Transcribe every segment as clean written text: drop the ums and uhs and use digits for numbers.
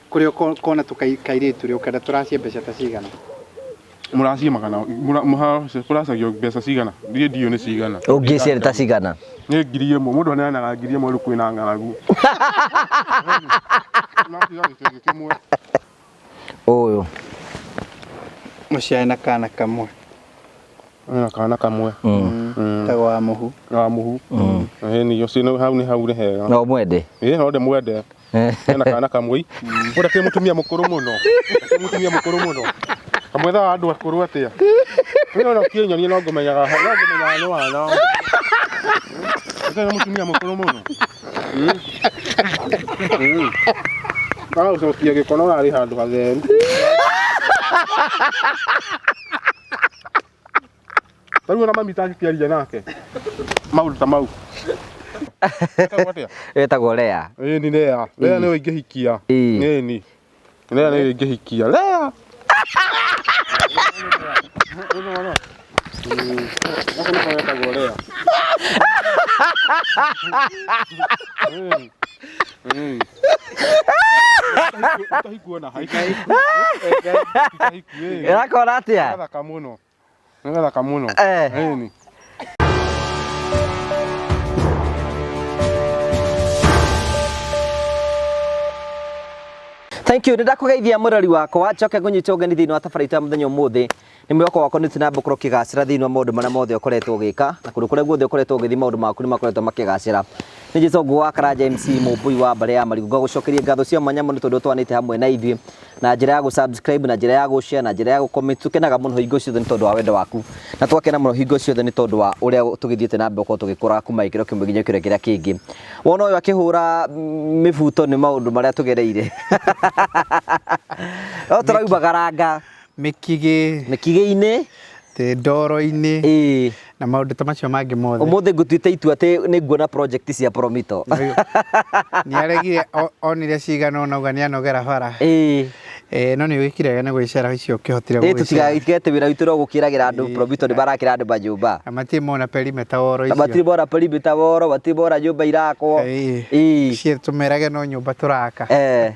Kũrĩa ũkona tũkairĩtu rĩ, ũkenda tũracie mbeca ta cigana? Mũracie magana, kũracagio mbeca cigana? Niĩ ndiũĩ nĩ cigana. Ũngĩciria nĩ ta cigana? Nĩ 1000, mũndũ aneanaga 1000 rĩu kwĩna ng'aragu. Ũraciga gĩcunjĩ kĩmwe. Ũyũ. Mũciare na kana kamwe. Ena kana kamwe. Etagwo wa mũhu. Wa mũhu. Ĩni ũcio hau nĩ hau nĩ hega. No ũmwende? Ĩĩ no ndĩmwende. Ena kana kamwe. Ũrĩa kĩ mũtumia mũkũrũ mũno. Kĩ mũtumia mũkũrũ mũno. Kamwethaga andũ akũrũ atĩa? Niĩ ona ũkĩnyonia no ngũmenyaga no ngũmenyaga nĩ wana. Ũtarĩ mũtumia mũkũrũ mũno. Agagũcokia gĩko no ũrarĩ handũ hatheru. Tarĩu ona mami tangĩkĩaria nake maũndũ ta mau. Etagwo atĩa? Etagwo Lea. Ĩni Lea. Lea nĩwe ingĩhikia. Ĩĩ. Ĩni. Lea nĩwe ingĩhikia. Lea. Gaka nĩko getagwo Lea. Ĩni. Ũtahikuona Ĩrakora atĩa? Gathaka mũno. Nĩ gathaka mũno. Eh. Ĩni. Thank you. Nĩndakũgeithia mũrori wakwa njoke ngũnyite ũgeni thĩinĩ wa tabarĩra itũ ya mũthenya ũmũthĩ. Nĩ mwĩhoko wakwa nĩ ũthiĩ na mbere gũkorwo ũkĩgacĩra thĩinĩ wa maũndũ marĩa mothe ũkoretwo ũgĩka na kũndũ kũrĩa guothe ũkoretwo ũgĩthiĩ maũndũ maku nĩ makoretwo makĩgacĩra. Nĩ njĩtwo Ngũgũ wa Karanja MC Mũmbui wa mbarĩ ya Marigũ. Ngagũcokeria ngatho cia mwanya mũno tondũ ũtwanĩte hamwe na ithuĩ na njĩra ya gũ-subscribe, na njĩra ya gũ-share, na njĩra ya gũ-comment. Tũkenaga mũno hingo ciothe nĩ tondũ wa wendo waku na twakena mũno hingo ciothe nĩ tondũ wa ũrĩa tũgĩthiĩte na mbere gũkorwo tũgĩkũra kuma gĩkĩro kĩmwe nginya gĩkĩro kĩrĩa kĩngĩ. Wona ũyũ akĩhũra mĩbuto nĩ maũndũ marĩa tũgereire. No tũraumagaranga. Mĩkigĩ. Mĩkigĩ-inĩ. Ndoro-inĩ. Ĩĩ. Na maũndũ ta macio mangĩ mothe. Ũmũthĩ ngũtuĩte itua atĩ nĩ nguona project cia Promito. Nĩ aregire onire cigana ũna auga nĩ anogera bara. Ĩĩ. Eh, no nĩ wĩkire wega nĩ gwĩcera icio ũkĩhotire Ĩĩ gũgĩcera. tũtigagĩtige atĩ wĩra witũ no gũkĩragĩra andũ Promito nĩ marakĩra andũ manyũmba. Na matirĩ mona perimeter wall Na icio. matirĩ mona perimeter wall, matirĩ mona nyũmba irakwo. Ĩĩ. Ĩĩ. Ciĩ tũmerage no nyũmba tũraka. Eh.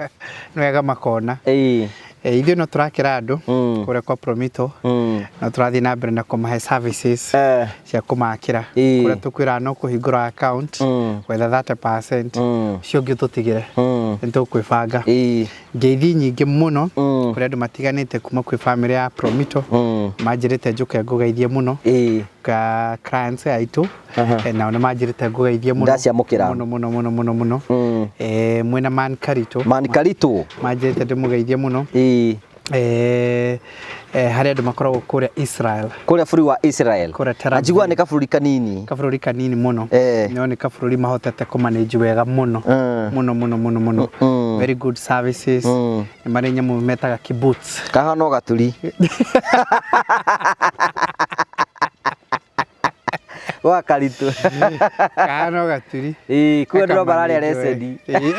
Nĩ wega makona. Ĩĩ. Eh, ithuĩ no tũrakĩra andũ Mm. kũrĩa kwa Promito Mm. no tũrathiĩ na mbere na kũmahe services Eh. cia kũmakĩra Ĩĩ. kũrĩa tũkwĩraga no kũhingũra account Mm. gwetha 30% Mm. ũcio ũngĩ ũtũtigĩre Mm. nĩ tũkwĩbanga Ĩĩ. ngeithi nyingĩ mũno Mm. kũrĩ andũ matiganĩte kuma kwĩ famĩlĩ ya Promito Mm. manjĩrĩte njũke ngũgeithie mũno Ĩĩ. ka clients aitũ Aha. Eh, nao nĩ manjĩrĩte ngũgeithie mũno Ndaciamũkĩra. mũno mũno mũno mũno mũno Mm. Eh, mwĩna man Karitũ Man Karitũ. manjĩrĩte ndĩmũgeithie mũno Ĩĩ. Eh, eh, harĩ andũ makoragwo kũrĩa Israel Kũrĩa bũrũri wa Israel. Kũrĩa Tel Na njiguaga Aviv. nĩ kabũrũri kanini. kabũrũri kanini mũno Eh. no nĩ kabũrũri mahotete kũmanage wega mũno Mm. mũno mũno mũno mũno Mm. very good services Mm. nĩ marĩ nyamũ metaga kibbutz Kahana o gaturi. Gwa Karitũ. kahana o gaturi Ĩĩ, kuo andũ no mararĩa Gakamanage wega. receni. Ĩĩ.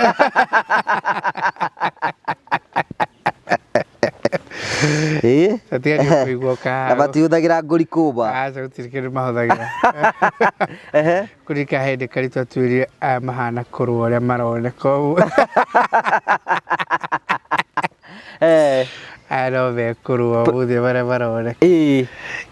Ĩĩ. Tiga nĩ ũkũigua Na kahana matihũthagĩra ngũri kũma. aca gũtirĩ kĩndũ mahũthagĩra Ehe. kũrika hĩndĩ Karitũ atwĩrire aya mahana kũrũa ũrĩa maroneka ũguo Eh. aya no mekũrũa ũmũthĩ marĩa maroneka Ĩĩ.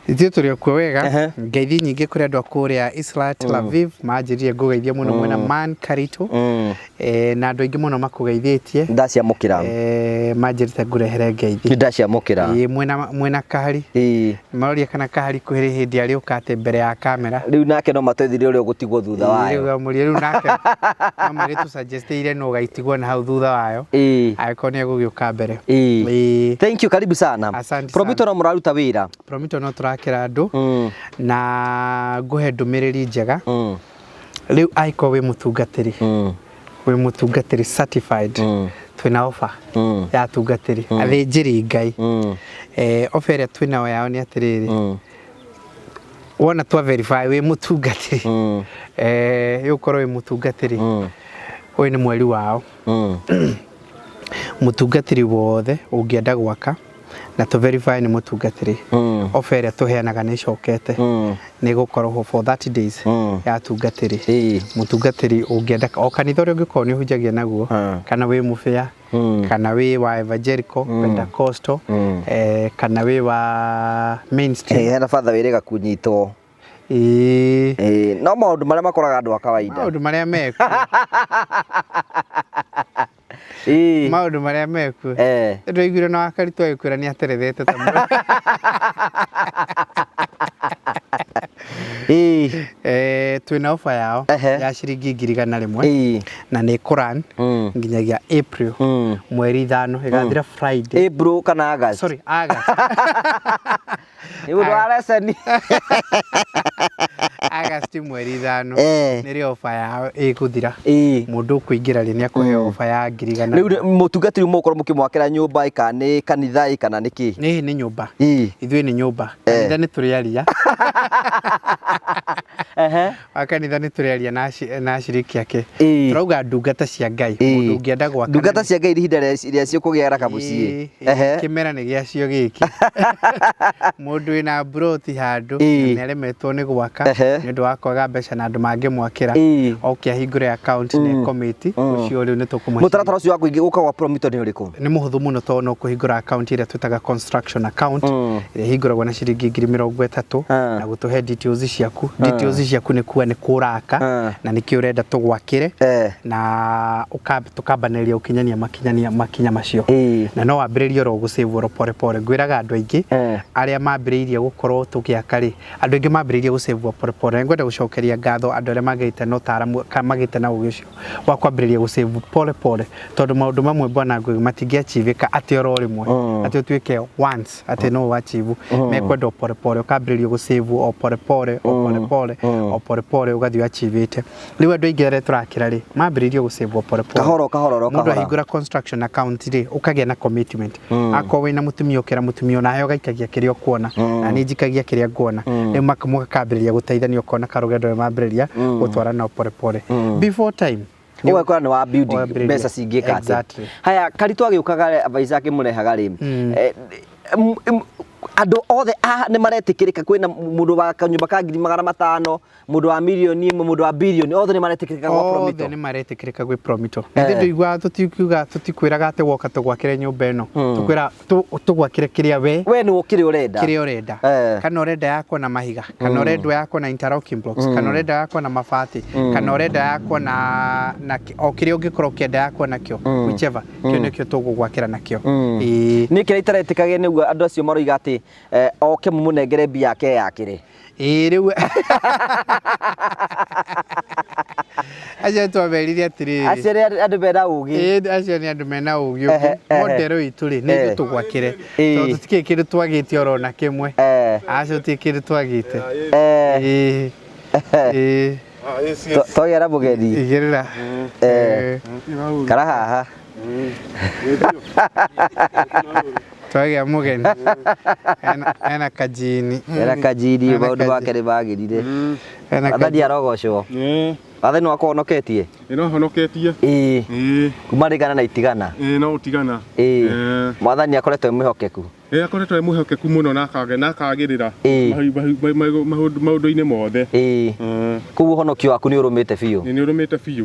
Ithuĩ tũrĩ o kuo wega Ehe. ngeithi nyingĩ kũrĩ andũ a kũrĩa Israel Tel Aviv manjĩrire ngũgeithie mũno mwena man Karitũ Mm. Eh, na andũ aingĩ mũno makũgeithĩtie Ndaciamũkĩra. Eh, manjĩrĩte ngũrehere ngeithi Nĩndaciamũkĩra. Ĩĩ, mwena mwena kahari Ĩĩ. maroria kana kahari kwĩrĩ hĩndĩ arĩũka atĩ mbere ya kamera Rĩu nake no matwethire ũrĩa ũgũtigwo thutha wayo. rĩu amũria rĩu nake no marĩ tũsuggestĩire no ũgaitigwo na hau thutha wayo Ĩĩ. angĩkorwo nĩ egũgĩũka mbere Ĩĩ. Ĩĩ. Thank you, karibu sana. Asante Promito sana. no mũraruta wĩra. Promito no tũrakĩra andũ Mm. na ngũhe ndũmĩrĩri njega Mm. rĩu angĩkorwo wĩ mũtungatĩri Mm. wĩ mũtungatĩri certified Mm. twĩna offer Mm. ya atungatĩri athĩnjĩri Ngai Mm. eh, offer ĩrĩa twĩnayo yao nĩ atĩrĩrĩ Mm. wona twa verify wĩ mũtungatĩri Mm. eh, ũkorwo wĩ mũtungatĩri Mm. ũyũ nĩ mweri wao Mm. mũtungatĩri wothe ũngĩenda gwaka na tũ verify nĩ mũtungatĩri Mm. offer ĩrĩa tũheanaga nĩ ĩcokete Mm. nĩ ĩgũkorwo for 30 days Mm. ya atungatĩri Ĩĩ. mũtungatĩri ũngĩenda o kanitha ũrĩa ũngĩkorwo nĩ ũhunjagia naguo Mm. kana wĩ mũbĩa Kana wĩ wa evangelical, Pentecostal, kana wĩ wa mainstream. Hena batha wĩrĩga kunyitwo. Ĩĩ. No maũndũ marĩa makoraga andũ a kawaida. Maũndũ marĩa mekuo. Maũndũ marĩa mekuo. Ndĩraiguire na wakaritũ agĩkwĩra nĩ aterethete ta mũndũ. Twĩna offer yao ya ciringi 100,000 na nĩ ĩkũrun nginyagia April 5, ĩgathira Friday. April kana August? Sorry, August. Nĩ ũndũ wa leseni. August 5 nĩrĩo offer yao ĩgũthira. Mũndũ ũkũingĩra rĩ, nĩ akũheo offer ya 100,000. Rĩu mũtungatĩri mũgũkorwo mũkĩmwakĩra nyũmba ĩ kana nĩ kanitha ĩ kana nĩ kĩ? Nĩ nĩ nyũmba. Ithuĩ nĩ nyũmba. Kanitha nĩ tũrĩaria. Wa kanitha nĩ tũrĩaria na aciriki ake. Tũrauga ndungata cia Ngai. Mũndũ ũngĩenda gwaka. Ndungata cia Ngai ihinda rĩacio kũgĩa raka mũciĩ. Kĩmera nĩ gĩacio gĩkĩ. Mũndũ wĩna mburoti handũ na nĩaremetwo nĩ gwaka nĩ ũndũ wa kwaga mbeca na andũ mangĩmwakĩra, oke ahingũre account na ecommit, ũcio rĩu nĩ tũkũmũhe. Mũtaratara ũcio wa kũingĩ gũka gwa Promito nĩ ũrĩkũ? Nĩ mũhũthũ mũno tondũ no kũhingũra account ĩrĩa twĩtaga construction account, ĩrĩa ĩhingũragwo na ciringi 30,000 na gũtũhe details ciaku. Details ciaku nĩ kuga nĩ kũraka na nĩkĩ ũrenda tũgwakĩre na tũkambanĩrĩria gũkinyania makinyania makinya macio. Na no wambĩrĩrie oro gũsave oro pore pore. Ngwĩraga andũ aingĩ arĩa mambĩrĩirie gũkorwo tũgĩaka rĩ, andũ aingĩ mambĩrĩirie gũsave pore pore. Na ngwenda gũcokeria ngatho andũ arĩa magĩte na ũtaaramu kana magĩte na ũgĩ ũcio wa kwambĩrĩria gũsave pore pore, tondũ maũndũ mamwe bwana Ngugi matingĩachivĩka atĩ oro rĩmwe, atĩ ũtuĩke once atĩ no ũachieve. Mekwenda o pore pore, ũkambĩrĩria gũsave o pore pore, o pore pore, o pore pore, ũgathiĩ ũachivĩte. Rĩu andũ aingĩ arĩa tũrakĩra rĩ, mambĩrĩirie gũsave o pore pore. Kahoro kahoro ro Mũndũ kahora. ahingũra construction account rĩ, ũkagĩa na commitment. Akorwo wĩna mũtumia, ũkera mũtumia onawe ũgaikagia kĩrĩa ũkuona, na niĩ njikagia kĩrĩa nguona. Rĩu mũgakambĩrĩria gũteithania, ũkona karũgendo nĩ mambĩrĩria gũtwarana o pore pore before time. Ũgakora nĩ wa building Wambĩrĩria. mbeca cingĩka atĩa. Haya, Karitũ agĩũkaga, advisor akĩmũrehaga rĩ, andũ othe a nĩ maretĩkĩrĩka? Kwĩna mũndũ wa kanyũmba ka 500,000, mũndũ wa 1,000,000, mũndũ wa birioni, othe nĩ maretĩkĩrĩka gwa Othe Promito? nĩ maretĩkĩrĩka gwĩ Promito. Na ithuĩ ndũiguaga tũtikiuga, tũtikwĩraga atĩ woka tũgwakĩre nyũmba ĩno. Tũkwĩra tũgwakĩre kĩrĩa we We nĩ kĩrĩa ũrenda. Kĩrĩa ũrenda. Kana ũrenda yakwo na mahiga, kana ũrenda yakwo na interlocking blocks, kana ũrenda yakwo na mabati, kana ũrenda yakwo na o kĩrĩa ũngĩkorwo ũkĩenda yakwo nakĩo, whichever, kĩu nĩkĩo tũgũgwakĩra nakĩo. Ĩĩ. Nĩ kĩrĩa itaretĩkagia nĩguo andũ acio maroiga atĩ oke mũmũnengere mbia yake yakĩre. Ĩĩ, rĩu acio twamerire atĩrĩrĩ, Acio nĩ andũ mena ũgĩ. Ĩĩ, acio nĩ andũ mena ũgĩ ũngĩ. Model itũ rĩ, nĩ ithuĩ tũgwakĩre, tondũ tũtikĩrĩ kĩndũ twagĩte oro na kĩmwe. Acio tũtirĩ kĩndũ twagĩte. Ĩĩ. Ĩĩ. Twagĩa na mũgeni. Igĩrĩra. Kara haha. Twagĩa mũgeni ena kajini. Ena kajini. Ena Maũndũ kajini. make nĩ magĩrire. Ena Wathani kajini. arogocwo. Wathani wakwa honoketie. Ĩno honoketie. Ĩĩ. Ĩĩ. Kuma rĩgana na itigana. Ĩĩ, no ũtigana. Ĩĩ, mwathani akoretwo e mwĩhokeku. Ĩĩ, akoretwo e mwĩhokeku mũno na na akagĩrĩra maũndũ-inĩ mothe. Ĩĩ, koguo ũhonokio waku nĩ ũrũmĩte biũ? Nĩ ũrũmĩte biũ.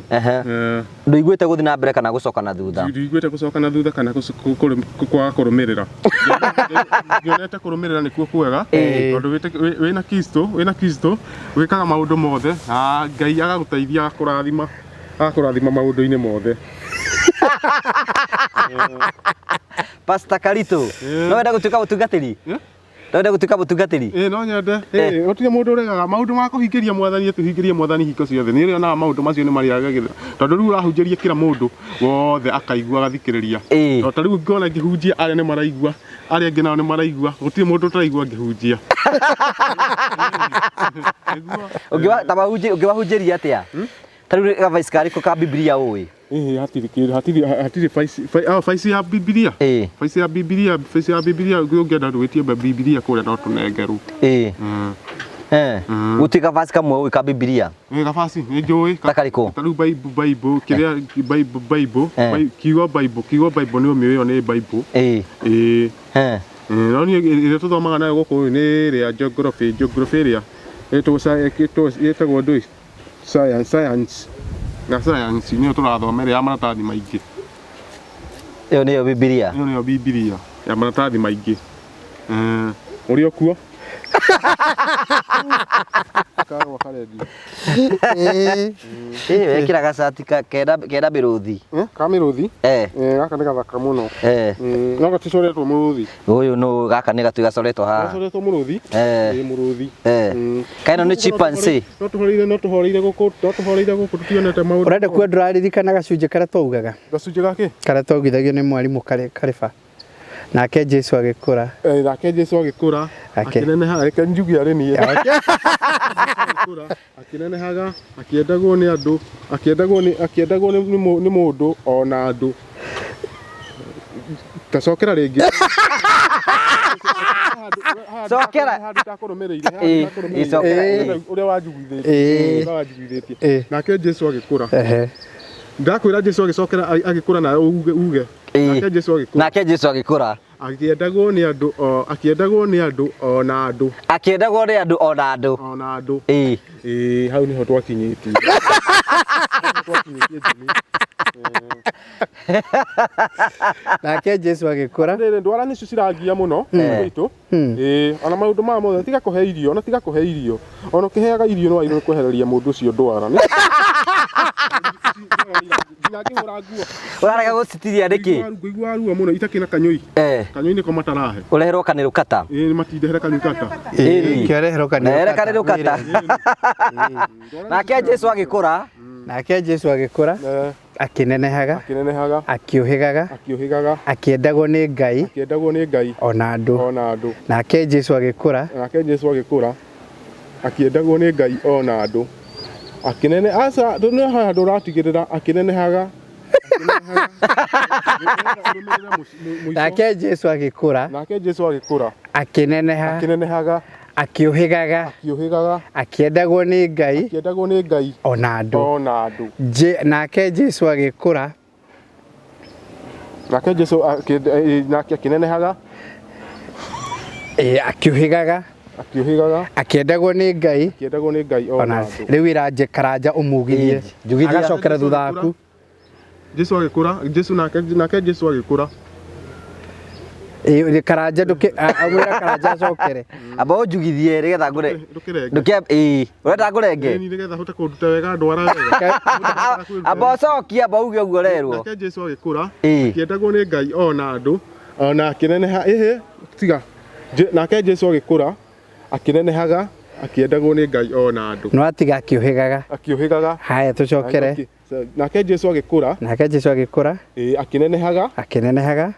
Ndũiguĩte gũthiĩ na mbere kana gũcoka na thutha? Ndiguĩte gũcoka na thutha kana kwaga kũrũmĩrĩra. Nyonete kũrũmĩrĩra nĩkuo kwega, tondũ wĩna Kristo wĩkaga maũndũ mothe na Ngai agagũteithia, agakũrathima maũndũ-inĩ mothe. Pastor Karitũ, no wende gũtuĩka mũtungatĩri? No wende gũtuĩka mũtungatĩri? Ĩĩ, no nyende. Ĩĩ, gũtirĩ mũndũ ũregaga maũndũ ma kũhingĩria mwathani, tũhingĩrie mwathani hingo ciothe. Nĩ ũrĩonaga maũndũ macio nĩ marĩagagĩrĩra, tondũ rĩu ũrahunjĩria kila mũndũ wothe akaigua, agathikĩrĩria. O ta rĩu ngona ngĩhunjia, arĩa nĩ maraigua, arĩa angĩ nao nĩ maraigua, gũtirĩ mũndũ ũtaraigua ngĩhunjia. Nĩguo. Ũngĩwahunjĩria atĩa? Ta rĩu gavaisi karĩkũ ka Bibilia ũĩ? Ĩhĩ, hatirĩ kĩndũ, hatirĩ verse ya Bibilia. Verse ya Bibilia ũngĩenda twĩtie Bibilia kũrĩa no tũnengerwo. Ĩĩ. Gũtirĩ kaverse kamwe ũĩ ka Bibilia? Ĩ, kaverse nĩ njũĩ. Ta karĩkũ? Ta rĩu Bible kĩrĩa Bible kiugo Bible nĩ ũmĩũĩ, ĩyo nĩ Bible. Ĩĩ. Ĩĩ, no niĩ ĩrĩa tũthomaga nayo gũkũ nĩ ĩrĩa geography ĩrĩa ĩtagwo ndũĩ science na science nĩyo tũrathoma, ĩrĩa ya maratathi maingĩ. Ĩyo nĩyo Bibilia. Ĩyo nĩyo Bibilia ya maratathi maingĩ. Ũrĩ o kuo? Karũa karendio. Ĩ wekĩra gacati kena kena mĩrũthi. Eh, ka mĩrũthi? Eh. Eh, gaka nĩ gathaka mũno. Eh. No gaticoretwo mũrũthi. Ũyũ nũ gaka nĩ gatui gacoretwo haha. Gacoretwo mũrũthi? Eh. Ĩ mũrũthi. Eh. Kaĩ ĩno nĩ chimpanzee? No tũhoreire no tũhoreire gũkũ no tũhoreire gũkũ tũtionete maũndũ. Ũrenda kuga ndũraririkana gacunjĩ karĩa twaugaga? Gacunjĩ gakĩ? Karĩa twaugithagio nĩ mwarimũ karĩ karĩba. Nake Jesu agĩkũra. Eh, nake Jesu agĩkũra akĩneneha reke njuge arĩ niĩ agĩkũra akĩnenehaga akĩendagwo nĩ andũ akĩendagwo nĩ akĩendagwo nĩ nĩ mũ- nĩ mũndũ ona andũ tacokera rĩngĩ Cokera. handũ ndakũrũmĩrĩire Ĩ, ĩ, cokera, ĩ. ũrĩa wanjiguithĩtie Ĩ. ũrĩa wanjiguithĩtie Ĩ. nake Jesu agĩkũra Ehe. ndakwĩra Jesu agĩcokera agĩkũra nawe uge uge Ĩĩ. nake Jesu agĩkũra Nake Jesu agĩkũra. Akĩendagwo nĩ andũ o akĩendagwo nĩ andũ o na andũ. Akĩendagwo nĩ andũ o na andũ. O na andũ. Ĩĩ. Ĩĩ hau nĩho twakinyĩtie. Twakinyĩtie Jimmy. Nake Jesu agĩkũra. Rĩrĩ ndwara nĩcio cirangia mũno gwitũ. Ĩĩ ona maũndũ maya mothe tiga kũhe irio ona tiga kũhe irio. Ona ũkĩheaga irio nĩ wagĩrĩirwo kwehereria mũndũ ũcio ndwara. Nginya ngĩhũra nguo. Ũrarega gũcitiria nĩkĩ? Ngũigua ruo mũno itakĩ na kanyũi. Eh. Kanyũi nĩko matarahe. Ũreherwo kanĩrũ kata. Ĩĩ matindehere kanyũi kata. Ĩĩ kĩoreherwo kanĩrũ Rehere kanĩrũ kata. Nake Jesu agĩkũra. Nake Jesu agĩkũra. Akĩnenehaga. Akĩnenehaga. Akĩũhĩgaga. Akĩũhĩgaga. Akĩendagwo nĩ Ngai. Akĩendagwo nĩ Ngai. Ona andũ. Ona andũ. Nake Jesu agĩkũra. Nake Jesu agĩkũra. Akĩendagwo nĩ Ngai ona andũ. Akĩnene aca nĩ handũ ũratigĩrĩra akĩnenehaga. Nake Jesu agĩkũra. Nake Jesu agĩkũra. Akĩneneha. Akĩnenehaga. Akĩũhĩgaga. Akĩũhĩgaga. Akĩendagwo nĩ Ngai. Akĩendagwo nĩ Ngai. Ona andũ. Ona andũ. Nake Jesu agĩkũra. Nake Jesu nake akĩnenehaga. Akĩũhĩgaga. Akĩũhĩgaga. Akĩendagwo nĩ Ngai. Akĩendagwo nĩ Ngai ona andũ. Rĩu ĩra Karanja ũmugithie. Agacokera thutha waku. Jesu agĩkũra, Jesu nake nake Jesu agĩkũra. Ĩ Karanja ndũkĩ amwĩra Karanja acokere. Amba ũnjugithie nĩgetha ngũre. Ndũkĩrenge. Ndũkĩ ĩĩ ũrenda ngũrenge? Ĩĩ nĩgetha hote kũruta wega ndwara wega. Amba ũcokie amba uge ũguo ũrerwo. Nake Jesu agĩkũra akĩendagwo nĩ Ngai ona andũ ona akĩneneha ĩhĩ tiga. Nake Jesu agĩkũra akĩnenehaga akĩendagwo nĩ Ngai ona andũ. No atiga akĩũhĩgaga. Akĩũhĩgaga. Haya tũcokere. Nake Jesu agĩkũra. Nake Jesu agĩkũra. Ĩĩ akĩnenehaga. Akĩnenehaga.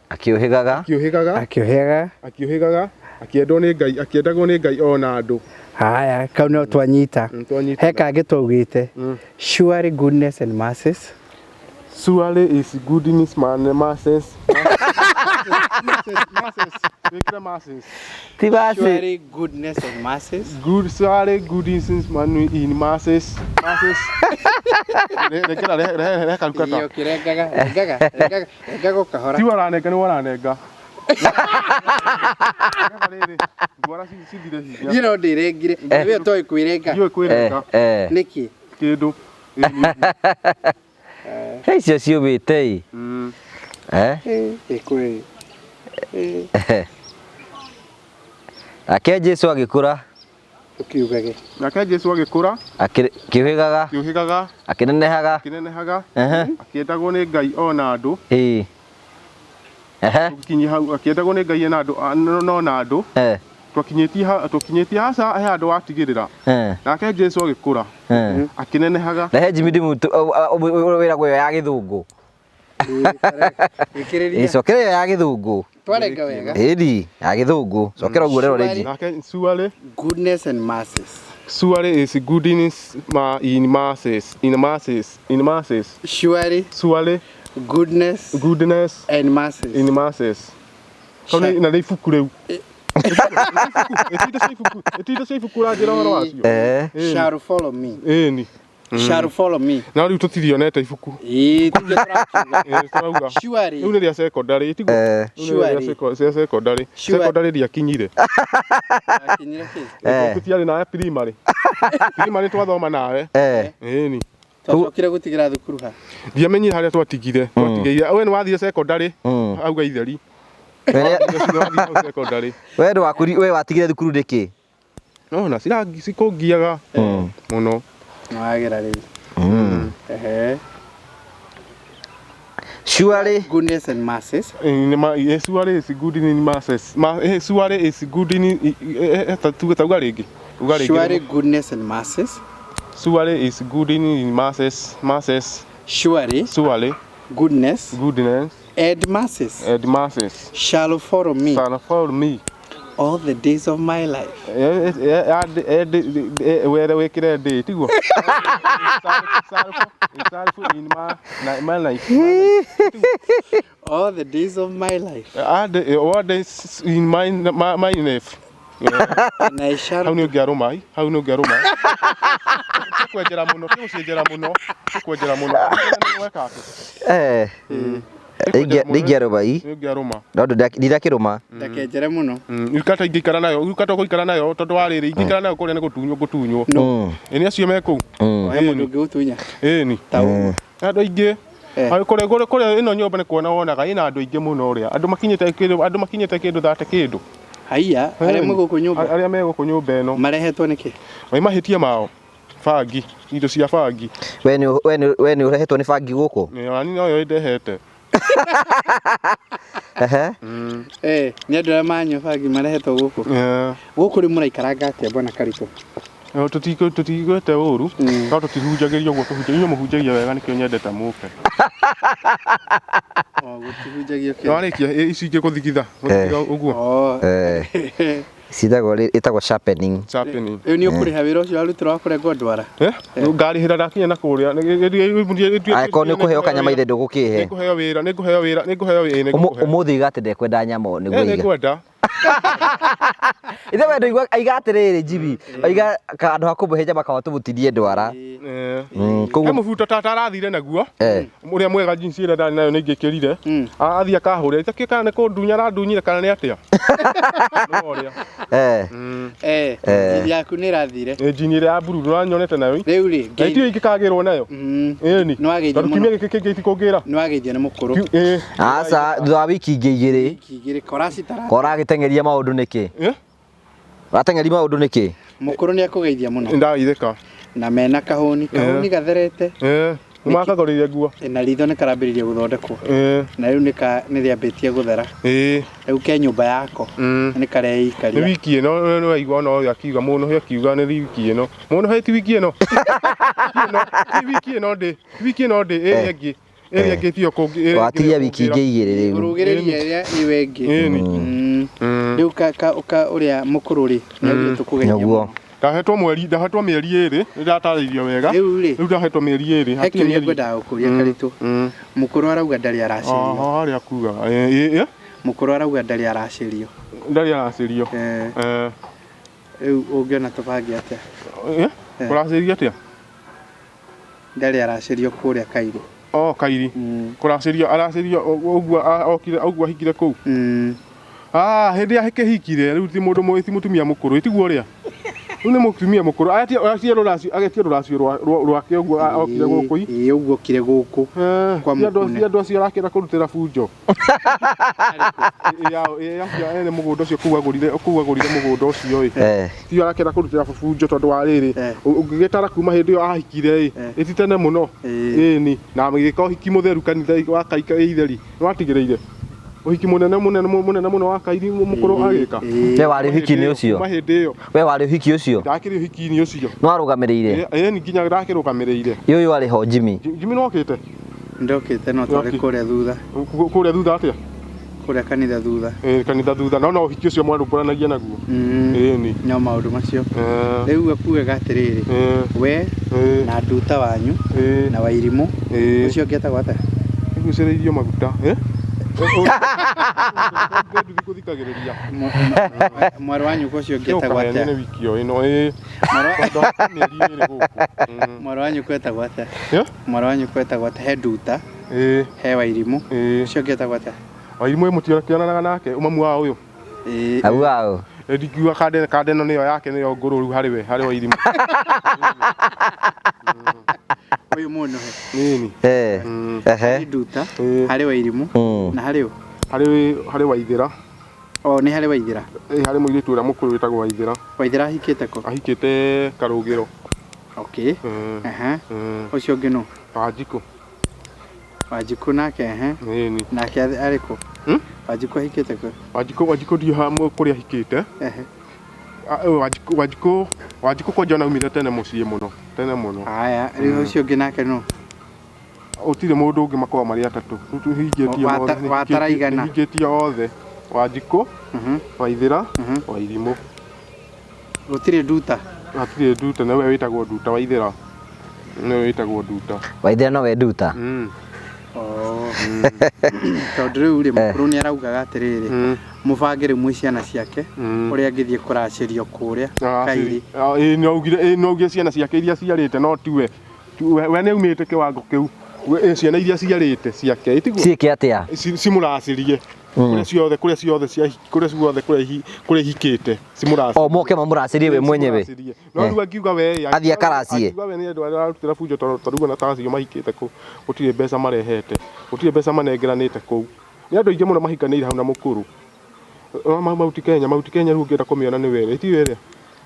Akĩũhĩgaga. Akĩũhĩgaga. Akĩũhĩgaga. Akĩũhĩgaga. Akĩendwo nĩ Ngai akĩendagwo nĩ Ngai ona andũ. Haya kau no twanyita. He kangĩ twaugĩte. Surely goodness and mercies. Surely is goodness and mercies. Mercies. Ti mercies. Surely goodness and mercies. Good surely goodness and in mercies. Mercies. Rekera rehe karukata. Iyo kirengaga rengaga rengaga rengaga ũkahora. Ti waranenga nĩ waranenga. Ndwara cithire hinya. Niĩ no ndĩrengire. Wewe ũtoĩ kwĩrenga. Ndiũĩ kwĩrenga. Nĩkĩ? Kĩndũ. He icio ciũmĩte ĩ. Eh? Ĩkwĩ. Nake Jesu agĩkũra. Ũkiugage. Nake Jesu agĩkũra. Akĩũhĩgaga. Akĩũhĩgaga. Akĩnenehaga. Akĩnenehaga. Akĩendagwo nĩ Ngai ona andũ. Ĩĩ. Tũkinyie hau akĩendagwo nĩ Ngai na andũ no na andũ. Twakinyĩtie haca he handũ watigĩrĩra. Nake Jesu agĩkũra. Akĩnenehaga. Rehe Jimmy ndĩmũ wĩragwo ĩyo ya gĩthũngũ. Ĩkĩrĩria. Cokera ĩyo ya gĩthũngũ. Twarenga wega. Ĩni ya gĩthũngũ. Cokera ũguo rero rĩngĩ. Nake surely goodness and mercies. Surely is goodness in mercies in mercies in mercies. Surely surely goodness goodness and mercies in mercies. Kau na nĩ ibuku rĩu. Ĩtinda cia ibuku ũranjĩra ũhoro wacio. Shall follow me. Ĩni. Shall follow me. Na rĩu tũtirionete ibuku. Ĩĩ tũtirĩ tũrakiuga. Surely. Rĩu nĩ rĩa secondary tiguo? Surely. Rĩa secondary. Secondary rĩakinyire. Akinyire kĩ? Tũtiarĩ nawe primary. Primary twathoma nawe. Ĩni. Twacokire gũtigĩra thukuru ha? Ndiamenyire harĩa twatigire. Twatigire. We nĩ wathire secondary. Hau Gaitheri. Wathire hau secondary. We ndwakuri we watigire thukuru nĩkĩ? Nona cirangi cikũngiaga mũno. Nĩwagĩra rĩu. Ehe. Surely Goodness and mercies. Surely is good in masses. Surely is good in tauga rĩngĩ. Uga rĩngĩ. Surely goodness and mercies. Surely is good in masses. Masses. Surely Surely goodness goodness and mercies and mercies shall follow me shall follow me. all the days of my life. Were wĩkĩre ndĩ tiguo my life. All the days of my life. All days in my my life. And I shall Hau nĩ ũngĩarũma, hau nĩ ũngĩarũma. Tũkwenjera mũno, tũgũcienjera mũno, tũkwenjera mũno. Weka atĩa? Eh. Ndingĩarũma i. Nĩ ũngĩarũma. No ndindakĩrũma. Ndakenjere mũno. Ikata ingĩikara nayo, ikata ũgũikara nayo tondũ wa rĩrĩ ingĩikara nayo kũrĩa nĩ gũtunywo ngũtunywo. Ĩ nĩ acio me kũu. He mũndũ ũngĩgũtunya. Ĩni. Ta ũguo. Andũ aingĩ. Kũrĩa kũrĩa kũrĩa ĩno nyũmba nĩ kuona wonaga ĩna andũ aingĩ mũno ũrĩa. Andũ makinyĩte kĩndũ andũ makinyĩte kĩndũ thate kĩndũ. Haiya, arĩa me gũkũ nyũmba. Arĩa me gũkũ nyũmba ĩno. Marehetwo nĩkĩ? Nĩ mahĩtia mao. Bangi, indo cia bangi. We nĩ we nĩ we nĩ ũrehetwo nĩ bangi gũkũ? Nĩ noyo ndehete. Ehe. Eh, nĩ andũ arĩa manyua bangi marehetwo gũkũ. Gũkũ rĩu mũraikaranga atĩa bwana Karitũ? Tũtigwete ũru, no tũtihunjagĩrio ũguo tũhunjagia. Inyuĩ mũhunjagia wega nĩkĩo nyendete mũke. O gũtihunjagio kĩndũ. Nĩwarĩkia ici ingĩ gũthigitha, gũthigitha ũguo. Oh. Eh. Citagwo ĩtagwo sharpening. Sharpening. Rĩu nĩ ũkũrĩha wĩra ũcio warutĩrwo wa kũrengwo ndwara? Ngarĩhĩra ndakinya na kũrĩa. Angĩkorwo nĩ ũkũheo kanyama ithe ndũgũkĩhe. Nĩngũheo wĩra, nĩngũheo wĩra, nĩngũheo wĩra, nĩngũkũhe. Ũmũthĩ iga atĩ ndekwenda nyama nĩguo iga. Nĩngwenda. Ithe we ndũigua aiga atĩrĩrĩ Jimmy, aiga handũ ha kũmũhe nyama kaba tũmũtinie ndwara. He mũbuto tata arathire naguo ũrĩa mwega jeans ĩrĩa ndarĩ nayo nĩ ingĩkĩrire athiĩ akahũrĩra itakĩũĩ kana nĩ kũndunya arandunyire kana nĩ atĩa. Nĩ ũrĩa. Eh, jeans yaku nĩ ĩrathire. Jeans ĩrĩa ya blue ndũranyonete nayo. Rĩu rĩ, Na itiyo ingĩkagĩrwo nayo. Ĩni. Nĩwageithio Tondũ kiumia gĩkĩ kĩngĩ itikũngĩra. Nĩwageithio nĩ mũkũrũ. Aca, thutha wa wiki ingĩ igĩrĩ. Wiki igĩrĩ koracitara. Koragĩteng'eria maũndũ nĩkĩ? Ũrateng'eria maũndũ nĩkĩ? Mũkũrũ nĩ akũgeithia mũno. Ndageithĩka. Na mena kahũni, kahũni gatherete. Nĩmakagũrĩire nguo. Na ritho nĩ karambĩrĩria gũthondekwo. Na rĩu nĩ rĩambĩtie gũthera. Rĩu ke nyũmba yako. Nĩ kareikaria. Nĩ wiki ĩno nĩ waigua ona ũyũ akiuga mũnũhĩ akiuga nĩ wiki ĩno. Mũnũhĩ ti wiki ĩno. Ti wiki ĩno ndĩ. Wiki ĩno ndĩ ĩrĩa ĩngĩ. Ĩrĩa ĩngĩ tiyo kũngĩ. Watigia wiki ingĩ igĩrĩ rĩu. Ũrũgĩrĩria ĩrĩa ĩyo ĩngĩ. Rĩu ka ũrĩa mũkũrũ rĩ, nĩ augire tũkũgeithia mũno. Ndahetwo mweri, ndahetwo mĩeri ĩrĩ, nĩ ndatarĩirio wega. Rĩu rĩ, Rĩu ndahetwo mĩeri ĩrĩ. He kĩũria ngwendaga gũkũria Karitũ. Mũkũrũ arauga ndarĩ aracĩrio. Oho, harĩa akuga. Mũkũrũ arauga ndarĩ aracĩrio. Ndarĩ aracĩrio. Rĩu ũngĩona tũbange atĩa? Kũracĩrio atĩa? Ndarĩ aracĩrio kũrĩa Kairĩ. Oh, Kairi. Kũracĩrio aracĩrio ũguo okire ũguo ahikire kũu. Ah, hĩndĩ ya kĩhikire rĩu ti mũndũ ti mũtumia mũkũrũ tiguo ũrĩa. Rĩu nĩ mũtumia mũkũrũ agetie rũracio agetie rũracio rwake ũguo okire gũkũ. Ĩĩ ũguo okire gũkũ. Kwa mũkune. Ti andũ acio arakĩenda kũrutĩra bunjo. Ĩĩ acio ene mũgũnda ũcio kũu agũrire kũu agũrire mũgũnda ũcio ĩ. Ti arakĩenda kũrutĩra bunjo tondũ wa rĩrĩ ũngĩgĩtara kuma hĩndĩ ĩyo ahikire ĩ ĩti tene mũno. Ĩni na magĩka ũhiki mũtheru kanitha wa Kaitheri nĩwatigĩrĩire. Ũhiki mũnene mũnene mũnene mũno wa Kairi mũkũrũ agĩka. We warĩ ũhiki-inĩ ũcio? Kuma hĩndĩ ĩyo. We warĩ ũhiki ũcio? Ndakĩrĩ ũhiki-inĩ ũcio. Nĩ warũgamĩrĩire? Ĩni nginya ndakĩrũgamĩrĩire. Ĩ ũyũ arĩ ho Jimmy? Jimmy nĩwokĩte? Ndokĩte no twarĩ kũrĩa thutha. Kũrĩa thutha atĩa? Kũrĩa kanitha thutha. Ĩĩ kanitha thutha no no ũhiki ũcio mwarũmbũranagia naguo. Ĩni. No maũndũ macio. Rĩu akugaga atĩrĩrĩ, we na nduta wanyu na Wairimũ ũcio ũngĩ etagwo atĩa? Igucĩrĩirio maguta. Gũthikagĩrĩria. Mwarĩ wa nyũkwa ũcio ũngĩ etagwo atĩa? Nĩ wiki o ĩno ĩĩ. Mwarĩ wa nyũkwa etagwo atĩa? Mwarĩ wa nyũkwa etagwo atĩa? He nduta, he Wairimũ, ũcio ũngĩ etagwo atĩa? Wairimũ mũtionanaga nake, mamu wao ũyũ. Mamu wao. Ndingiuga kande kande ĩno nĩyo yake nĩyo ngũrũ rĩu harĩ we harĩ Wairimũ. Ũyũ mũnũhe. Nini. Ehe. Harĩ Nduta, Eh. harĩ Wairimũ na harĩ ũ? Harĩ Waithĩra. O nĩ harĩ Waithĩra. Harĩ mũirĩtu ũrĩa mũkũrũ wĩtagwo Waithĩra. Waithĩra ahikĩte kũ? Ahikĩte Karũgĩro. Okay. Ehe. Ũcio ũngĩ nũ? Wanjikũ. Wanjikũ nake ehe. Nini. Nake arĩ kũ? Hmm? Wanjikũ ahikĩte kũ? Wanjikũ ndiũĩ kũrĩa ahikĩte. Ehe. Wanjikũ kwanja ona aumire tene mũciĩ mũno. Tene mũno. Haya, rĩu ũcio ũngĩ nake nũ? Gũtirĩ mũndũ ũngĩ makoragwo marĩ atatũ. Rĩu tũhingĩtie othe. Watara igana. Hingĩtie othe. Wanjikũ, Waithĩra, Wairimũ. Gũtirĩ Nduta. Hatirĩ Nduta, nĩwe wĩtagwo Nduta Waithĩra. Nĩwe wĩtagwo Nduta. Waithĩra nowe Nduta. Oh. Tondũ rĩu rĩ mũkũrũ nĩ araugaga atĩrĩrĩ, mũbange rĩu mwĩ ciana ciake ũrĩa angĩthiĩ kũracĩrio kũrĩa Kairi. Ĩĩ nĩ augire ciana ciake iria ciarĩte no tiwe. We nĩ aumĩte kĩwango kĩu. Ciana iria ciarĩte ciake ĩtiguo? Ciĩke atĩa? Cimũracĩrie. Kũrĩa ciothe kũrĩa ciothe cia kũrĩa ciothe kũrĩa ihikĩte cimũracĩrie. O moke mamũracĩrie we mwenyewe. No rĩu angiuga we Athiĩ akaracie. Angiuga we nĩ andũ arĩa ararutĩra bunjo tondũ ta rĩu ona ta acio mahikĩte kũu gũtirĩ mbeca marehete. Gũtirĩ mbeca manengeranĩte kũu. Nĩ andũ aingĩ mũno mahikanĩire hau na mũkũrũ. Mount Kenya, Mount Kenya rĩu ũngĩenda kũmĩona nĩ were. Ĩtiyo ĩrĩa?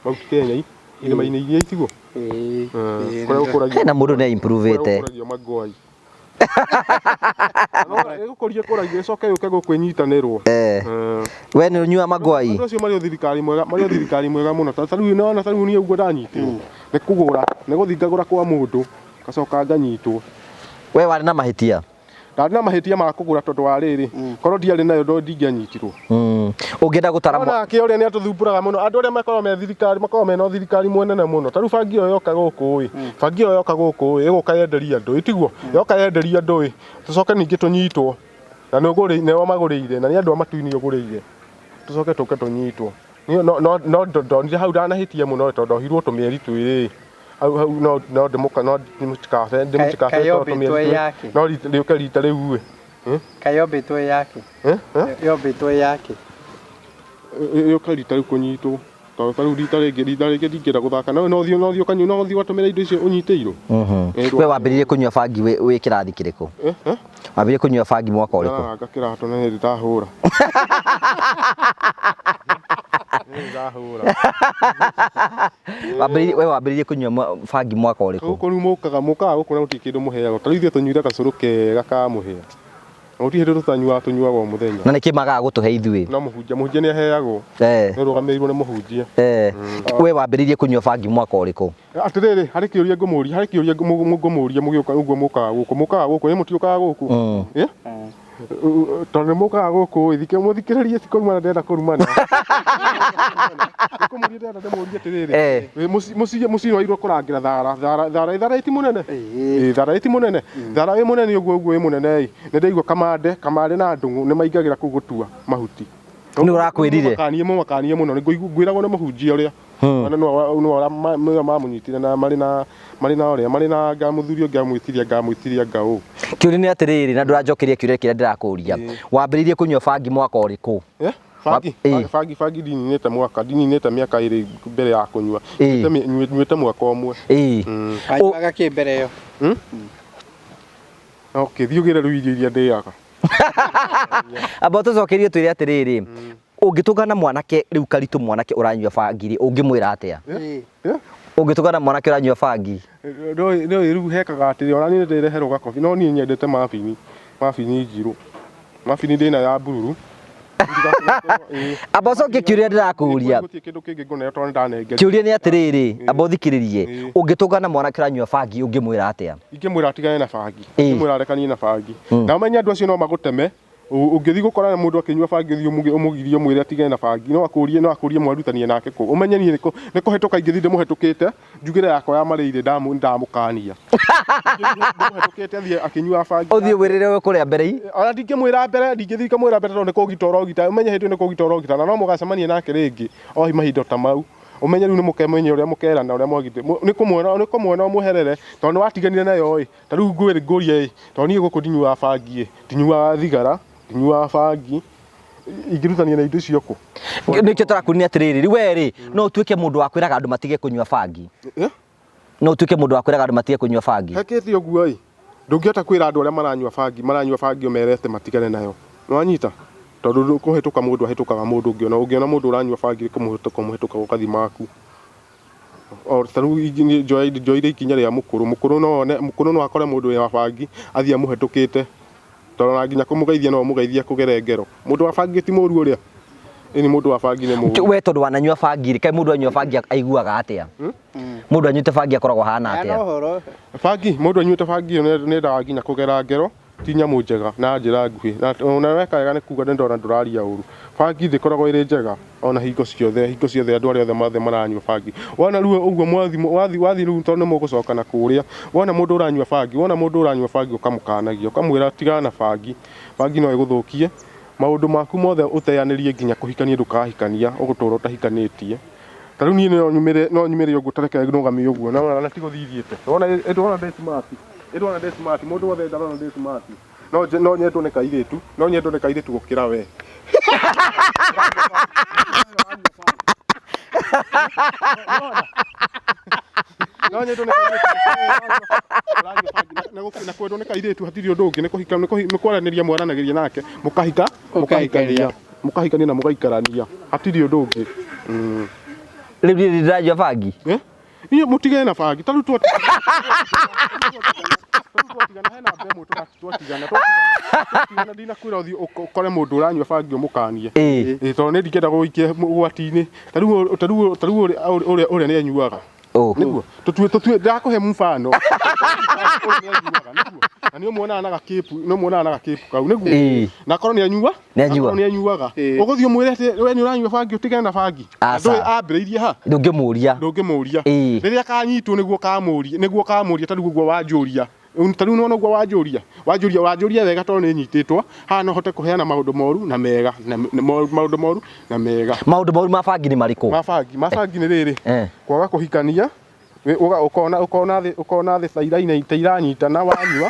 Mount Kenya irĩma-inĩ iria itiguo? Kũrĩa gũkũragio. Hena mũndũ nĩ improvĩte. Kũrĩa gũkũragio mangwai. Ĩgũkũria ĩkũragio ĩcoke yũke gũkũ ĩnyitanĩrwo. We nĩ ũnyua mangwai? Andũ acio marĩ o thirikari mwega, marĩ o thirikari mwega mũno. Ta rĩu nĩwona ta rĩu niĩ ũguo ndanyitirwo. Nĩ kũgũra, nĩ gũthiĩ ngagũra kwa mũndũ, ngacoka nganyitwo. We warĩ na mahĩtia? Ndarĩ na mahĩtia ma kũgũra tondũ wa rĩrĩ, korwo ndiarĩ nayo ndingĩanyitirwo. Ũngĩenda gũtara Nake ũrĩa nĩ atũthumbũraga mũno. Andũ arĩa makoragwo me thirikari, makoragwo mena thirikari mwenene mũno. Ta rĩu bangi ĩyo yoka gũkũ ĩ, bangi ĩyo yoka gũkũ ĩ, ĩgũka yenderie andũ, ĩtiguo? Yoka yenderie andũ ĩ, tũcoke ningĩ tũnyitwo. Na nĩ ũgũrĩ, nĩo magũrĩire, na nĩ andũ a matuinĩ ũgũrĩire. Tũcoke tũke tũnyitwo. No no ndonire hau ndanahĩtia mũno tondũ ndohirwo tũmĩeri twĩrĩ. Hau hau no no ndĩmũka no ndĩmũtikabe ndĩmũtikabe tondũ tũmĩeri twĩrĩ. No rĩũke rita rĩu ĩ. Kayombĩtwo yake. Yombĩtwo yake. Rĩũke rita rĩu kũnyitwo. Tondũ ta rĩu rita rĩngĩ rita rĩngĩ ndingĩenda gũthaka. No no ũthiĩ no ũthiĩ ũkanyua no ũthiĩ ũgatũmĩra indo icio ũnyitĩirwo. We wambĩrĩirie kũnyua bangi wĩ kĩrathi kĩrĩkũ? Wambĩrĩirie kũnyua bangi mwaka ũrĩkũ? Ndararanga kĩratũ na nĩ ndahũra. Nĩ ndahũra. We wambĩrĩirie kũnyua bangi mwaka ũrĩkũ? Gũkũ rĩu mũkaga mũkaga gũkũ na gũtirĩ kĩndũ mũheagwo. Ta rĩu ithuĩ tũnyuire gacũrũ kega ka mũhĩa. Na gũtirĩ hĩndĩ tũtanyuaga tũnyuaga o mũthenya. Na nĩkĩ magaga gũtũhe ithuĩ? No mũhunjia, mũhunjia nĩ aheagwo. Nĩ ũrũgamĩrĩirwo nĩ mũhunjia. We wambĩrĩirie kũnyua bangi mwaka ũrĩkũ? Atĩrĩrĩ, harĩ kĩũria ngũmũria, harĩ kĩũria ngũmũria mũgĩũka ũguo mũkaga gũkũ, mũkaga gũkũ, ĩ mũtiũkaga gũkũ? Tondũ nĩ mũkaga gũkũ ĩ, mũthikĩrĩrie ti kũrumana ndĩrenda kũrumana. Ngũmũria ndĩrenda ndĩmũrie atĩrĩrĩ, mũciĩ mũciĩ wairwo kũrangĩra thara, thara, thara, thara ĩ ti mũnene? Ĩ thara ĩ ti mũnene? Thara wĩ mũnene ũguo ũguo wĩ mũnene ĩ, nĩ ndaigua kamande, kamande na ndũng'ũ nĩ maingagĩra kũu gũtua mahuti. Nĩ ũrakwĩrire? Mũmakanie, mũmakanie mũno, nĩ ngwĩragwo nĩ mũhunjia ũrĩa. Nĩwe mamũnyitire na marĩ na marĩ na ũrĩa marĩ na nga mũthuri ũngĩ amwĩtirie nga amwĩtirie nga ũ. Kĩũria nĩ atĩrĩrĩ, na ndũranjokeria kĩũria kĩrĩa ndĩrakũria. Wambĩrĩirie kũnyua bangi mwaka ũrĩkũ? Bangi, bangi, bangi ndininĩte mwaka, ndininĩte mĩaka ĩrĩ mbere ya kũnyua. Nyuĩte mwaka ũmwe. Wanyuaga kĩ mbere ĩyo? Okay, thiĩ ũgĩre rĩu irio iria ndĩaga. Amba ũtũcokerie twĩre atĩrĩrĩ, ũngĩtũngana mwanake rĩu karitũ mwanake ũranyua bangi rĩ, ũngĩmwĩra atĩa? Ũngĩtũngana mwanake ũranyua bangi? No rĩu hekaga atĩrĩ, ona niĩ nĩndĩreherwo gakobi, no niĩ nyendete mabini, mabini njirũ. Mabini ndĩna ya mbururu. Amba ũcokie kĩũria ndĩrakũria. Gũtirĩ kĩndũ kĩngĩ ngũneo tondũ nĩndanengerio. Kĩũria nĩ atĩrĩrĩ, amba ũthikĩrĩrie, ũngĩtũngana mwanake ũranyua bangi ũngĩmwĩra atĩa? Ingĩmwĩra atigane na bangi. Ingĩmwĩra arekanie na bangi. Na ũmenye andũ acio no magũteme. Ũngĩthiĩ gũkora mũndũ akĩnyua bangi ũthiĩ ũmũgirie ũmwĩre atigane na bangi, no akũrie, no akũrie mwarutanie nake kũ. Ũmenye niĩ nĩ kũhetũka ingĩthiĩ ndĩmũhetũkĩte, njugĩre yakwa ya marĩire ndamũkania. Ndĩmũhetũkĩte athiĩ akĩnyua bangi. Ũthiĩ wĩrĩre we kũrĩa mbere i? Ona ndingĩmwĩra mbere, ndingĩthiĩ ngamwĩra mbere tondũ nĩ kũgita ũrogita. Ũmenye hĩndĩ ĩyo nĩ kũgita ũrogita na no mũgacemania nake rĩngĩ o mahinda ta mau. Ũmenye rĩu nĩ mũkemenya ũrĩa mũkerana ũrĩa mwagite. Nĩ kũmuona, nĩ kũmuona ũmweherere tondũ nĩ watiganire nayo ĩ. Ta rĩu ngwĩre ngũrie ĩ, tondũ niĩ gũkũ ndinyuaga bangi ĩ, ndinyuaga thigara, ndinyuaga bangi, Ingĩrutania na indo icio kũ? Nĩkĩo tũrakũria atĩrĩrĩ, rĩu we rĩ, no ũtuĩke mũndũ wa kwĩraga andũ matige kũnyua bangi? Eh? No ũtuĩke mũndũ wa kwĩraga andũ matige kũnyua bangi? Hekĩte ũguo ĩ, ndũngĩhota kwĩra andũ arĩa maranyua bangi, maranyua bangi ũmere atĩ matigane nayo. Nĩwanyita? Tondũ kũhĩtũka mũndũ ahĩtũkaga mũndũ ũngĩona, ũngĩona mũndũ ũranyua bangi nĩ kũmũhĩtũka ũmũhĩtũkaga ũgathiĩ maku. O ta rĩu njoeire ikinya rĩa mũkũrũ, mũkũrũ no one, mũkũrũ no akore mũndũ wĩ wa bangi athiĩ amũhĩtũkĩte. Tondũ ona nginya kũmũgeithia no ũmũgeithie akũgere ngero. Mũndũ wa bangi ti mũru ũrĩa? Ĩni mũndũ wa bangi nĩ mũru. We tondũ wananyua bangi rĩ, kaĩ mũndũ anyua bangi aiguaga atĩa? Mũndũ anyuĩte bangi akoragwo ahana Heana atĩa? ũhoro. Bangi, mũndũ anyuĩte bangi ĩyo nĩendaga nginya kũgera ngero, ti nyamũ njega na njĩra nguhĩ. Na ona weka wega nĩ kuga nĩndona ndũraria ũru. Bangi ndĩkoragwo ĩrĩ njega ona hingo ciothe, hingo ciothe andũ arĩa othe mothe maranyua bangi. Wona rĩu ũguo mwathi wathi wathi rĩu tondũ nĩmũgũcoka na kũrĩa, wona mũndũ ũranyua bangi, wona mũndũ ũranyua bangi ũkamũkanagia, ũkamwĩra tigana na bangi, bangi no ĩgũthũkie maũndũ maku mothe ũteanĩrie nginya kũhikania ndũkahikania, ũgũtũra ũtahikanĩtie. Ta rĩu niĩ no nyumĩre no nyumĩre ũguo ta reke nũgame ũguo na ona ti gũthiĩ thiĩte. Wona ndĩrona ndĩ smart, ndĩrona ndĩ smart, mũndũ wothe ndarona ndĩ smart. No nje- no nyendwo nĩ kairĩtu, no nyendwo nĩ kairĩtu gũkĩra we. No nyendwo nĩ kairĩtu gũkĩra we, ũranyua bangi. Na na kwendwo nĩ kairĩtu hatirĩ ũndũ ũngĩ nĩ kũhika nĩ kũhi- nĩ kwaranĩria mwaranagĩria nake mũkahika mũkahikania mũkahikania na mũgaikarania hatirĩ ũndũ ũngĩ. Rĩu niĩ ndĩranyua bangi. Eh? Inyuĩ mũtigane na bangi ta rĩu twatigana hena mbemũ twatigana twatigana ndinakwĩra ũthiĩ ũkore mũndũ ũranyua bangi ũmũkanie. Ĩĩ. Ĩĩ, tondũ nĩ ndingĩenda gũgũikia ũgwati-inĩ. Ta rĩu ta rĩu ta rĩu ũrĩa ũrĩa nĩ anyuaga. Ũ. Nĩguo tũtue tũtue ndakũhe mfano. Ũyũ nĩ anyuaga nĩguo. Na nĩ ũmuonaga na gakĩpu, nĩ ũmuonaga na gakĩpu kau nĩguo. Ĩĩ. Na akorwo nĩ anyua, Nĩ anyua. akorwo nĩ anyuaga. Ĩĩ. Ũgũthiĩ ũmwĩre atĩ we nĩ ũranyua bangi ũtigane na bangi. Na Aca. ndũĩ ambĩrĩirie ha? Ndũngĩmũria. Ndũngĩmũria. Ĩĩ. Rĩrĩa akanyitwo nĩguo kamũria, nĩguo kamũria ta rĩu ũguo wanjũria. Ta rĩu nĩwona ũguo wanjũria. Wanjũria wanjũria wega tondũ nĩ nyitĩtwo. Haha no hote kũheana maũndũ moru na mega, na maũndũ moru na mega. Maũndũ moru ma bangi nĩ marĩkũ? Ma bangi, ma bangi nĩ rĩrĩ. Eh. Kwaga kũhikania, ũkona ũkona thĩ ũkona thĩ ta iraina ta iranyitana wanyua.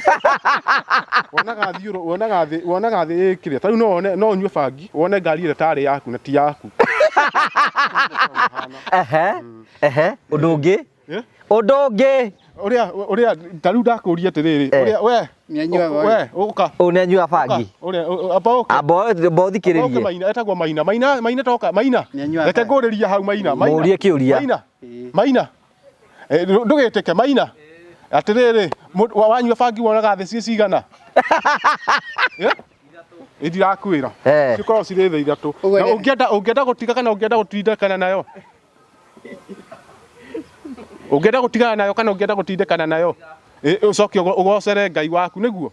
Wonaga thiũrũ wonaga thĩ wonaga thĩ ĩkĩrĩa. Ta rĩu no wone no ũnyue bangi wone ngari ĩrĩa tarĩ yaku na ti yaku. Ehe. Ehe. Ũndũ ũngĩ? Eh? Ũndũ ũngĩ? Ũrĩa ũrĩa ta rĩu ndakũria atĩrĩrĩ, Eh. ũrĩa we Nĩanyuaga ũyũ. we ũka Ũyũ nĩ anyua bangi. ũrĩa amba ũke. Amba amba Oke ũthikĩrĩrie. Maina etagwo Maina. Maina Maina toka Maina. Nĩanyuaga Reke bangi. ngũrĩrie hau Maina. Maina. Mũrie kĩũria. Maina. Ĩĩ. Maina. Eh, ndũgĩtĩke Maina. Atĩrĩrĩ, wanyua bangi wonaga thĩ ciĩ cigana? Eh? Ĩ ndirakwĩra. Eh. Cikoragwo cirĩ thĩ ithatũ. Ũguo Na ũngĩenda ũngĩenda gũtiga kana ũngĩenda gũtindĩkana nayo? Ũngĩenda gũtigana nayo kana ũngĩenda gũtindĩkana nayo? Ĩ, Ũcoke ũgocere Ngai waku nĩguo?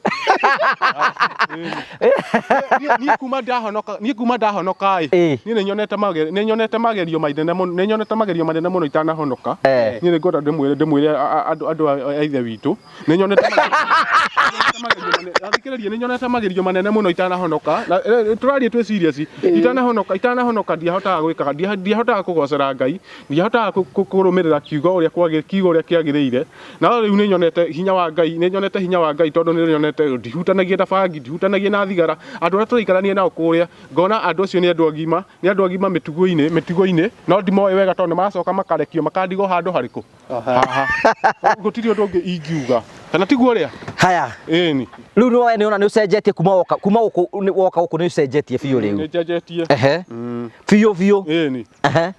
Niĩ niĩ kuma ndahonoka niĩ kuma ndahonoka ĩ Ĩ. niĩ nĩnyonete magerio nĩnyonete magerio manene mũno nĩnyonete magerio manene mũno itanahonoka. Eh. Niĩ nĩngwenda ndĩmwĩre ndĩmwĩre andũ andũ a ithe witũ nĩnyonete magerio nĩnyonete magerio manene mũno itanahonoka na tũraria twĩ serious itanahonoka itanahonoka ndiahotaga gwĩkaga ndiahotaga kũgocera Ngai ndiahotaga kũrũmĩrĩra kiugo ũrĩa kwagĩ kiugo ũrĩa kĩagĩrĩire na rĩu nĩnyonete hinya wa Ngai nĩnyonete hinya wa Ngai tondũ nĩnyonete ndihutanagia na bangi ndihutanagia na thigara andũ arĩa tũraikarania nao kũrĩa ngona andũ acio nĩ andũ agima nĩ andũ agima mĩtugo-inĩ mĩtugo-inĩ no ndimoĩ wega tondũ nĩmaracoka makarekio makandigwo handũ harĩkũ haha gũtirĩ ũndũ ũngĩ ingiuga kana tiguo ũrĩa Haya. ĩni Rĩu nĩ we nĩona nĩ ũcenjetie kuma woka kuma gũkũ woka gũkũ nĩ ũcenjetie biũ rĩu. nĩ njenjetie Ehe. Biũ biũ. ĩni Ehe.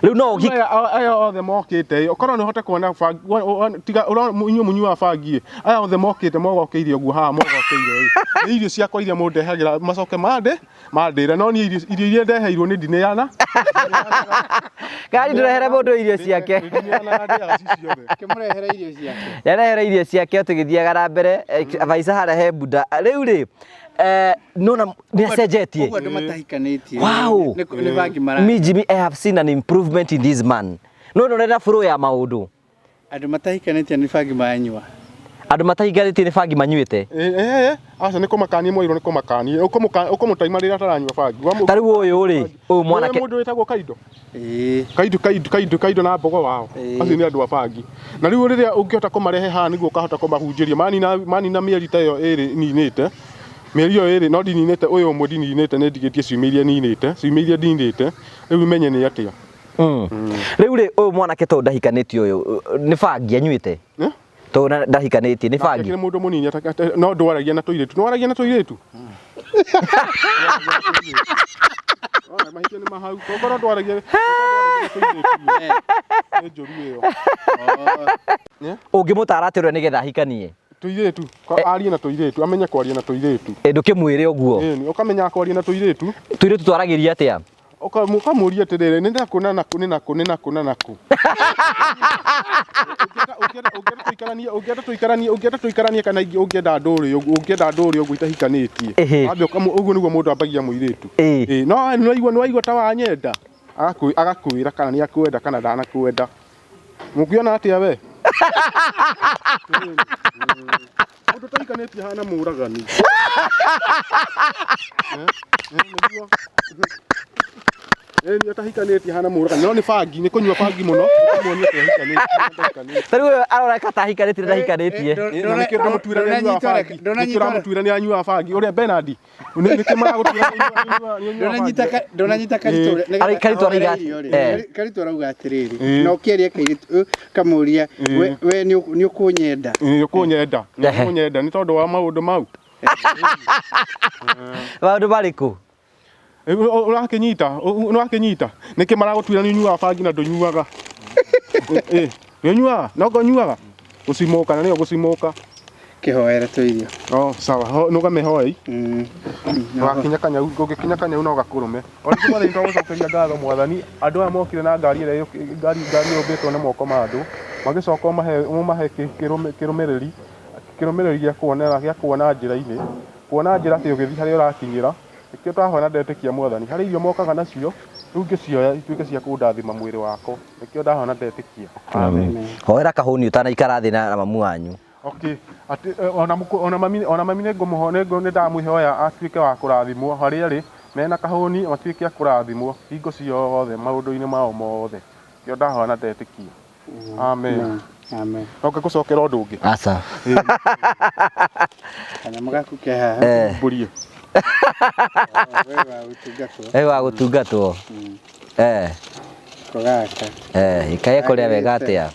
Rĩu no ũhiki aya aya othe mokĩte ũkorwo nĩ ũhote kuona bangi tiga inyuĩ mũnyuaga bangi ĩ aya othe mokĩte mogokeire ũguo haha mogokeire ĩ nĩ irio ciakwa iria mũndehagĩra macoke mande mandĩre no niĩ irio irio iria ndeheirwo nĩ ndineana Gari ndũrehere mũndũ irio ciake. Ndineanaga ndĩaga ci ciothe Akĩmũrehere irio ciake. Nĩarehere irio ciake o tũgĩthiaga na mbere Vaica harĩa he Buda. Rĩu rĩ nona nĩ acenjetie. Ũguo andũ matahikanĩtie. Wow. Nĩ bangi mara. Me Jimmy, I have seen an improvement in this man. No no na flow ya maũndũ. Andũ matahikanĩtie nĩ bangi maranyua. Andũ matahikanĩtie nĩ bangi manyuĩte. Eh, aca nĩ kũmakania mwairwo nĩ kũmakania ũkũmũtaima rĩrĩa ataranyua bangi Ta rĩu ũyũ rĩ, ũyũ mwanake mũndũ wĩtagwo Kaindo Ĩĩ. Kaindo Kaindo Kaindo Kaindo na Mbogo wao Ĩĩ. acio nĩ andũ a bangi na rĩu rĩrĩa ũngĩhota kũmarehe haha nĩguo ũkahota kũmahunjĩria manina manina mĩeri ta ĩyo ĩrĩ ninĩte Mĩeri ĩyo ĩrĩ no ndininĩte ũyũ ũmwe ndininĩte nĩ ndigĩtie ciumia iria ninĩte, ciumia iria ndinĩte, rĩu menye nĩ atĩa. Rĩu rĩ ũyũ mwanake tondũ ndahikanĩtie ũyũ nĩ bangi anyuĩte? Eh? Tondũ ndahikanĩtie nĩ bangi? Nake mũndũ mũnini no ndwaragia na tũirĩtu. Nĩwaragia na tũirĩtu? Ona mahĩtia nĩ mahau. Kongorwo ndwaragia na tũirĩtu. Nĩ njũru ĩyo. Ũngĩmũtara atĩa ũrĩa nĩgetha ahikanie? Tũirĩtu, arie na tũirĩtu, amenye kwaria na tũirĩtu. Ĩ ndũkĩmwĩre ũguo. Ĩni, ũkamenya kwaria na tũirĩtu. Tũirĩtu twaragĩria atĩa? Ũkamũria atĩrĩrĩ, nĩ nakũ na nakũ, nĩ nakũ, nĩ nakũ na nakũ. Ũngĩenda tũikaranie, ũngĩenda tũikaranie, ũngĩenda tũikaranie kana ũngĩenda ndũrĩ ũguo, ũngĩenda ndũrĩ ũguo itahikanĩtie. Wambe ũguo nĩguo mũndũ ambagia mũirĩtu. Ĩ, no nĩwaigua, nĩwaigua ta wanyenda? Agakwĩra kana nĩ akwenda kana ndanakwenda. Mũkuona atĩa we? Mũndũ ũtahikanĩtie ahana mũragani. Nĩguo. Nĩ ũtahikanĩtie ahana mũragani. No nĩ bangi, nĩ kũnyua bangi mũno. Ũkamuonia atĩ ahikanĩtie. Ta rĩu ũyũ aroneka ta ahikanĩtie na ndahikanĩtie. Na nĩkĩo ndamũtuĩra nĩ anyuaga bangi. Nĩkĩo ũramũtuĩra nĩ anyuaga bangi. Ũrĩa Bernard, nĩkĩ maragũtuĩra nĩ anyuaga bangi? Ndũnanyita Karitũ nĩgetha Karitũ arauga ahoere irio rĩ. Karitũ arauga atĩrĩrĩ, na ũkĩaria kairĩtu kamũria, we nĩ ũkũnyenda? Nĩ ũkũnyenda, nĩ ũkũnyenda nĩ tondũ wa maũndũ mau. Maũndũ marĩkũ? Ũrakĩnyita, nĩwakĩnyita? Nĩkĩ maragũtuĩra nĩ ũnyuaga bangi na ndũnyuaga? Nĩ ũnyuaga? No ũnyuaga? Gũcimũka na nĩyo gũcimũka. Kĩhoere tũirio. Oh, sawa. Nũgame hoi. Wakinya kanyau, ũngĩkinya kanyau no gakũrũme. O rĩngĩ mwathani twagũcokeria ngatho mwathani, andũ aya mokire na ngari ĩrĩa ngari ngari yũmbĩtwo na moko ma andũ, magĩcoka ũmahe ũmahe kĩrũmĩrĩri kĩrũmĩrĩri gĩa kuonera gĩa kuona njĩra-inĩ, kuona njĩra atĩ ũgĩthiĩ harĩa ũrakinyĩra, nĩkĩo twahoya na ndetĩkia mwathani, harĩ irio mokaga nacio, rĩu ngĩcioya ituĩke cia kũndathima mwĩrĩ wakwa, nĩkĩo ndahoya na ndetĩkia. Amen. Hoera kahũni ũtanaikara thĩ na mamu wanyu. Okay. Atĩ ona ona mami ona mami nĩ ngũmũho nĩ nĩ ndamwĩhoya atuĩke wa kũrathimwo harĩa arĩ mena kahũni matuĩke a kũrathimwo hingo ciothe maũndũ-inĩ mao mothe. Nĩkĩo ndahoya na ndetĩkia. Amen. Amen. No ngĩgũcokera ũndũ ũngĩ. Aca. Kanyamũ gaku ke haha. Mbũrie. We wa gũtungatwo. We wa gũtungatwo. Ko gaka. Ikae kũrĩa wega atĩa?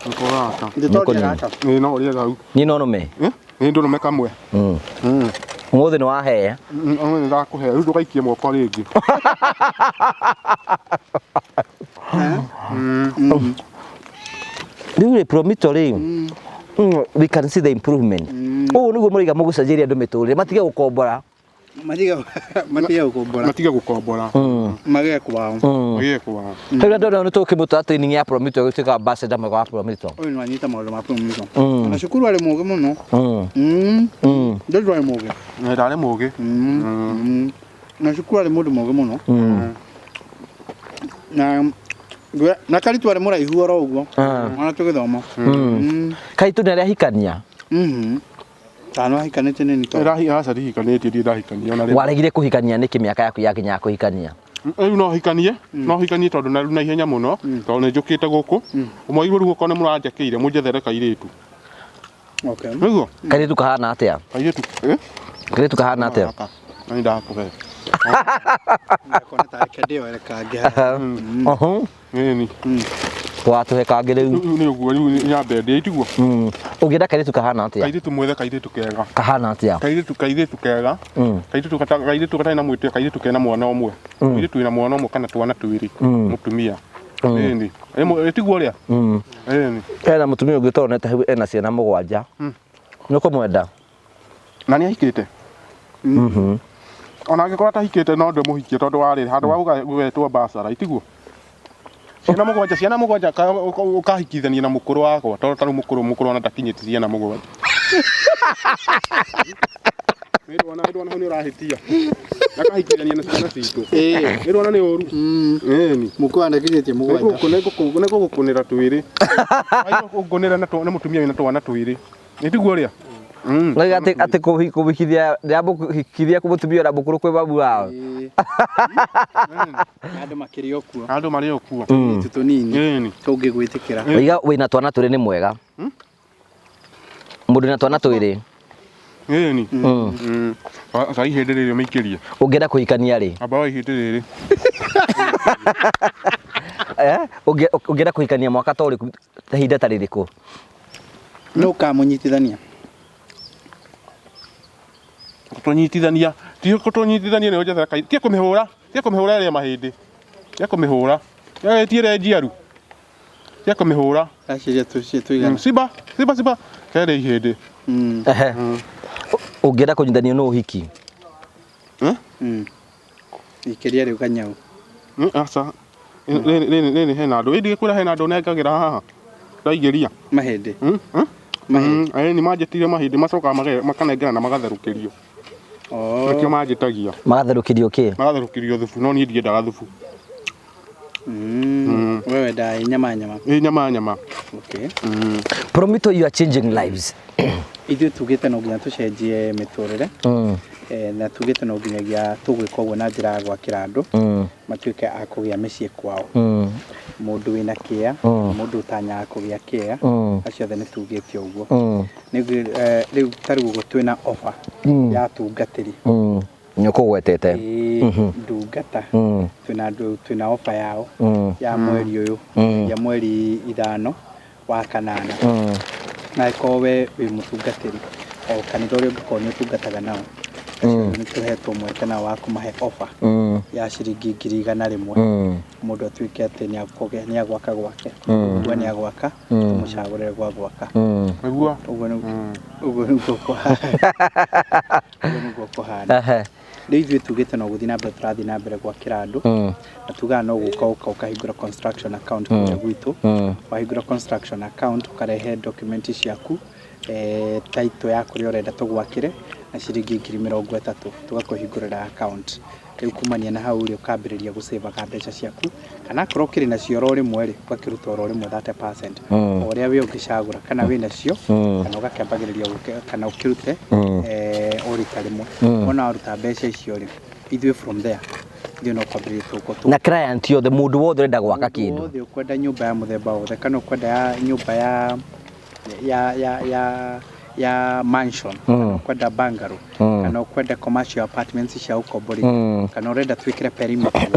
Nĩko gaka. Ndĩtoria gaka. Ĩĩ no ũrĩe hau. Niĩ no nũme. Nĩ ndũrũme kamwe. Ũmũthĩ nĩ wahe. Ũmũthĩ nĩ ndakũhe. Rĩu ndũgaikie moko rĩngĩ. Rĩu rĩ Promito rĩ we can see the improvement. Ũũ nĩguo mũraiga mũgũcenjeria andũ mĩtũrĩre matige gũkombora. Matige matige gũkombora. Matige gũkombora. Magĩe kwao. Magĩe kwao. Rĩu andũ nĩ tũkĩmũtwara training ya Promito gũtuĩka ambassador mwega wa Promito. Ũyũ nĩ wanyita maũndũ ma Promito. Na cukuru arĩ mũgĩ mũno. Ndũrĩ arĩ mũgĩ. Ndarĩ mũgĩ. Na cukuru arĩ mũndũ mũgĩ mũno. Na na Karitũ arĩ mũraihu oro ũguo. Ona tũgĩthoma. Karitũ nĩ arĩ ahikania? Kana ahikanĩtie nĩ nito. Ĩrahi aca ndihikanĩtie ndirĩ ndahikania ona rĩ. Waregire kũhikania nĩkĩ mĩaka yaku yakinya ya kũhikania? Rĩu no hikanie, no hikanie tondũ na na ihenya mũno tondũ nĩ njũkĩte gũkũ. Mwagĩrĩirwo rĩu okorwo nĩ mũranjakĩire mũnjethere kairĩtu. Okay. Nĩguo? Kairĩtu kahana atĩa? Kairĩtu. Eh? Kairĩtu kahana atĩa? Gaka. Na nĩ ndakũhe. Ndakona tarĩ kĩndĩoere kangĩ haha. Oho. Ĩni. Watũhe kangĩ rĩu. Rĩu nĩ ũguo rĩu nyambe ndĩe itiguo. Ũngĩenda kairĩtu kahana atĩa? Kairĩtu mwethe kairĩtu kega. Kahana atĩa? Kairĩtu kairĩtu kega. Kairĩtu gata kairĩtu gatarĩ na mwĩtĩo kairĩtu kena mwana ũmwe. Mũirĩtu wĩna mwana ũmwe kana twana twĩrĩ. Mũtumia. Ĩni. Ĩtiguo ũrĩa? Ĩni. Hena mũtumia ũngĩ ũtonete hau ena ciana mũgwanja. Nĩ ũkũmwenda? Na nĩ ahikĩte? Ona angĩkorwo atahikĩte no ndĩmũhikie tondũ wa rĩrĩ handũ wa gũgetwo mbacara itiguo? Ciana mũgwanja ciana mũgwanja ũkahikithania na mũkũrũ wakwa tondũ tarĩu mũkũrũ mũkũrũ ona ndakinyĩtie ciana mũgwanja. Nĩndona nĩndona hau nĩũrahĩtia. Akahikithania na ciana citũ. Nĩndona nĩ ũru. Ĩni. Mũkũrũ ndakinyĩtie mũgwanja. Nĩngũgũkũnĩra twĩrĩ. Ũngũnĩre na mũtumia wĩna twana twĩrĩ. Nĩtiguo ũrĩa? Ngai atĩ atĩ kũhikithia ndĩramũhikithia mũtumia ũrĩa mũkũrũ kwĩ mamu wao. Na andũ makĩrĩ o kuo. Andũ marĩ o kuo. Tũirĩtu tũnini Ĩni. tũngĩgwĩtĩkĩra. Waiga wĩna twana twĩrĩ nĩ mwega. Mũndũ na twana twĩrĩ. Ĩni. Sa ihĩndĩ rĩrĩ ũmĩikĩrie. Ũngĩenda kũhikania rĩ? Amba wa ihĩndĩ rĩrĩ. Eh? Ũngĩenda kũhikania mwaka ta ũrĩkũ, ihinda ta rĩrĩkũ? Nũ ũkamũnyitithania? Tũnyitithania. Ti tũnyitithania nĩ ũnjethera kai. Tiga kũmĩhũra. Tiga kũmĩhũra ĩrĩe mahĩndĩ. Tiga kũmĩhũra. Ti ĩrĩa njiaru. Tiga kũmĩhũra. Aciria tũcie tũigana. Simba, simba, simba. Kerĩ ihĩndĩ. Ehe. Ũngĩenda kũnyitithanio nũ ũhiki? Eh? Ikĩria rĩu kanyau. Aca. Rĩrĩ rĩrĩ rĩrĩ hena andũ. Ĩĩ kwĩra hena andũ nengagĩra haha. Ndaigĩria. Mahĩndĩ. Mahĩndĩ. Ĩĩ nĩ manjĩtire mahĩndĩ macokaga makanengera na magatherũkĩrio. Oh. Nĩkĩo manjĩtagia. Magatherũkĩrio kĩ? Magatherũkĩrio thubu no niĩ ndiendaga thubu. We wendaga ĩ nyama nyama. Ĩ nyama nyama. Okay. Promito, you are changing lives. Ithuĩ tugĩte no nginya tũcenjie mĩtũrĩre. Na tugĩte no nginyagia tũgwĩka ũguo na njĩra ya gwakĩra andũ matuĩke a kũgĩa mĩciĩ kwao. Mũndũ wĩna kĩea, mũndũ ũtanyaga kũgĩa kĩea, acio othe nĩ tugĩte ũguo. Rĩu ta rĩu ũguo twĩna offer ya atungatĩri. Nĩ ũkũgwetete. Ĩĩ, ndungata. Twĩna andũ, twĩna offer yao ya mweri ũyũ, ya mweri 5 wa kanana. Na angĩkorwo we wĩ mũtungatĩri o kanitha ũrĩa ũngĩkorwo nĩ ũtungataga nao, acio nĩ tũhetwo mweke nao wa kũmahe offer ya ciringi 100,000. Mũndũ atuĩke atĩ nĩ agwaka gwake. Ũguo nĩ agwaka, tũmũcagũrĩre gwa gwaka. Nĩguo. Ũguo nĩguo kũhana. Ũguo nĩguo kũhana. Rĩu ithuĩ tugĩte no gũthiĩ na mbere tũrathiĩ na mbere gwakĩra andũ. Na tugaga no gũka ũka ũkahingũra construction account kũrĩa gwitũ. Wahingũra construction account ũkarehe document ciaku, title ya kũrĩa ũrenda tũgwakĩre na ciringi 30,000 tũgakũhingũrĩra account. Rĩu kumania na hau rĩ, ũkambĩrĩria gũcĩvaga mbeca ciaku, kana akorwo ũkĩrĩ nacio oro rĩmwe rĩ, ũgakĩruta oro rĩmwe 30% o ũrĩa we ũngĩcagũra, kana wĩ nacio, kana ũgakĩambagĩrĩria kana ũkĩrute, o rita rĩmwe. Wona waruta mbeca icio rĩ, ithuĩ from there, ithuĩ no kwambĩrĩria tũgũkorwo Na client yothe, mũndũ wothe ũrenda gwaka Mũndũ kĩndũ. wothe ũkwenda nyũmba ya mũthemba wothe, kana ũkwenda ya nyũmba ya ya ya ya ya mansion, kana ũkwenda bungalow, kana ũkwenda commercial apartments cia ũkomborithia, kana ũrenda twĩkĩre perimeter,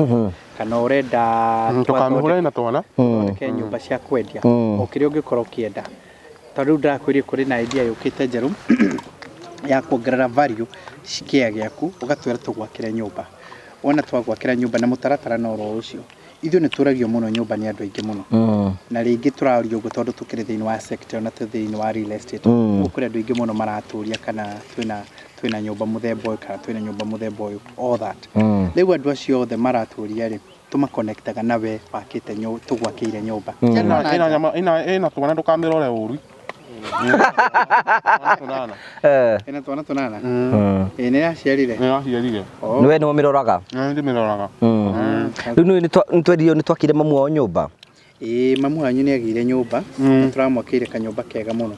kana ũrenda Tũkamĩhũra ĩna twana. Tũthondeke nyũmba cia kwendia, o kĩrĩa ũngĩkorwo ũkĩenda. Ta rĩu ndĩrakwĩrire kũrĩ na idea yũkĩte njerũ ya kuongerera value kĩea gĩaku, ũgatwĩra tũgwakĩre nyũmba. Wona twagwakĩra nyũmba na mũtaratara no oro ũcio. Ithuĩ nĩ tũragio mũno nyũmba nĩ andũ aingĩ mũno. Na rĩngĩ tũrario ũguo tondũ tũkĩrĩ thĩinĩ wa sector na twĩ thĩinĩ wa real estate. Ũguo kũrĩ andũ aingĩ mũno maratũria kana twĩna nyũmba mũthemba ũyũ, kana twĩna nyũmba mũthemba ũyũ, all that. Rĩu andũ acio othe maratũria rĩ, tũmakonektaga na we wakĩte tũgwakĩire nyũmba. Ĩna nyama, ĩna twana ndũkamĩrore ũru. Twana tũnana. Ĩna twana tũnana? Ĩĩ, nĩ yaciarire? Nĩ yaciarire. Oh. Nĩ we nĩwe ũmĩroraga? Nĩ ndĩmĩroraga. Rĩu nĩ nĩ twakire mamu wao nyũmba? Ĩĩ, mamu wanyu nĩ agĩire nyũmba. Nĩ tũramwakĩire kanyũmba kega mũno.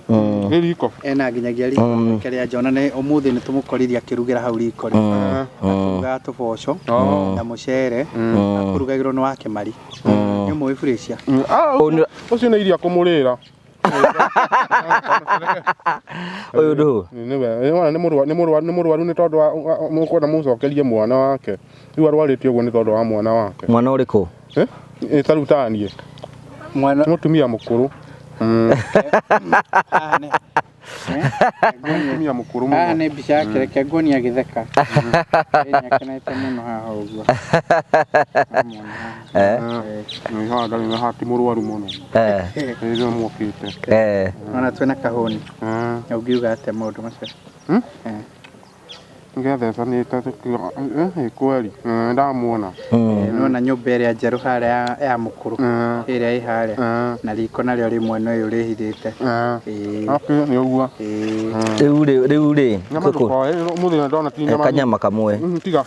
Nĩ riko. Ena nginyagia riko rĩake rĩa nja. Ona nĩ ũmũthĩ nĩ tũmũkoririe akĩrugĩra hau riko rĩ. Akĩrugaga tũboco na mũcere. Akũrugagĩrwo nĩ wa Kĩmari. Nĩ ũmũĩ Felicia? Ũcio nĩ irio akũmũrĩra. Ũyũ ndũ? Nĩwe. Nĩ mũrwaru, nĩ mũrwaru nĩ tondũ wa mũkwenda mũcokerie mwana wake. Rĩu arwarĩte ũguo nĩ tondũ wa mwana wake. Mwana ũrĩkũ? Ta rĩu ta niĩ. Mwana Mũtumia mũkũrũ. Mũtumia mũkũrũ mũno. Haha nĩ mbica yake, reke nguonie agĩtheka. Nĩ akenete mũno haha ũguo. Nĩ haha ndarĩ na hati mũrwaru mũno. Nĩ mokĩte. Ona twĩna kahũni. Na ũngiuga atĩa maũndũ macio? Ngethecanĩte ĩ kweli. Ndamuona. Nĩwona nyũmba ĩrĩa njerũ harĩa ya mũkũrũ. Ĩrĩa ĩ harĩa. Na riko narĩo rĩ mwena ũyũ rĩhithĩte. Okay, nĩ ũguo. Rĩu rĩ, rĩu rĩ, Nyama ndũkoe, mũthenya ndona ti nyama. Kanyama kamwe. Tiga.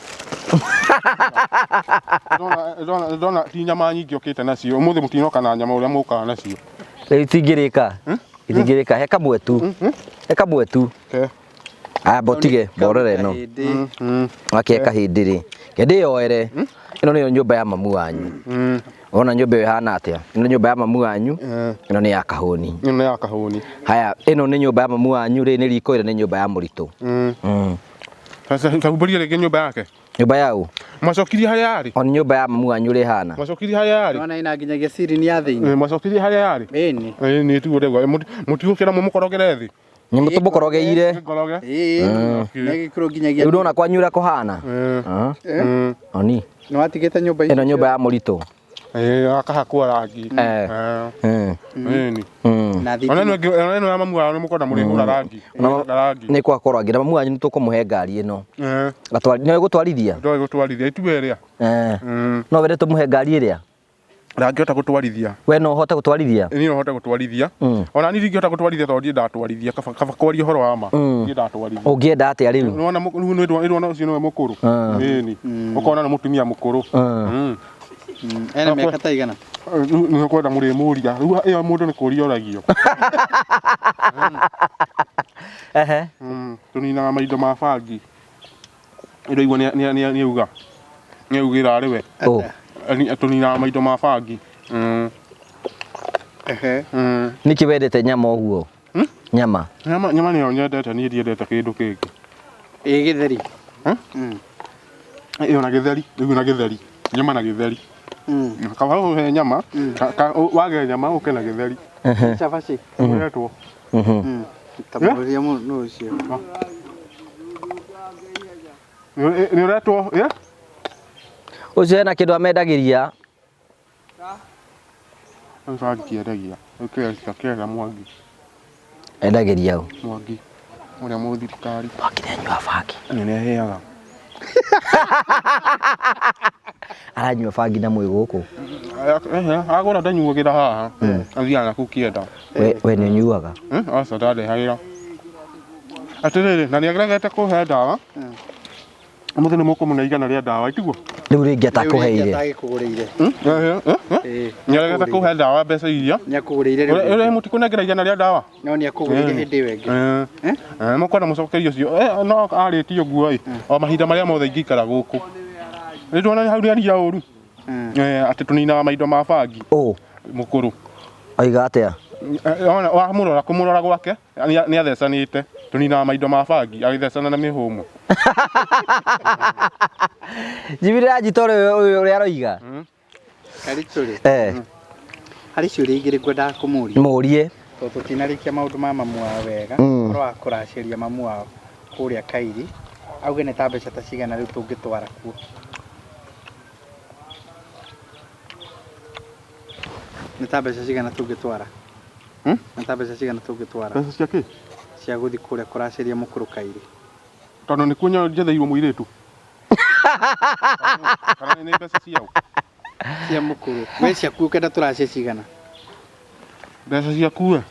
Ndona ti nyama nyingĩ ũkĩte nacio. Ũmũthĩ mũtinoka na nyama ũrĩa mũkaga nacio. Rĩu itingĩrĩka. Itingĩrĩka, he kamwe tu. He kamwe tu. Ke. Aya, mbotige, mborere ĩno. Gake kahĩndĩ rĩ. Reke ndĩyoere. Ĩno nĩyo nyũmba ya mamu wanyu. Wona nyũmba ĩyo ĩhana atĩa? Ĩno nyũmba ya mamu wanyu, ĩno nĩ ya kahũni. Ĩno nĩ ya kahũni. Haya, ĩno nĩ nyũmba ya mamu wanyu, rĩrĩ nĩ riko, ĩrĩa nĩ nyũmba ya mũritũ. Sasa humbũria rĩngĩ nyũmba yake. Nyũmba ya ũ? Mwacokirie harĩa yarĩ? O nĩ nyũmba ya mamu wanyu ũrĩa ĩhana. Mwacokirie harĩa yarĩ? Nĩwona ĩna nginyagia ceiling ya thĩinĩ. Mwacokirie harĩa yarĩ? Ĩni. Ĩni tiguo ndauga. Mũtigũkĩra mũmũkorogere thĩ. Nĩ mũtũmũkorogeire. Ngoroge. Ĩĩ. Nĩ gĩkĩro nginyagia. Rĩu ndona kwanyu ũrĩa kũhana. Oni. Nĩ watigĩte nyũmba Ĩno nyũmba ya mũritũ. Akahakwo rangi. Ĩni. Na Ona ĩno ĩngĩ ona ĩno ya mamu wao nĩ mũkwenda mũrĩhũra rangi. Mũrĩhũra rangi. Nĩ kwakwo rangi na mamu wanyu nĩ tũkũmũhe ngari ĩno. Nĩ gũtwarithia? Ndoĩ gũtwarithia itue ĩrĩa. No wende tũmũhe ngari ĩrĩa? Ndangĩhota gũtwarithia. We no ũhote gũtwarithia? Niĩ no hote gũtwarithia. Ona niĩ ndingĩhota gũtwarithia tondũ ndirĩ ndatwarithia. Kaba kwaria ũhoro wa ma. Ndirĩ ndatwarithia. Ũngĩenda atĩa rĩu? Nĩwona rĩu nĩwona ũcio nĩwe mũkũrũ. Ĩni. Ũkona nĩ mũtumia mũkũrũ. Ena mĩaka ta igana? Nĩ ũkwenda mũrĩmũria. Rĩu ĩyo mũndũ nĩ kũria oragio. Ehe. Tũninaga maindo ma bangi. Ĩraigua nĩ auga. Nĩ augĩra arĩ we. Tũninaga maindo ma bangi. Ehe. Nĩkĩ wendete nyama ũguo? Nyama. Nyama nyama nĩyo nyendete niĩ ndiendete kĩndũ kĩngĩ. Ĩ gĩtheri. Ĩyo na gĩtheri, rĩu na gĩtheri. Nyama na gĩtheri. Kaba ũhe nyama, wage nyama ũke na gĩtheri. Cabaci. Ũretwo. Tamũria mũndũ ũcio. Nĩ ũretwo, ĩ? Ũcio hena kĩndũ amendagĩria. Bangi endagia. Ũkĩenda Mwangi. Endagĩria ũ? Mwangi. Ũrĩa mũthirikari. Mwangi nĩ anyua bangi. Nĩ aheaga. Aranyua bangi na mwĩ gũkũ. Agũra ndanyuagĩra haha. Athiaga na kũu kĩenda. We nĩ ũnyuaga? Aca ndandehagĩra. Atĩrĩrĩ, na nĩ aregete kũhe ndawa. Ũmũthĩ nĩ mũkũmũne igana rĩa ndawa, itiguo? Rĩu rĩngĩ atakũheire. Atagĩkũgũrĩire. Nĩ aregete kũhe ndawa mbeca iria. Nĩ akũgũrĩire rĩu. Ũrĩa mũtikũnengera igana rĩa ndawa? No nĩ akũgũrĩire hĩndĩ ĩyo ĩngĩ. Mũkwenda mũcokerie ũcio. No arĩtie ũguo ĩ. O mahinda marĩa mothe ingĩikara gũkũ. Nĩ ndona hau nĩ aria ũru. Atĩ tũninaga maindo ma bangi. Ũ. Mũkũrũ. Oiga atĩa? Wamũrora kũmũrora gwake nĩ athecanĩte. Tũninaga maindo ma bangi agĩthecana na mĩhũmũ. Njibirĩra njita ũrĩa aroiga. Karitũ-rĩ. Harĩ ciũria igĩrĩ ngwendaga kũmũria. Mũrie. Tondũ tũtinarĩkia maũndũ ma mamu wao wega, ũhoro wa kũracĩria mamu wao kũrĩa Kairi, auge nĩ ta mbeca ta cigana rĩu tũngĩtwara kuo. Nĩ ta mbeca cigana tũngĩtwara? Nĩ ta mbeca cigana tũngĩtwara? Mbeca cia kĩ? Cia gũthiĩ kũrĩa kũracĩria mũkũrũ Kairi. Tondũ nĩkuo njetheirwo mũirĩtu. Kana nĩ mbeca ciao? Cia mũkũrũ. We ciaku ũkenda tũracie cigana? Mbeca ciaku we?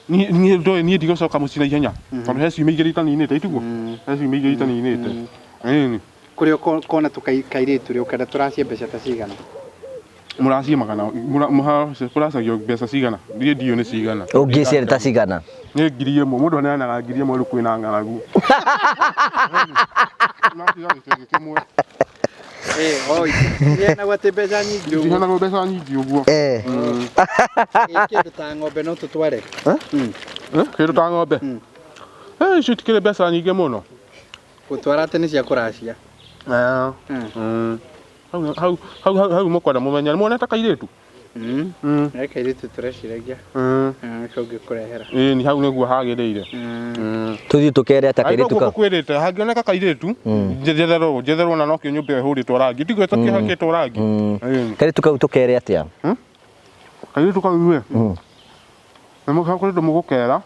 Niĩ ndoĩ niĩ ndigũcoka mũciĩ na ihenya. Tondũ he ciumia igĩrĩ itaninĩte, itiguo? He ciumia igĩrĩ itaninĩte. Ĩni. Kũrĩa ũkona tũkairĩtu rĩ, ũkenda tũracie mbeca ta cigana? Mũracie magana, kũracagio mbeca cigana? Niĩ ndiũĩ nĩ cigana. Ũngĩciria ta cigana? Nĩ 1000, mũndũ aneanaga 1000 rĩu kwĩna ng'aragu. Maciga gĩcunjĩ kĩmwe. Itiheanagwo atĩ mbeca nyingĩ ũguo. Itiheanagwo mbeca nyingĩ ũguo. Kĩndũ ta ng'ombe no tũtware? Kĩndũ ta ng'ombe? Icio itikĩrĩ mbeca nyingĩ mũno. Gũtwara atĩ nĩ cia kũracia. Hau hau hau mũkwenda mũmenye. Nĩmuonete kairĩtu? Nĩ kairĩtu tũreciragia. Nĩkĩo ngĩkũrehera. Ĩni hau nĩguo hagĩrĩire. Tũthiĩ tũkere atĩa kairĩtu kau? Ngũkwĩrĩte hangĩoneka kairĩtu njetherwo njetherwo na nokĩo nyũmba ĩyo ĩhũrĩtwo rangi. Tiguo ĩtakĩhakĩtwo rangi. Kairĩtu kau tũkere atĩa? Kairĩtu kau ĩ. Nĩ kũrĩ mũgũkera.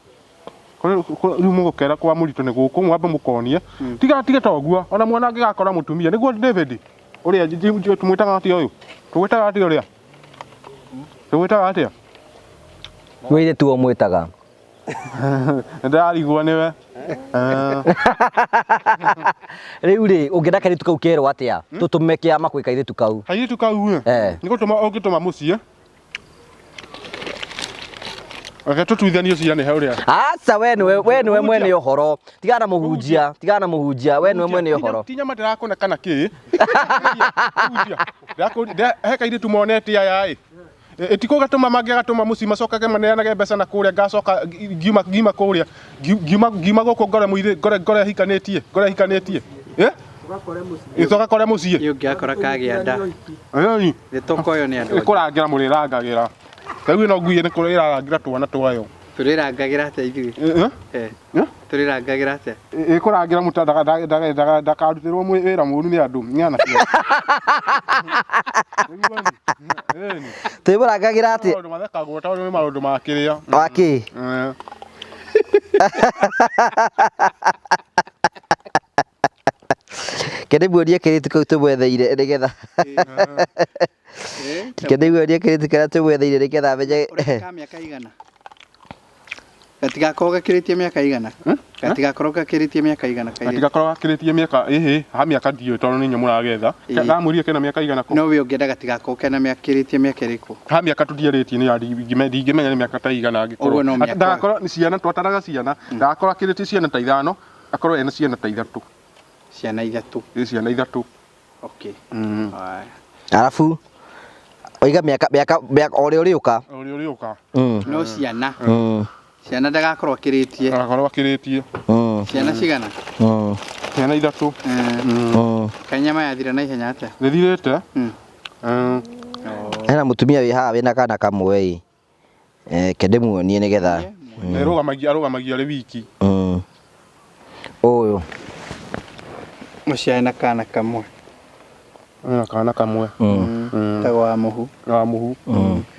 Rĩu mũgũkera kwa mũritũ nĩ gũkũ mwambe mũkonie. Tiga tiga ta ũguo ona mwana angĩgakora mũtumia nĩguo David ũrĩa tũmwĩtaga atĩa ũyũ? Tũgwĩtaga atĩa ũrĩa? Tũgwĩtaga atĩa? Mũirĩtu ũmwĩtaga? Nĩndĩrarigwo nĩwe. Rĩu rĩ, ũngĩenda kairĩtu kau kerwo atĩa? Tũtũme kĩama kwĩ kairĩtu kau. Kairĩtu kau ĩ, nĩ gũtũma ũngĩtũma mũciĩ. Reke tũtuithanie cira nĩ he ũrĩa. Aca we nĩwe we nĩwe mwene ũhoro. Tigana na mũhunjia, tigana na mũhunjia, we nĩwe mwene ũhoro. Ti nyama ndĩrakũne kana kĩ? Mũhunjia. Ndĩrakũria he kairĩtu monete aya ĩ. Ĩtikũgatũma mangĩgatũma mũciĩ macokage maneanage mbeca na kũrĩa ngacoka ngiuma ngiuma kũrĩa ngiuma ngiuma gũkũ ngore mũirĩ ngore ngore hikanĩtie ngore hikanĩtie. Eh? Tũgakore mũciĩ. Niĩ ũngĩgakora kagĩa nda. Ĩni. Nĩ tũkoywo nĩ andũ. Ĩkũrangĩra mũrĩrangagĩra. Rĩu ĩno ngui nĩ kũrĩa ĩrarangĩra twana twayo. Tũrĩrangagĩra atĩa ithuĩ? Eh? Eh. Eh? Tũrĩrangagĩra atĩa? Ĩkũrangĩra mũta ndakarutĩrwo wĩra mũru nĩ andũ nĩ anake. Twĩmũrangagĩra atĩa? Maũndũ mathekagwo tondũ nĩ maũndũ ma kĩrĩa. Wakĩ? Eh. Kende muonie kĩirĩtu kĩu tũmwetheire nĩgetha Kende muonie kĩirĩtu kĩrĩa tũmwetheire nĩgetha amenye Ũreka ka mĩaka igana? Gatigakorwo gakĩrĩtie mĩaka igana? Gatigakorwo gakĩrĩtie mĩaka igana kairĩtu? Gatigakorwo gakĩrĩtie mĩaka ĩhĩ ha mĩaka ndiũĩ tondũ nĩ inyuĩ mũragetha. Ĩĩ. Ndamwĩrire kena mĩaka igana kũ? No we ũngĩenda gatigakorwo kena mĩakĩrĩtie mĩaka ĩrĩkũ? Ha mĩaka tũtiarĩtie nĩ ndingĩmenya nĩ mĩaka ta igana angĩkorwo. Ũguo no mĩaka. Ndagakorwo nĩ ciana twataraga ciana ndagakorwo akĩrĩtie ciana ta ithano akorwo ena ciana ta ithatũ. Ciana ithatũ. Ĩ ciana ithatũ. Okay. Mm. Haya. Arabu oiga mĩaka mĩaka mĩaka o ũrĩa ũrĩũka. Ũrĩa ũrĩũka. No ciana. Mm. Ciana ndagakorwo akĩrĩtie. Ndagakorwo akĩrĩtie. Ciana cigana? Ciana ithatũ. Eh. Kaĩ nyama yathira na ihenya atĩa? Nĩthirĩte. Hena mũtumia wĩ haha wĩna kana kamwe ĩ. Eh, kende muonie nĩgetha. Arũgamagia arũgamagia arĩ wiki. Ũyũ. Mũcio ena kana kamwe. Ena kana kamwe. Etagwo wa mũhu. Wa mũhu.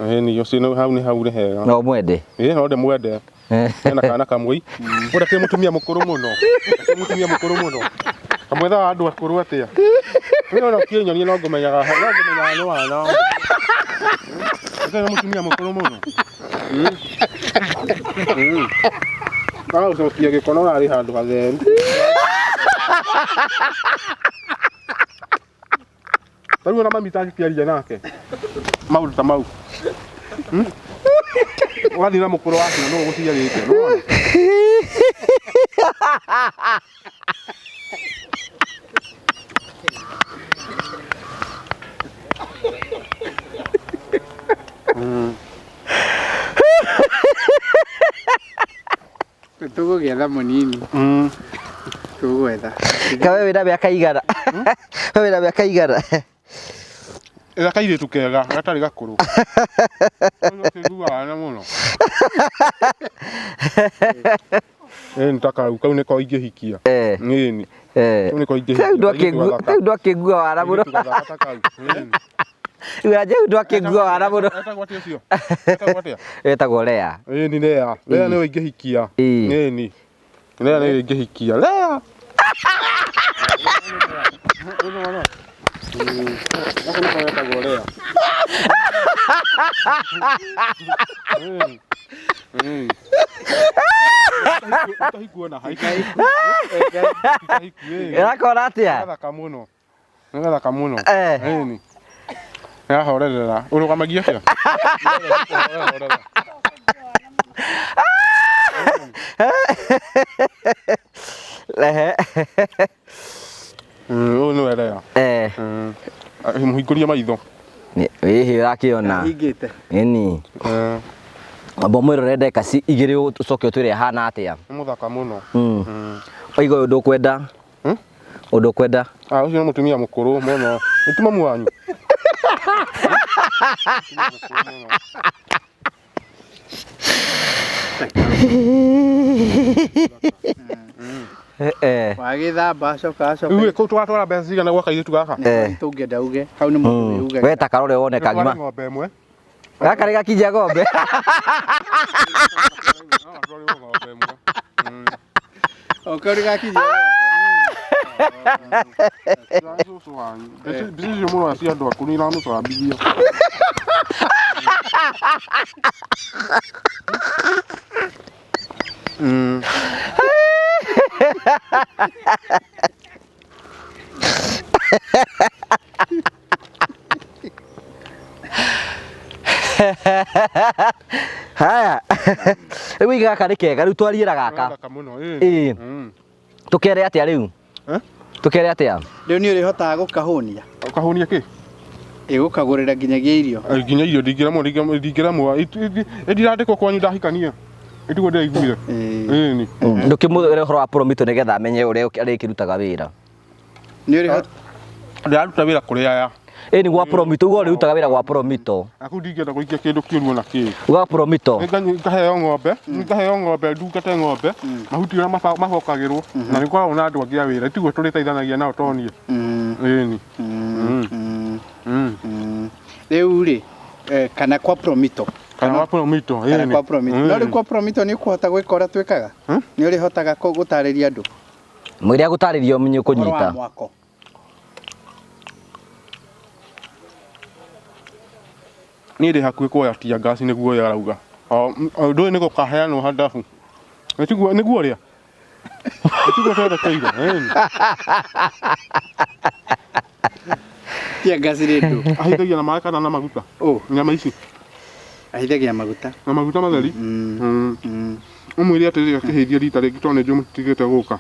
Ĩni ũcio nĩ hau nĩ hau nĩ hega. No mwende. Ĩ no ndĩmwende. Ena kana kamwe. Ũrĩa kĩ mũtumia mũkũrũ mũno. Kĩ mũtumia mũkũrũ mũno. Kamwethaga andũ akũrũ atĩa? Niĩ ona ũkĩnyonia no ngũmenyaga no ngũmenyaga nĩ wana. Ũtarĩ mũtumia mũkũrũ mũno. Agagũcokia gĩko no arĩ handũ hatheru. Ta rĩu ona mami tangĩkĩaria nake maũndũ ta mau. Ũgathiĩ na mũkũrũ waku na nũ ũgũciarĩte nĩwona? Tũgũgĩetha mũnini. Tũgwetha. Kawe wĩna mĩaka igana? We wĩna mĩaka igana? Etha kairĩtu kega gatarĩ gakũrũ. Ũkĩiguaga mũno. Ĩni ta kau kau nĩko ingĩhikia. Eh. Ĩni. Eh. Kau nĩko ingĩhikia. Kau ndwakĩngua wara mũno. Kairĩtu gathaka ta kau. Ĩni. Rĩu ndwakĩngua wara mũno. Etagwo atĩa ũcio? Etagwo atĩa? Etagwo Lea. Ĩni Lea. Lea nĩwe ingĩhikia. Ĩĩ. Ĩni. Lea nĩwe ingĩhikia. Lea. Gaka nĩko getagwo Lea. Ĩni. Ĩni. Ĩtahikuona Ĩrakora atĩa? Gathaka mũno. Nĩ gathaka mũno. Eh. Ĩni. Nĩahorerera. Ũrũgamagia atĩa? Horera. Ehe. Ũyũ nĩwe Lea. Eh. Mũhingũrie maitho. Ĩhĩ ũrakĩona. Hingĩte. Ĩni. Amba mwĩrore ndagĩka igĩrĩ ũcoke ũtwĩre ahana atĩa. Nĩ mũthaka mũno. Oiga ũyũ ndũkwenda. Ũyũ ndũkwenda. Ah, ũcio nĩ mũtumia mũkũrũ mũno. Nĩ ti mamu wanyu? Eh. Wagĩthamba acoka acoka. Rĩu ĩ, kũu tũgatwara mbeca cigana gwa kairĩtu gaka? Eh. Tũngĩenda uge. Hau nĩ mũndũ wĩugaga. We ta karore wone Tũtware kagima. ng'ombe ĩmwe. Gaka nĩ gakinyia ng'ombe. No, tũtwarĩrwo ng'ombe ĩmwe. O kau nĩ gakinyia. Cũcũ wanyu. Mbica icio mũroya cia andũ akũrũ nĩ iramũcambithia. Haya. Rĩu iga gaka nĩ kega, rĩu twariĩra gaka. Gaka mũno, ĩĩ. Ĩĩ. Tũkere atĩa rĩu? Eh? Tũkere atĩa? Rĩu nĩ ũrĩhotaga gũkahũnia? Ũkahũnia kĩ? Ĩ gũkagũrĩra nginyagia irio. Eh, nginya irio ndingĩremwo ndingĩremwo ndirandĩkwo kwanyu ndahikania ĩtiguo ndĩraiguire Ĩĩ. ĩni Ndũkĩmwĩre ũhoro wa Promito nĩgetha amenye ũrĩa arĩkĩrutaga wĩra. Nĩ ũrĩhota ndĩraruta wĩra kũrĩ aya Ĩĩ nĩ gwa Promito, uga ũrĩrutaga wĩra gwa Promito. na kũu ndingĩenda gũikia kĩndũ kĩũru ona kĩ Gwa Promito. Ngaheo ng'ombe ngaheo ng'ombe ndungate ng'ombe mahuti ũrĩa mabokagĩrwo na nĩ gũkoragwo na andũ angĩ a wĩra tiguo tũrĩteithanagia nao toniĩ ĩni Rĩu rĩ kana kwa Promito. Kana gwa Promito Kana ĩni kwa Promito. No rĩu kwa Promito nĩ ũkũhota gwĩka ũrĩa twĩkaga? Nĩ ũrĩhotaga gũtarĩria andũ Mwĩre agũtarĩrie ũmenye ũhoro wa kũnyita. mwako? Niĩ ndĩ hakuhĩ kuoya tear gas nĩguo ũyũ arauga. Ũndũ ũyũ nĩ gũkaheanwo handabu. Nĩtiguo nĩguo ũrĩa? Nĩtiguo twerekeire? Ĩni. Tear gas rĩ ndũ. Ahithagia na maĩ kana na maguta? Ũ. Nyama ici. Ahithagia maguta. Na maguta matheri? Ũmwĩre atĩrĩrĩ akĩhĩithie rita rĩngĩ tondũ nĩnjũĩ mũtitigĩte gũka.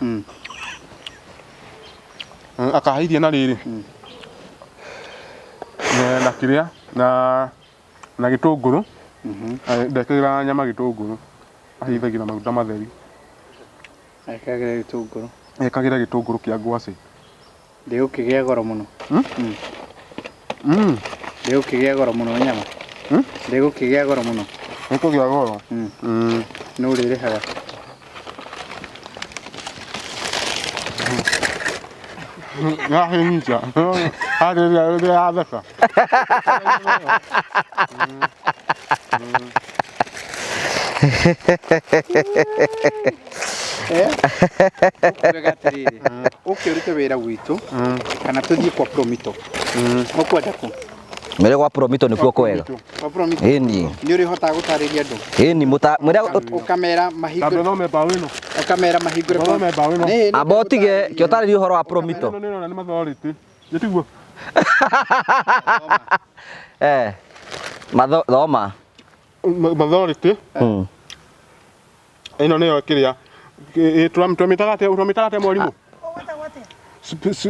Akahĩithia na rĩrĩ. Na kĩrĩa na na gĩtũngũrũ. Ndekagĩra nyama gĩtũngũrũ. Ahĩithagia na maguta matheri. Ekagĩra gĩtũngũrũ. Ekagĩra gĩtũngũrũ kĩa ngwacĩ. Ndĩgũkĩgĩa goro mũno. Ndĩgũkĩgĩa goro mũno nyama. Ndĩgũkĩgĩa goro mũno. Nĩkũgĩa goro. Nũ ũrĩrĩhaga? Nĩahĩnja. Harĩrĩa rĩrĩa yatheka. Ũkugaga atĩrĩrĩ, ũke ũrute wĩra gwitũ kana tũthiĩ kwa Promito. Ũkwenda kũ? Mwĩre gwa Promito nĩkuo kwega. Kwa Promito. Ĩni. Nĩ ũrĩhotaga gũtarĩria andũ? Ĩni mũta mwĩre Ũkamera mahingũre. Tambe thome mbaũ ĩno. Ũkamera mahingũre. Thome mbaũ ĩno. Amba ũtige kĩo tarĩria ũhoro wa Promito. Ĩno nĩ nĩ mathorĩtĩ. Nĩtiguo? Eh. Matho thoma. Mathorĩtĩ. Ĩno nĩyo kĩrĩa twamĩtaga atĩa twamĩtaga atĩa mwarimũ?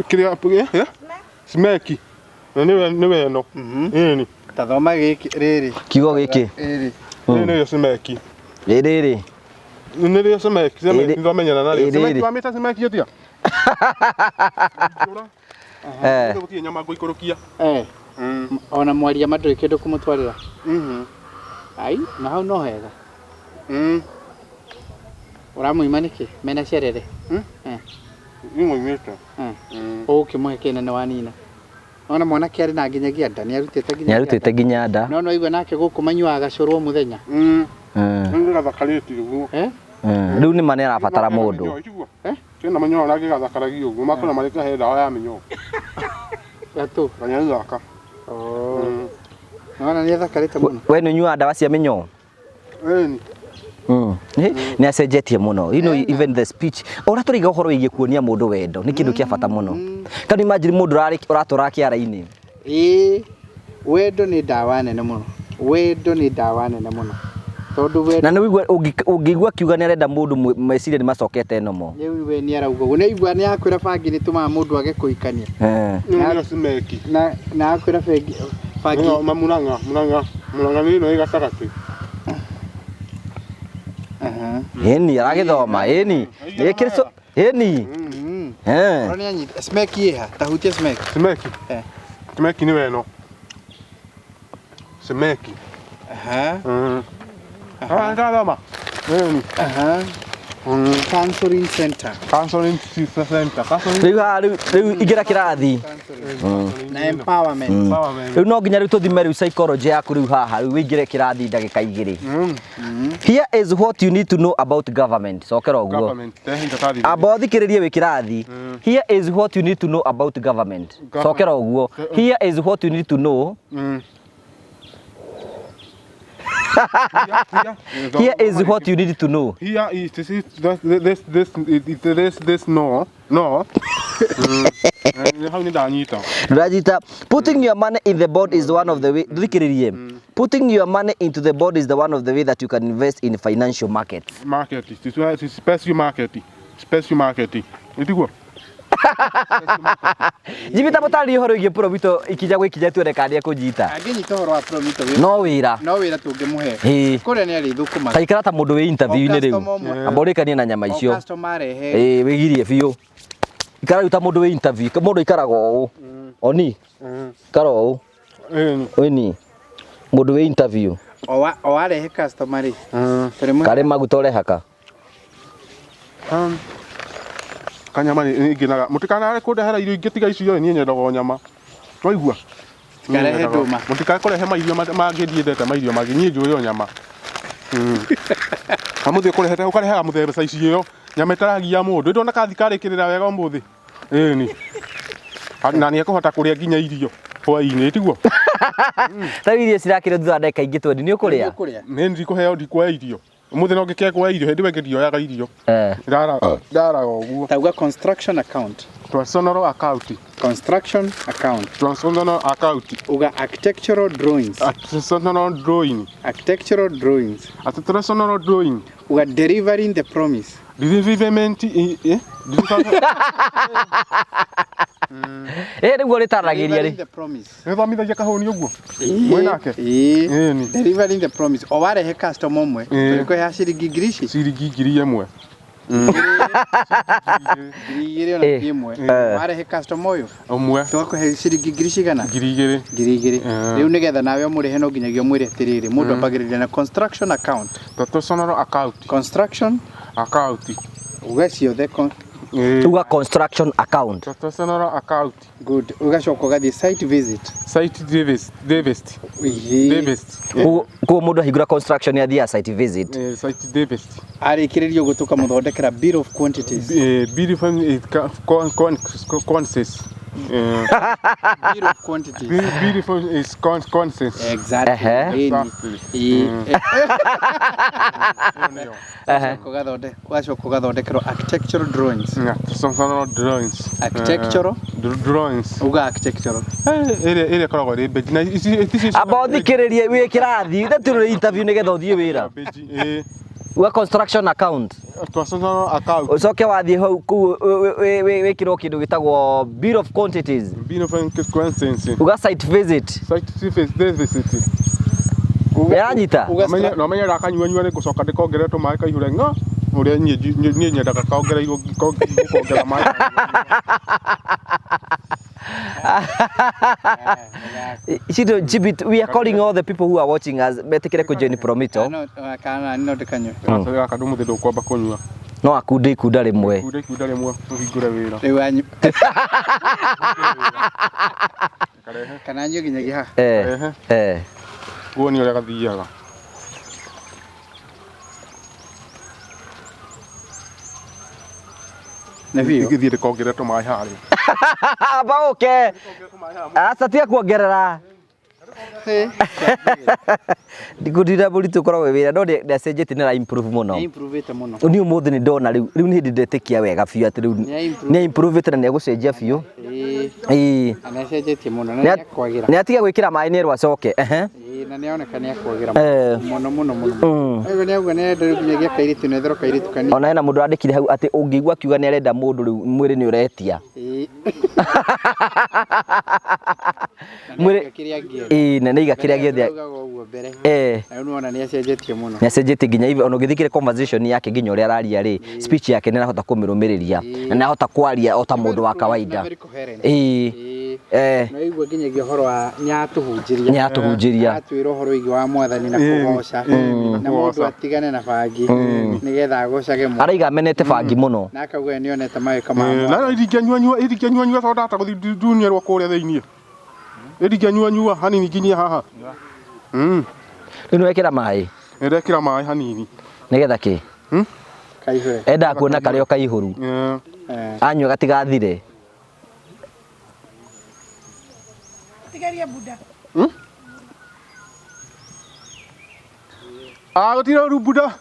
Kĩrĩa Smeki. Na nĩwe nĩwe ĩno. Ĩni. Ta thoma gĩkĩ rĩrĩ. Kiugo gĩkĩ. Rĩrĩ. Ĩno nĩyo smeki. Rĩrĩ rĩ. Nĩrĩo smeki, smeki twamenyana narĩo. Smeki wamĩta smeki atĩa? Eh. Gũtirĩ nyama ngũikũrũkia. Eh. Ona mwaria ma ndũrĩ kĩndũ kũmũtwarĩra. Ai, na hau no hega. Ũramũima nĩkĩ? Mena cerere. Nĩmũimĩte. Ũgũkĩmũhe kĩ na nĩ wanina. Ona mwanake arĩ na nginyagia nda, nĩarutĩte nginyagia Nĩarutĩte nginya nda. No nĩwaigua nake gũkũ manyuaga gacũrũ o mũthenya. Nĩgathakarĩte ũguo. Rĩu nĩma nĩarabatara mũndũ. Kĩna mĩnyoo na gĩgathakaragia ũguo. Makona marĩ kahe ndawa ya mĩnyoo. Gatũ. Kanyau gaka. Nĩwona nĩathakarĩte mũno. We nĩũnyuaga ndawa cia mĩnyoo? Ĩni. Nĩ acenjetie mũno. You know, even the speech. Ũrĩa tũraiga ũhoro wĩgiĩ kuonia mũndũ wendo nĩ kĩndũ kĩa bata mũno. Can you imagine mũndũ ũratũra kĩara-inĩ? Ĩĩ, wendo nĩ ndawa nene mũno. Wendo nĩ ndawa nene mũno. Tondũ wendo Na nĩ ũigua ũngĩigua akiuga nĩ arenda mũndũ meciria nĩ macokete nomo. Rĩu we nĩ arauga ũguo. Nĩ aigua nĩ akwĩra bangi nĩ ĩtũmaga mũndũ age kũhikania. Nĩ cimeki. Na akwĩra bengi bangi. Murang'a, Murang'a, Murang'a nĩ ĩno ĩ gatagatĩ. Ĩni aragĩthoma, ĩni. Nĩ ĩni. Ũrĩa nĩ anyita. Smeki ĩha, ta hutia smeki. Smeki. Smeki nĩwe ĩno. Smeki. Ndathoma. Ĩni. Counseling center. Counseling center. Rĩu haha rĩu ingĩra kĩrathi. Na empowerment. Rĩu no nginya rĩu tũthime rĩu psychology yaku rĩu haha rĩu wĩingĩre kĩrathi ndagĩka igĩrĩ. Here is what you need to know about government. Cokera ũguo. Amba ũthikĩrĩrie wĩ kĩrathi. Here is what you need to know about government. Cokera ũguo. Here is what you need to know. Here is what you need to know. Here is this this this this this no no. Hau nĩ ndanyita. Ndanyita. Putting your money in the bond is one of the way. Thikĩrĩrie. Putting your money into the bond is the one of the way that you can invest in financial markets. Market, special market, special market. Ĩtiguo? Njimita mũtarĩrie ũhoro wĩgiĩ Promito ikinya gwĩ ikinya tuone kana nĩekũnyita. Angĩnyita ũhoro wa Promito wĩ No wĩra. no wĩra tũngĩmũhe. Ĩĩ. Kũrĩa nĩ arĩthũkũmaga. Ta ikara ta mũndũ wĩ interview-inĩ O rĩu. customer ũmwe. Amba ũrĩkanie na nyama O icio. customer arehe Ĩĩ wĩgirie biũ. Ikara rĩu ta mũndũ wĩ interview. Mũndũ aikaraga ũũ. Oni. Ikara ũũ. Ĩni. Ĩni. Mũndũ wĩ interview. o wa- o warehe customer rĩ. Tũrĩmũhe Karĩ maguta ũrehaka. Kanyama nĩ ngenaga. Mũtikanare kũndehera irio ingĩ tiga icio niĩ nyendaga o nyama. Twaigua? Tikarehe ndũma. Mũtikae kũrehe mairio mangĩ ndiendete mairio mangĩ niĩ njũĩ o nyama. Na mũthiĩ kũrehete ũkarehaga mũthemba caici ĩyo nyama ĩtaragia mũndũ. Ndona kathi karĩkĩrĩra wega ũmũthĩ. Ĩni. Na nĩ ekũhota kũrĩa nginya irio hwaĩ-inĩ tiguo? Ta rĩu irio cirakĩrwo thutha wa ndagĩka ingĩ twendi nĩ ũkũrĩa? Ũkũrĩa. Nĩ ndikũheo ndikuoya irio. Ũmũthĩ no ngĩkĩe kuoya irio hĩndĩ ĩyo ĩngĩ ndioyaga irio. Eh. Ndaraga ũguo. Tauga construction account. Transactional account. Construction account. Transactional account. Uga architectural drawings. Transactional drawing. Architectural drawings. Transactional drawing. Uga delivering the promise. Deliverment eh? Ĩ nĩguo ũrĩtaragĩria rĩ. Delivering the promise. Nĩthomithagia kahũni ũguo? Mwĩ nake? Ĩĩ. Ĩni. Delivering the promise. O warehe customer ũmwe. Ĩĩ. Tũrĩkũheaga ciringi ngiri ici. Ciringi 1000. Ngiri igĩrĩ ona Ĩĩ. ti ĩmwe. Eh. Warehe customer ũyũ. Ũmwe. Tũgakũhe ciringi ngiri cigana? 2000. 2000. Eh. Rĩu nĩgetha nawe ũmũrĩhe no nginyagia ũmwĩre atĩrĩrĩ mũndũ ambagĩrĩria na construction account. Transactional account. Construction Account. uga ciothe Ĩĩ. Uga construction account. Transactional account. good ugacoka ũgathiĩ site visit. Site Davis. Davis. Ĩhĩ. Davis. Koguo mũndũ ahingũra construction nĩ athiaga site visit. Eh, Site Davis. Arĩkĩrĩria ũguo tũkamũthondekera bill of quantities. Eh, beautiful is conscious. Eh, Bill of quantities. beautiful is conscious. Exactly. Ehe. Ĩni. Exactly. Ĩĩ. Nĩyo. Ehe. Ũgacoka ũgathondekerwo architectural drawings. Yeah, transactional drawings. Architectural? Drawings. Uga architectural. Eh, ĩrĩa ĩrĩa ĩkoragwo ĩrĩ mbeji. Na ici ici Amba ũthikĩrĩrie wĩ kĩrathi, ũthe interview nĩgetha ũthiĩ wĩra. Mbeji. Eh, Uga construction account. transactional account. Ũcoke wathiĩ hau kũu wĩkĩrwo kĩndũ gĩtagwo bill of quantities. Beautiful conscious. Uga site visit. Site Davis Davis. Nĩranyita? Uga Menye no menye ndakanyua nyua nĩ ngũcoka ndĩkongerere tũmaĩ kaihũre ng'o ũrĩa niĩ nyendaga kongereirwo kongerera maĩ. Chido Jibit, we are calling all the people who are watching us metĩkĩre kũ join Promito. No, kana no ndĩkanyue. Gaka ndũmũthĩ ndũkwamba kũnyua. No akunde ikunda rĩmwe. Ikunda ikunda rĩmwe ũhingũre wĩra. Rĩu anyu. Karehe. Kana anyue nginyagia haha. Eh. Karehe. Eh. Guo nĩ ũrĩa gathiaga. Nĩ biũ. Ingĩthiĩ ndĩkongerere tũmaĩ harĩa. Amba ũke. Aca tiga kuongerera. Ndikũndira mũritũ ũkoragwo wĩ wĩra no nĩacenjetie nĩ ara improve mũno. Nĩ improve-ĩte mũno. Niĩ ũmũthĩ nĩ ndona rĩu rĩu nĩ hĩndĩ ndetĩkia wega biũ atĩ rĩu Nĩ nĩ improve-ĩte na nĩ egũcenjia biũ. Ĩĩ. Ĩĩ. Na nĩ acenjetie mũno na Nĩ nĩ ekwagĩra. nĩ atiga gwĩkĩra maĩ nĩ erwo acoke. Ehe. Ĩĩ na nĩ aroneka nĩ ekwagĩra Eh. mũno mũno mũno. Ũguo nĩ auga nĩ arenda rĩu nginyagia kairĩtu na etherwo kairĩtu kanini. Ona hena mũndũ andĩkire hau atĩ ũngĩigua akiuga nĩ arenda mũndũ rĩu mwĩrĩ nĩ ũretia. Ĩĩ. Na nĩ Mwĩrĩ aiga kĩrĩa angĩenda. ĩĩ na nĩ aiga kĩrĩa gĩothe. Augaga ũguo mbere. Eh. Na rĩu nĩwona nĩ acenjetie mũno. Nĩ acenjetie nginya even ona ũngĩthikĩrĩria conversation yake nginya ũrĩa araria rĩ speech yake nĩ arahota kũmĩrũmĩrĩria na nĩ arahota kwaria o ta mũndũ wa kawaida. Na very coherent. Ĩĩ. Ĩĩ. Eh. Na ũigua nginyagia ũhoro wa nĩ atũhunjĩria. Nĩ atũhunjĩria. Atwĩra ũhoro wĩgiĩ wa mwathani na Ĩĩ, kũgoca. ĩĩ, Na mũndũ kũgoca. atigane na bangi nĩgetha agocage mũno. Araiga amenete bangi mũno. Na akauga nĩ onete mawĩko ma Na mwathani. iringĩanyua nyua iringĩanyua nyua tondũ ndahota gũthiĩ ndunyerwo kũrĩa thĩiniĩ. Iringĩanyua nyua hanini nginyie haha. Rĩu nĩ wekĩra maĩ Nĩndekĩra maĩ hanini. nĩgetha kĩ? Kaihũre. Endaga kuona karĩ o kaihũru. Eh, Eh. Anyua gatigathire. Tigaria buda. Ah, gũtirĩ ũru buda.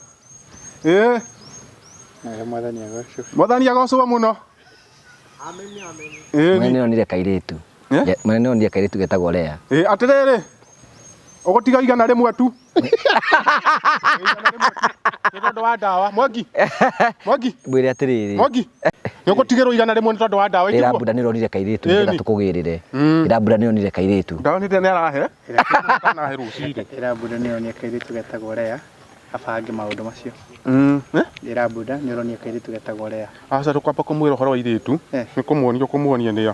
Ĩĩ, Na mwathani agocwo. mwathani agocwo mũno. Amen, amen. Mwene nĩ onire kairĩtu. Eh? Mwene nĩ onire kairĩtu getagwo Lea. Ĩĩ, atĩrĩrĩ. Ũgũtiga 100 tu. 100 tu. Nĩ tondũ wa ndawa. Mwangi. Mwangi. Mwĩre atĩrĩrĩ. Mwangi. Nĩ ũgũtigĩrwo 100 nĩ tondũ wa ndawa. Ĩra Buda nĩ ũronire kairĩtu nĩgetha tũkũgĩrĩre. Ĩra Buda nĩ ũronire kairĩtu. Ndawa nĩ nĩ arahe. Ndanahe rũcinĩ. Ĩra Buda nĩ ũronire kairĩtu getagwo Lea abange maũndũ macio. Ĩra Buda nĩ ũronire kairĩtu getagwo Lea. Aca ndũkwamba kũmwĩra ũhoro wa airĩtu. Nĩ kũmuonia ũkũmuonia nĩa.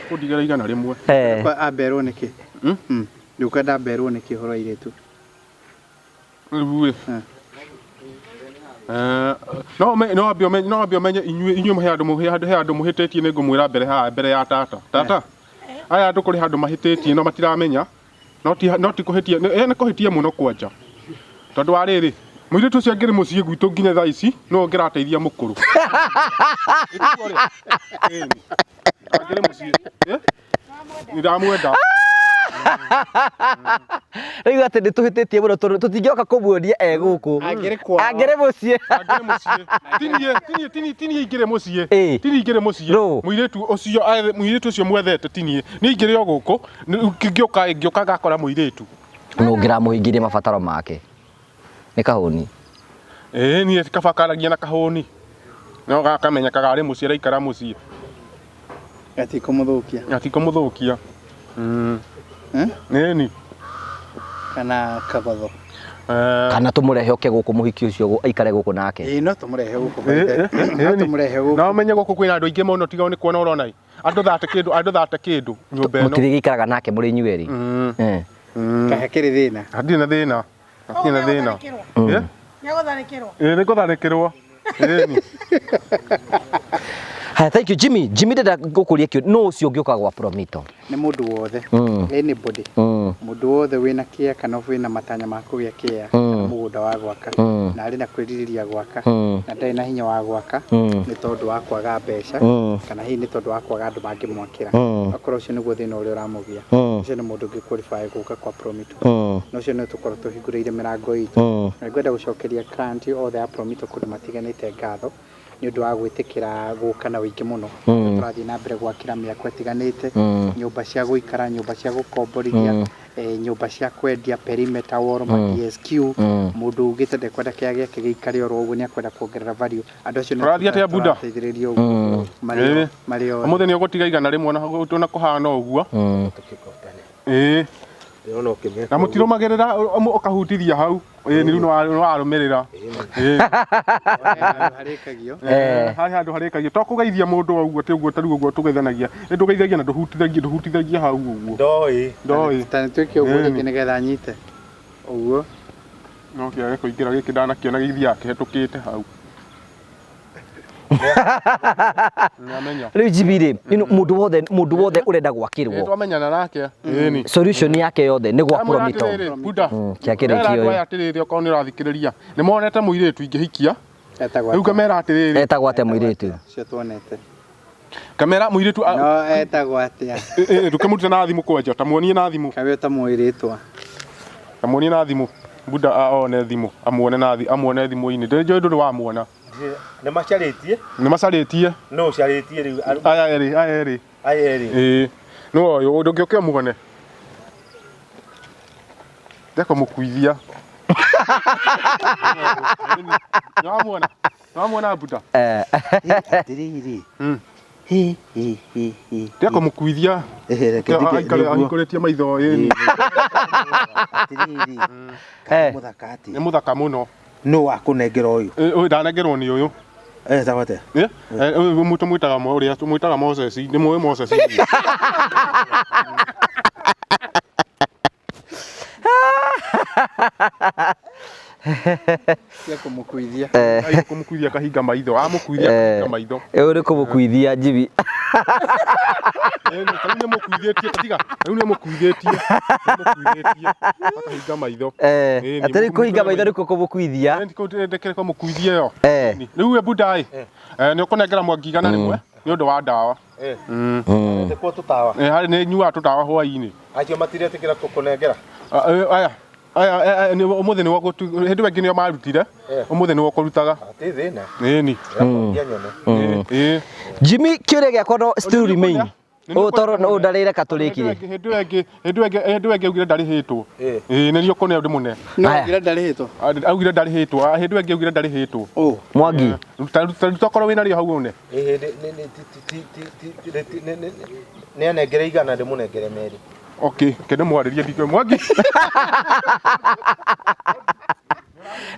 Kũndigĩra 100. Amberwo nĩkĩ? Ndũkwenda amberwo nĩkĩ ũhoro wa airĩtu? Rĩu ĩ. No no ambe ũmenye no ambe ũmenye inyuĩ inyuĩ he andũ he andũ he andũ mũhĩtĩtie nĩ ngũmwĩra mbere haha mbere ya tata. Tata. Aya andũ kũrĩ handũ mahĩtĩtie no matiramenya. No ti no ti kũhĩtia nĩ kũhĩtia mũno kwanja. Tondũ wa rĩrĩ mũirĩtu ũcio angĩrĩ mũciĩ gwitũ nginya thaa ici nĩwe ũngĩrateithia mũkũrũ. Angĩrĩ mũciĩ. Nĩ ndamwenda. Rĩu atĩ nĩ tũhĩtĩtie mũno tondũ tũtingĩoka kũmuonia e gũkũ. Angĩrĩ kwao. Angĩrĩ mũciĩ. Angĩrĩ mũciĩ. Tinie tinie tinie tinie ingĩrĩ mũciĩ. Tinie ingĩrĩ mũciĩ. Mũirĩtu ũcio mũirĩtu ũcio mwethete tinie. Niĩ ingĩrĩ o gũkũ ngĩũka ngĩũka ngakora mũirĩtu. Nũ ũngĩramũhingĩria mabataro make? Nĩ kahũni. Ĩĩ niĩ kaba karagia na kahũni. No gakamenyekaga arĩ mũciĩ araikara mũciĩ. Gatikũmũthũkia. Gatikũmũthũkia. Ĩni. Kana kagotho. Kana tũmũrehe oke gũkũ mũhiki ũcio aikare gũkũ nake. Ĩĩ no tũmũrehe gũkũ. No tũmũrehe gũkũ. Na ũmenye gũkũ kwĩna andũ aingĩ mũno tiga nĩ kuona ũrona. Andũ thate kĩndũ, andũ thate kĩndũ nyũmba ĩno. Mũtirĩgĩikaraga nake mũrĩ inyuĩ erĩ. Kahe kĩrĩ thĩna. Hatirĩ na thĩna. Hatirĩ na thĩna. Nĩegũtharĩkĩrwo. Ĩĩ nĩngũtharĩkĩrwo. Ĩni. Haya, thank you Jimmy. Jimmy ndĩrenda gũkũria kĩũria, nũ ũcio ũngĩũka gwa Promito? Nĩ mũndũ wothe. Anybody. Mũndũ wothe wĩna kĩea kana wĩna matanya ma kũgĩa kĩea kana mũgũnda wa gwaka na arĩ na kwĩrirĩria gwaka na ndarĩ na hinya wa gwaka nĩ tondũ wa kwaga mbeca kana hihi nĩ tondũ wa kwaga andũ mangĩmwakĩra. Okorwo ũcio nĩguo thĩna ũrĩa ũramũgia, ũcio nĩ mũndũ ũngĩ qualify gũka kwa Promito. Na ũcio nĩ tũkorwo tũhingũrĩire mĩrango itũ. Na ngwenda gũcokeria client othe a Promito kũndũ matiganĩte ngatho nĩ ũndũ wa gwĩtĩkĩra gũka na ũingĩ mũno. Tũrathiĩ na mbere gwakĩra mĩako ĩtiganĩte, nyũmba cia gũikara, nyũmba cia gũkomborithia, nyũmba cia kwendia, perimeter wall, ma DSQ, mũndũ ugĩte ndekwenda kĩaya gĩake gĩikare oro ũguo nĩ akwenda kuongerera value. Andũ acio nĩ Ũrathiĩ atĩa Buda? tũrateithĩrĩria ũguo marĩ marĩ othe. Ũmũthĩ nĩ ũgũtiga 100 ona kũhana ũguo. Ĩĩ. Na mũtirũmagĩrĩra ũkahutithia hau. Ĩĩ nĩ rĩu nĩ warũmĩrĩra. Ĩĩ. Harĩkagio. Harĩ handũ harĩkagio. To kũgeithia mũndũ o ũguo ti ũguo ta rĩu ũguo tũgeithanagia. Nĩ ndũgeithagia na ndũhutithagia ndũhutithagia hau ũguo. Ndoĩ. Ndoĩ. Ta nĩ twĩke ũguo rĩngĩ nĩgetha anyite. Ũguo. No kĩage kũingĩra gĩkĩ ndanakĩona gĩthiaga kĩhetũkĩte hau. Nĩamenya. Rĩu Jimmy rĩ, mũndũ wothe mũndũ wothe ũrenda gwakĩrwo. Nĩ twamenyana nake. Ĩni. Solution yake yothe nĩ gwa Promito. Buda. Kĩa kĩrĩkio. Ĩra atĩrĩrĩ okorwo nĩ ũrathikĩrĩria. Nĩ monete mũirĩtu ingĩhikia. Rĩu ngamera atĩrĩrĩ. Etagwo atĩa mũirĩtu? Ũcio tuonete. Ngamera mũirĩtu. No etagwo atĩa? Ndũkĩmũrute na thimũ kwanja, ta muonie na thimũ. Kawe ũtamũĩ rĩtwa. Ta muonie na thimũ. Buda one thimũ, amuone na amuone thimũ-inĩ. Ndĩnjũĩ ndũrĩ wamuona. Nĩ macarĩtie? Nĩ macarĩtie. Nũ ũcarĩtie rĩu? Aya erĩ, aya erĩ. Aya erĩ. Ĩĩ. Nĩ ũyũ, ndũngĩũke ũmuone. Ndekũmũkuithia. Nĩwamuona? Nĩwamuona Buda? Atĩrĩrĩ. Ndekũmũkuithia. Aikare ahingũrĩtie maitho ĩni. Atĩrĩrĩ. Kaĩ mũthaka atĩa? Nĩ mũthaka mũno. Nũ wakũnengera ũyũ? Ũyũ ndanengerwo nĩ ũyũ. Etagwo atĩa? Ũyũ tũmwĩtaga ũrĩa tũmwĩtaga Moses, nĩ mũĩ Moses. Cia kũmũkuithia. Kũmũkuithia kahinga maitho, amũkuithia kahinga maitho. Ũyũ nĩ kũmũkuithia Jimmy. Rĩu nĩ mũkuithĩtie, tiga, rĩu nĩ mũkuithĩtie. Nĩ mũkuithĩtie akahinga maitho. Atĩrĩ kũhinga maitho nĩkuo kũmũkuithia. Ndekere kũmũkuithia ĩyo. Rĩu we Buda ĩ, nĩ ũkũnengera Mwangi 100 nĩ ũndũ wa ndawa. Ndĩkwo tũtawa. Harĩ nĩ nyuaga tũtawa hwaĩ-inĩ. Acio matiretĩkĩra kũkũnengera. Aya. Aya ũmũthĩ nĩwe hĩndĩ ĩyo ĩngĩ nĩo marutire, ũmũthĩ nĩwe ũkũrutaga. Hatirĩ thĩna. Ĩni. Ngia nyone. Ĩĩ. Jimmy kĩũria gĩakwa no still remain. Nĩ Ũũ toro ũũ ndarĩre katũrĩkire. Hĩndĩ ĩyo ĩngĩ hĩndĩ ĩyo ĩngĩ hĩndĩ ĩyo ĩngĩ augire ndarĩhĩtwo. Ĩĩ nĩ niĩ ũkũne ndĩmũne. No Aya. augire ndarĩhĩtwo. Augire ndarĩhĩtwo. Hĩndĩ ĩyo ĩngĩ augire ndarĩhĩtwo. Oh. Mwangi. Ruta okorwo wĩna rĩo hau une. Ĩĩ nĩ nĩ ti ti ti ti ti nĩ nĩ anengere igana ndĩmũnengere merĩ. Okay, kende mwarĩrie ndikwe Mwangi.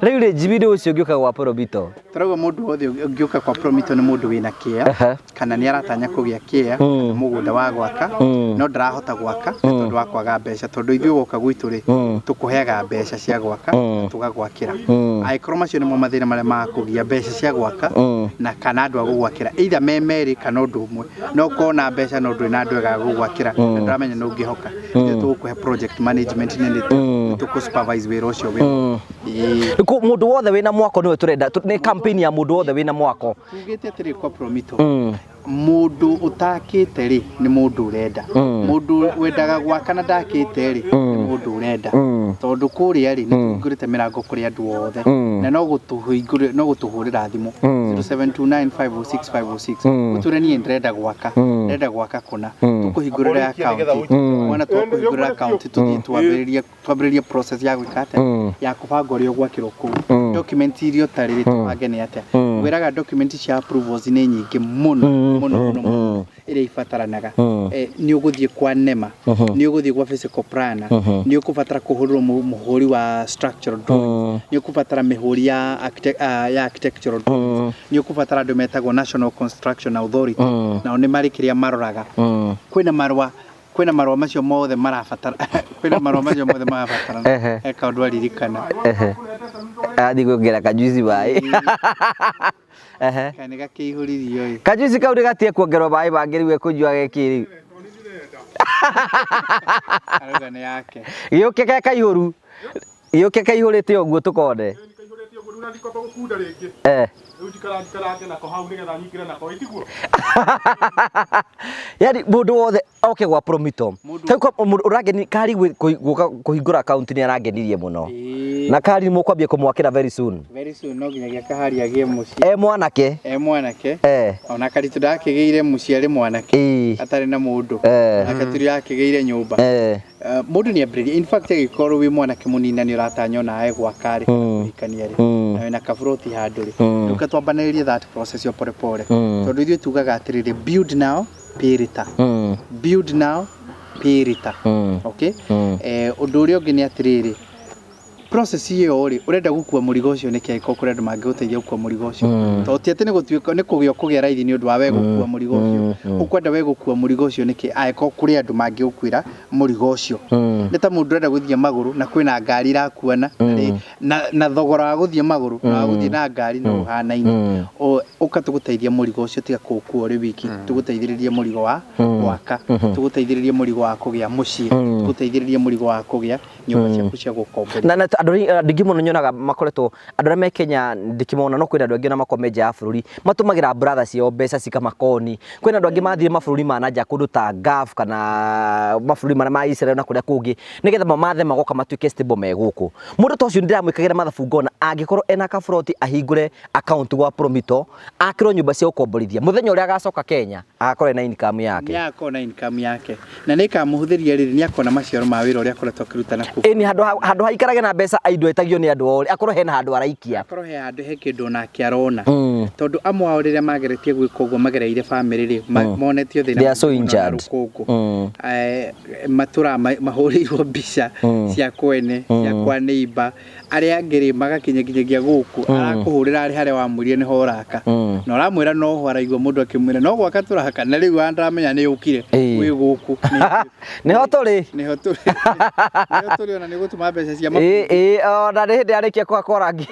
Rĩu rĩ Jimmy nĩ ũcio ũngĩũka gwa Promito. Tũrauga mũndũ wothe ũngĩũka kwa Promito nĩ mũndũ wĩna kĩa kana nĩ aratanya kũgĩa kĩa kana mũgũnda wa gwaka no ndarahota gwaka nĩ tondũ wa kwaga mbeca tondũ ithuĩ woka gwitũ rĩ tũkũheaga mbeca cia gwaka na tũgagwakĩra. Angĩkorwo macio nĩmo mathĩna marĩa makũgia mbeca cia gwaka na kana andũ a gũgwakĩra either me merĩ kana ũndũ ũmwe no ũkorwo na mbeca no ndũrĩ na andũ ega a gũgwakĩra na ndũramenya nĩ ũngĩhoka ithuĩ tũgũkũhe project management nĩ nĩ tũkũ supervise wĩra ũcio wĩ Ĩĩ. Mũndũ wothe wĩna mwako nĩwe tũrenda nĩ campaign ya mũndũ wothe wĩna mwako. Tugĩte atĩrĩ kwa Promito mũndũ ũtakĩte rĩ nĩ mũndũ ũrenda mũndũ wendaga gwaka na ndakĩte rĩ nĩ mũndũ ũrenda tondũ kũrĩa rĩ nĩ tũhingũrĩte mĩrango kũrĩ andũ othe na no gũtũhingũrĩ no gũtũhũrĩra thimũ 0729506506 ũtwĩre niĩ ndĩrenda gwaka ndĩrenda gwaka kũna tũkũhingũrĩra akaunti wona twakũhingũrĩra akaunti tũthiĩ twambĩrĩrie twambĩrĩrie process ya gwĩka atĩa ya kũbanga ũrĩa ũgwakĩrwo kũu document iria ũtarĩ rĩ tũbange nĩ atĩa ngwĩraga document cia approvals nĩ nyingĩ mũno mũno mũno mũno ĩrĩa ibataranaga. Nĩ ũgũthiĩ kwa NEMA, nĩ ũgũthiĩ gwa physical planner, nĩ ũkũbatara kũhũrĩrwo mũhũri wa structural drawings, nĩ ũkũbatara mĩhũri ya ya architectural drawings, nĩ ũkũbatara andũ metagwo National Construction Authority, nao nĩ marĩ kĩrĩa maroraga. Kwĩna marũa kwĩna marũa macio mothe marabatara kwĩna marũa macio mothe marabatarana. He kaũndũ aririkana. Athiĩ kuongerera kajuici maĩ. Kana nĩ gakĩihũririo ĩ. Kajuici kau nĩ gatige kuongererwo maĩ mangĩ rĩu ekũnyua gekĩ rĩu. Arauga nĩ yake. Gĩũke ge kaihũru. Gĩũke kaihũrĩte ũguo tũkone. Kaihũrĩte ũguo rĩu ndikwamba gũkunda rĩngĩ. Rĩu njikarange nako hau nĩgetha nyingĩre nako ĩtiguo. Yani mũndũ wothe oke gwa Promito. Mũndũ ũrangeni kari gũka kũhingũra account nĩ arangenirie mũno. Na kari mũkwambia kũmwakĩra very soon. Very soon no nginyagia kahari agĩe mũciĩ. E mwanake. E mwanake. Ona Karitũ ndakĩgĩire mũciĩ arĩ mwanake. Atarĩ na mũndũ. Na Karitũ yakĩgĩire nyũmba. Mũndũ nĩ ambĩrĩrie in fact agĩkorwo wĩ mwanake mũnini na nĩ ũratanya onawe gwaka rĩ kũhikania rĩ na wĩna kaburoti handũ rĩ rĩu twambanĩrĩrie that process yo pole pole tondũ ithuĩ tugaga atĩrĩrĩ build now pay later, build now pay later. Okay, ũndũ ũrĩa ũngĩ nĩ atĩrĩrĩ process ĩyo rĩ ũrenda gũkua mũrigo ũcio nĩkĩ angĩkorwo kũrĩ andũ mangĩgũteithia gũkua mũrigo ũcio tondũ ti atĩ nĩ gũtuĩka nĩ kũgĩa ũkũgĩa raithi nĩ ũndũ wa we gũkua mũrigo ũcio ũkwenda we gũkua mũrigo ũcio nĩkĩ angĩkorwo kũrĩ andũ mangĩgũkuĩra mũrigo ũcio nĩ ta mũndũ ũrenda gũthiĩ magũrũ na kwĩna ngari irakuana na thogora wa gũthiĩ magũrũ na wa gũthiĩ na ngari no ũhanaine. Ũka tũgũteithia mũrigo ũcio tiga kũũkua ũrĩ wiki tũgũteithĩrĩrie mũrigo wa gwaka tũgũteithĩrĩrie mũrigo wa kũgĩa mũciĩ tũgũteithĩrĩrie mũrigo wa kũgĩa nyũmba ciaku cia gũkomborithia. Na andũ aingĩ mũno nyonaga makoretwo andũ arĩa me Kenya ndikĩmona no kwĩna andũ angĩ ona makoragwo me nja ya bũrũri matũmagĩra brother ciao mbeca cikamakoni. Kwĩna andũ angĩ mathire mabũrũri ma na nja kũndũ ta Gulf kana mabũrũri marĩa ma Israel na kũrĩa kũngĩ nĩgetha mamathe magoka matuĩke stable me gũkũ. Mũndũ ta ũcio nĩndĩramwĩkagĩra mathabu ngona angĩkorwo ena kaburoti ahingũre account gwa Promito akĩrwo nyũmba cia gũkomborithia mũthenya ũrĩa agacoka Kenya agakorwo ena income yake. Nĩ agakorwo na income yake na nĩ ĩkamũhũthĩria rĩrĩ nĩ akona maciaro ma wĩra ũrĩa akoretwo akĩruta na kũu. Ĩni handũ haikarage na mbeca aindo etagio nĩ andũ othe akorwo hena handũ araikia. Akorwo he handũ he kĩndũ onake arona tondũ amwe ao rĩrĩa mageretie gwĩka ũguo magereire famĩlĩ rĩ monetio thĩna They are so mũingĩ mũno na injured. rũkũngũ. Matũraga mahũrĩirwo mbica cia kwene cia kwa neighbor arĩa angĩ rĩ magakinya nginyagia gũkũ arakũhũrĩra arĩ harĩa wamwĩrire nĩho ũraka na ũramwĩra noho araigua mũndũ akĩmwĩra no gwaka tũraka na rĩu ndamenya nĩ ũkire wĩ gũkũ nĩho tũrĩ nĩho tũrĩ nĩho tũrĩ ona nĩ gũtũma mbeca cia mabuku ĩĩ ona nĩ hĩndĩ yarĩkia kũhakwo rangi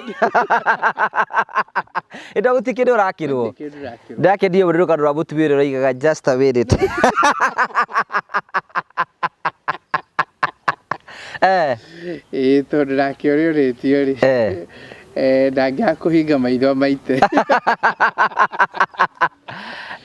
ĩndo gũtirĩ kĩndũ ũrakĩrwo ndakendire mũndũ rũgano rwa mũtumia ũrĩa ũraigaga just a minute. Ĩĩ tondũ nake ũrĩa ũrĩtio rĩ Eh, ndangĩaga kũhinga maitho maite.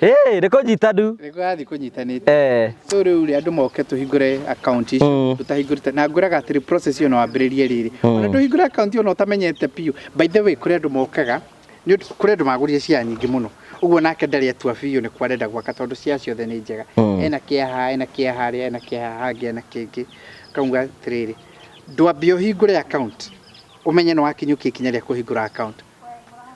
Ĩĩ, nĩ kũnyitanu. Nĩ kũrathiĩ kũnyitanĩte. So rĩu rĩ andũ moke tũhingũre account icio tũtahingũrĩte na ngwĩraga atĩrĩ process ĩyo no wambĩrĩrie rĩrĩ. Ona ndũhingũre account ĩyo ona ũtamenyete biũ. By the way kũrĩ andũ mokaga nĩ ũndũ kũrĩ andũ magũrire share nyingĩ mũno. Ũguo nake ndarĩ atua biũ nĩ kũ arenda gwaka tondũ share ciothe nĩ njega. Ena kĩa haha, ena kĩa harĩa, ena kĩa haha hangĩ, ena kĩngĩ. Ũkamwĩra atĩrĩrĩ, ndwambie ũhingũre account ũmenye nĩ wakinyũkia ikinya rĩa kũhingũra account.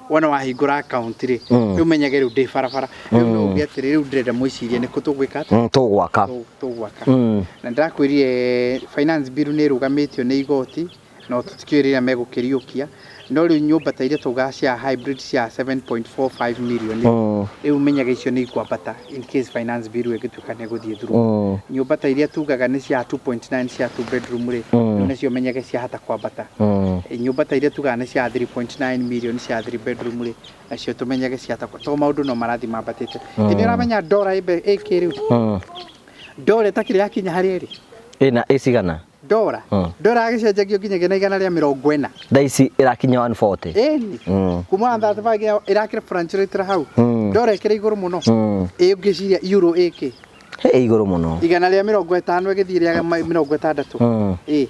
Wona wahingũra account rĩ, rĩu ũmenyage rĩu ndĩ barabara. Rĩu no uge atĩrĩ, rĩu ndĩrenda mwĩcirie nĩkũ tũgwĩka atĩa? Tũgwaka. Tũgwaka. Na ndĩrakwĩrire finance bill nĩ ĩrũgamĩtio nĩ igoti, no tũtikĩũĩ rĩrĩa megũkĩriũkia. No rĩu nyũmba ta iria taugaga cia hybrid cia 7.45 million rĩ, rĩu ũmenyage icio nĩ ikwambata in case finance bill ĩngĩtuĩka nĩ ĩgũthiĩ through. Nyũmba ta iria tugaga nĩ cia 2.9 cia 2 bedroom rĩ, rĩu nacio ũmenyage ciahota kwambata. Nyũmba ta iria tugaga nĩ cia 3.9 million cia 3 bedroom rĩ, nacio tũmenyage ciahota tondũ maũndũ no marathiĩ mambatĩte. Ĩ nĩ ũramenya ndora ĩ kĩ rĩu? Ndora ĩtakĩrĩ yakinya harĩa ĩrĩ. Ĩna ĩ cigana? Ndora. Ndora ĩgĩcenjagio nginyagia na 140. Thaa ici ĩrakinya 140. Ĩni. Kuma 135 nginya ĩrakĩra fluctuate hau. Ndora ĩkĩrĩ igũrũ mũno. Ĩ ũngĩciria euro ĩkĩ? He igũrũ mũno. 150 ĩgĩthiĩ rĩa 60. Ĩ.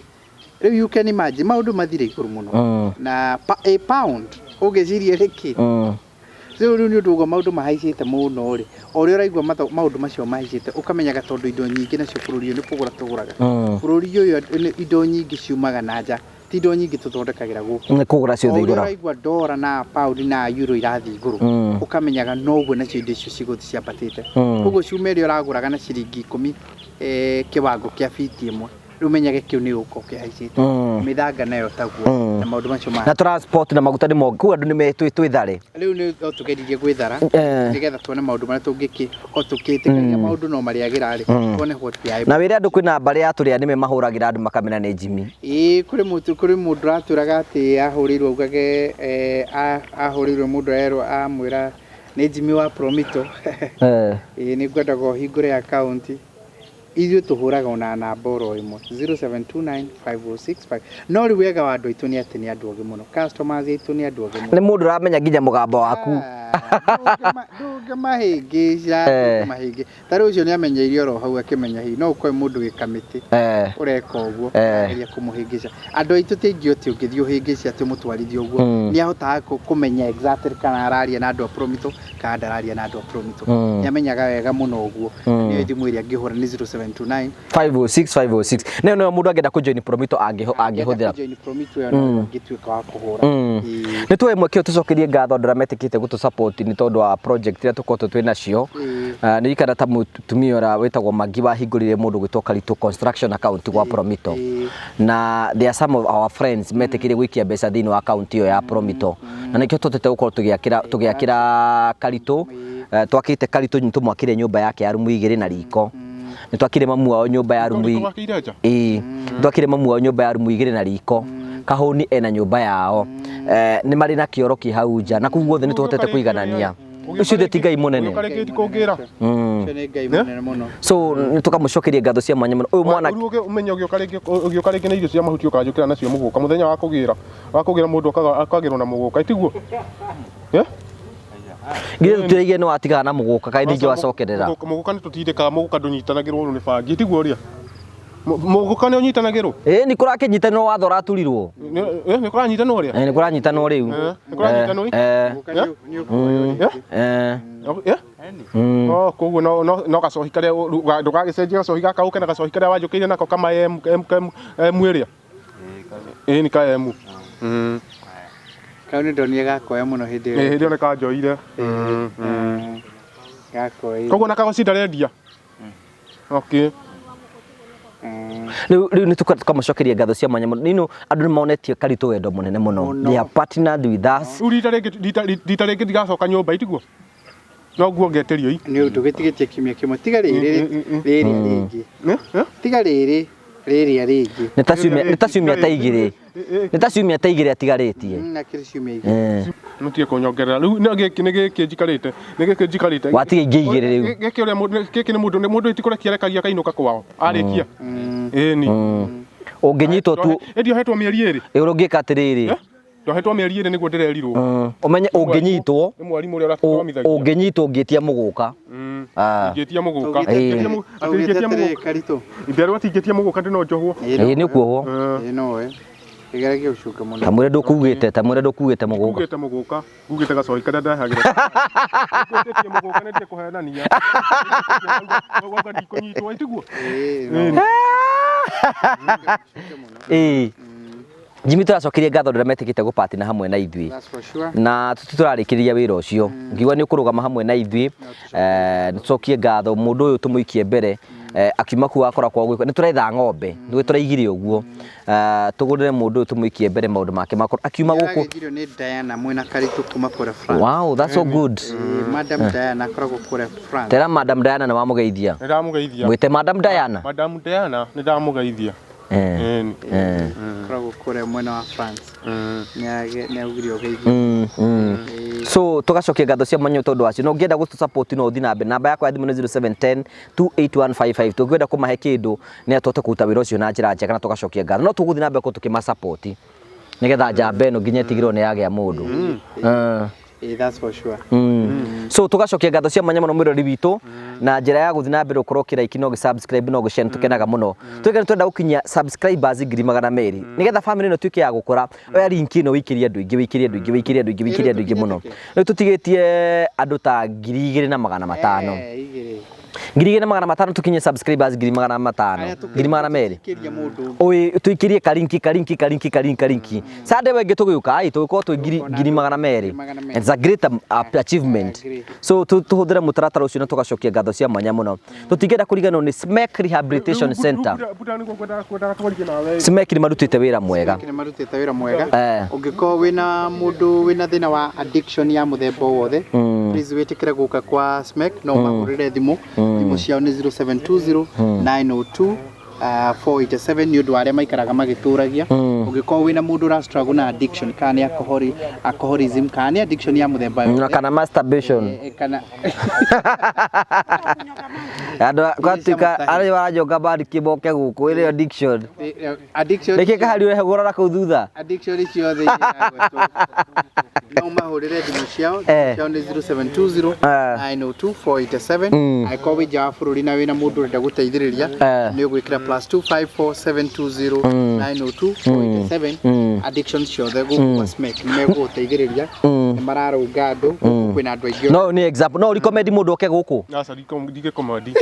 Rĩu you can imagine maũndũ mathire igũrũ mũno. Na a pound ũngĩciria rĩkĩ? Rĩu rĩu nĩ ũndũ ũguo maũndũ mahaicĩte mũno rĩ, o ũrĩa ũraigua maũndũ macio mahaicĩte ũkamenyaga tondũ indo nyingĩ nacio bũrũri ũyũ nĩ kũgũra tũgũraga. Bũrũri ũyũ indo nyingĩ ciumaga na nja, ti indo nyingĩ tũthondekagĩra gũkũ. Nĩ kũgũra ciothe O ũrĩa igũra. ũraigua ndora na pound na euro irathiĩ igũrũ, ũkamenyaga noguo nacio indo icio cigũthiĩ ciambatĩte. Koguo cuma ĩrĩa ũragũraga na ciringi 10 kĩwango kĩa biti ĩmwe, rĩu ũmenyage kĩu nĩ gũkorwo kĩhaicĩte. Mĩthanga nayo taguo na maũndũ macio Na transport na maguta nĩ mongi. Koguo andũ nĩ twĩthare. Rĩu nĩ no tũgeririe gwĩthara nĩgetha tuone maũndũ marĩa tũngĩkĩ o tũkĩtĩkagia maũndũ no marĩagĩra rĩ, tuone what we are Na wĩre andũ kwĩna mbarĩ ya tũrĩa nĩme mahũragĩra andũ makamena nĩ Jimmy. Ĩĩ kũrĩ mũtu kũrĩ mũndũ ũratwĩraga atĩ ahũrĩirwo augage ahũrĩirwo mũndũ erwo amwĩra nĩ Jimmy wa Promito. Ĩĩ nĩ ngwendaga ũhingũre account. Ithuĩ tũhũraga ona namba oro ĩmwe 07295065. No rĩu wega wa andũ aitũ nĩ atĩ nĩ andũ ogĩ mũno. Customers aitũ nĩ andũ ogĩ mũno. Nĩ mũndũ ũramenya nginya mũgambo waku. Ndũngĩmahĩngĩca, ndũngĩmahĩngĩ. Ta rĩu ũcio nĩ amenyeire oro hau akĩmenya hihi no ũkore mũndũ wĩ kamĩtĩ ũreka ũguo ageria kũmũhĩngĩca. Andũ aitũ ti aingĩ atĩ ũngĩthiĩ ũhĩngĩce atĩ ũmũtwarithie ũguo. Nĩ ahotaga kũmenya exactly kana araria na andũ a Promito kana ndararia na andũ a Promito. Nĩ amenyaga wega mũno ũguo. Na nĩyo thimũ ĩrĩa angĩhũra nĩ 0729 506 506. Nayo nĩyo mũndũ angĩenda kũ join Promito angĩhũthĩra. Join Promito ĩyo no angĩtuĩka wa kũhũra. Ĩĩ. Nĩ tuoe mweke ũyũ tũcokerie ngatho andũ arĩa metĩkĩte gũtũ support nĩ tondũ wa project iria tũkoretwo twĩ nacio. Nĩ ririkana ta mũtumia ũrĩa wĩtagwo Magi wahingũrire mũndũ gwĩtwo Karitũ construction account gwa Promito. Na there are some of our friends metĩkĩire gũikia mbeca thĩinĩ wa account ĩyo ya Promito. Na nĩkĩo tũhotete gũkorwo tũgĩakĩra Karitũ. Twakĩte Karitũ nĩ tũmwakĩre nyũmba yake ya rumu 2 na riko. Nĩ twakire mamu wao nyũmba ya rumu Karitũ wakĩire nja? Ĩĩ. Nĩ twakire mamu wao nyũmba ya rumu 2 na riko. Kahũni ena nyũmba yao. Nĩ marĩ na kĩoro kĩ hau nja. Na kũu guothe nĩ tũhotete kũiganania. Ũcio ithe ti Ngai mũnene. Ũgĩũka rĩngĩ kũngĩra. Ũcio nĩ Ngai mũnene mũno. So nĩ tũkamũcokeria ngatho cia mwanya mũno. Ũyũ mwana Rĩu ũmenye ũgĩũka rĩngĩ ũgĩũka rĩngĩ na irio cia mahuti ũkanjũkĩra nacio mũgũka mũthenya wa kũgĩra. Wa kũgĩra mũndũ akagĩrwo na mũgũka itiguo? Eh? Githĩ tũtiraigire nĩ watigana na mũgũka kaĩ ningĩ wacokerera. Mũgũka nĩ tũtindĩkaga mũgũka ndũnyitanagĩrwo nĩ bangi itiguo ũrĩa? Mũgũka nĩ ũnyitanagĩrwo? Ĩĩ nĩ kũrakĩnyitanĩrwo watho ũraturirwo. Nĩ kũranyitanwo ũrĩa? Nĩ kũranyitanwo rĩu. Nĩ kũranyitanwo ĩ? Mũgũka nĩ ũkuoywo rĩngĩ. Oh, koguo no gacohi karĩa ndũgagĩcenjie gacohi gaka ũke na gacohi karĩa wanjũkĩire nako kama M M M M ĩrĩa. Ĩĩ nĩ ka M. Kau nĩ ndonire gakoya mũno hĩndĩ ĩyo. Ĩĩ hĩndĩ ĩyo nĩ kanjoire. Gakoire. Koguo na kagoci ndarendia. Okay. Rĩu nĩ tũkamũcokeria ngatho cia mwanya mũno. Nino andũ nĩ monetie Karitũ wendo mũnene mũno. They have partnered with us. Rĩu rita rĩngĩ rita rĩngĩ ndigacoka nyũmba itiguo? Noguo ngetĩrio i. Nĩ ũndũ gĩtigĩtie kiumia kĩmwe tiga rĩrĩ rĩrĩa rĩngĩ. Tiga rĩrĩ rĩrĩa rĩngĩ. Nĩ ta ciumia nĩ ta ciumia ta igĩrĩ. Nĩ ta ciumia ta igĩrĩ atigarĩtie. Na kĩrĩ ciumia igĩrĩ. Mũtige kũnyongerera. Rĩu nĩ gĩkĩ nĩ gĩkĩ njikarĩte. Nĩ gĩkĩ njikarĩte. Watiga ingĩ igĩrĩ rĩu. Gĩkĩ ũrĩa mũndũ gĩkĩ nĩ mũndũ nĩ mũndũ itikũrekia arekagia akainũka kwao. Arĩkia. Ĩni. Ũngĩnyitwo tu Ĩndi ohetwo mĩeri ĩrĩ. Ĩ ũngĩka atĩrĩrĩ. Ndohetwo mĩeri 2 nĩguo ndĩrerirwo. Ũmenye ũngĩnyitwo Nĩ mwarimũ ũrĩa ũratũthomithagia. Ũngĩnyitwo ũngĩtia mũgũka. Ingĩtia mũgũka. Atĩ ingĩtia mũgũka. Karitũ. Nderwo atĩ ingĩtia mũgũka ndĩ no njohwo. Ĩĩ nĩ ũkuohwo. Ĩĩ nowe. Ĩgeragie gũcuka mũno. Tamwĩre ndũkugĩte, tamwĩre ndũkugĩte mũgũka. Ngugĩte mũgũka, ngugĩte gacohi karĩa ndehagĩra. Ngwĩtĩtie mũgũka nĩ ndige kũhenania. Wauga ndikũnyitwo, ĩ tiguo? Ĩĩ no. Ĩĩ. Jimmy tũracokeria ngatho andũ arĩa metĩkĩte gũpatina hamwe na ithuĩ. That's for sure. Na tũrarĩkĩrĩria wĩra ũcio. Ngiuga nĩ ũkũrũgama hamwe na ithuĩ. Nĩtũcokie ngatho mũndũ ũyũ tũmũikie mbere. Akiuma kũu akora kwao gwĩkwo. Nĩ tũretha ng'ombe, nĩguo tũraigire ũguo. Tũgũrĩre mũndũ ũyũ tũmũikie mbere maũndũ make makorwo akiuma gũkũ. Nĩaragĩthirio nĩ Diana mwĩna Karitũ kuma kũrĩa France. Wow, that's so good. Madam Diana akoragwo kũrĩa France. Tera Madam Diana nĩ wamũgeithia. Nĩ ndamũgeithia. Mwĩte Madam Diana. Madam Diana nĩ ndamũgeithia. Akoragwo kũrĩa mwena wa France. Nĩaugire ũgeithio. So tũgacokia ngatho cia mwanya tondũ wacio. Na ũngĩenda gũtũ support no ũthiĩ na mbere. Namba yakwa ya thimũ nĩ 0710 28155. Tũngĩenda kũmahe kĩndũ nĩ tũhote kũruta wĩra ũcio na njĩra njega na tũgacokia ngatho. No tũgũthiĩ na mbere gũkorwo tũkĩma support nĩgetha njamba ĩno nginya ĩtigĩrĩrwo nĩ yagĩa mũndũ. That's for sure. So tũgacokia ngatho cia mwanya mũno mwĩrori witũ na njĩra ya gũthiĩ na mbere ũkorwo ũkĩ like na ũgĩ subscribe na ũgĩ share, tũkenaga mũno. Twĩke nĩ twenda gũkinyia subscribers 200,000 nĩgetha family ĩno ĩtuĩke ya gũkũra. Oya link ĩno wĩikĩrie andũ aingĩ, wĩikĩrie andũ aingĩ, wĩikĩrie andũ aingĩ, wĩikĩrie andũ aingĩ mũno. Rĩu tũtigĩtie andũ ta 2500. Igĩrĩ. 2500 tũkinye subscribers 500,000. 200,000. Tũikĩrie mũndũ. Oi, tuikirie karinki karinki karinki karinki karinki. Sunday wengĩ tũgĩũka ai tũgĩkorwo twĩ 200,000. It's a great achievement. So tũhũthĩre mũtaratara ũcio na tũgacokia ngatho cia mwanya mũno. Tũtingĩenda kũriganĩrwo nĩ SMEC Rehabilitation Center. Buda nĩguo ngwendaga twarie nawe. SMEC nĩ marutĩte wĩra mwega. Nĩ marutĩte wĩra mwega. Ũngĩkorwo wĩna mũndũ wĩna thĩna wa addiction ya mũthemba o wothe, please wĩtĩkĩre gũka kwa SMEC, no mahũrĩre thimũ. Thimũ ciao nĩ 0720 902 487 nĩ ũndũ wa arĩa maikaraga magĩtũragia. Ũngĩkorwo wĩna mũndũ ũra struggle na addiction, kana nĩ alcoholism, kana nĩ addiction ya mũthemba Na yothe. kana masturbation. Kana Andũ gwatuĩka arĩa maranjonga bandiki moke gũkũ ĩrĩ addiction. Addiction. Nĩkĩ kahari ũrehagũra na kũu thutha? Addiction ciothe iragwetwo. No mahũrĩre thimũ ciao, thimũ ciao nĩ 0720 902 487. Angĩkorwo wĩ nja wa bũrũri na wĩna mũndũ ũrenda gũteithĩrĩria, nĩ ũgwĩkĩra plus 254 720 902 487. Addiction ciothe gũkũ kwa SMEC nĩ megũgũteithĩrĩria, nĩ mararũnga andũ, gũkũ kwĩna andũ aingĩ. No nĩ example, no recommend mũndũ oke gũkũ. Aca ndingĩkomendi.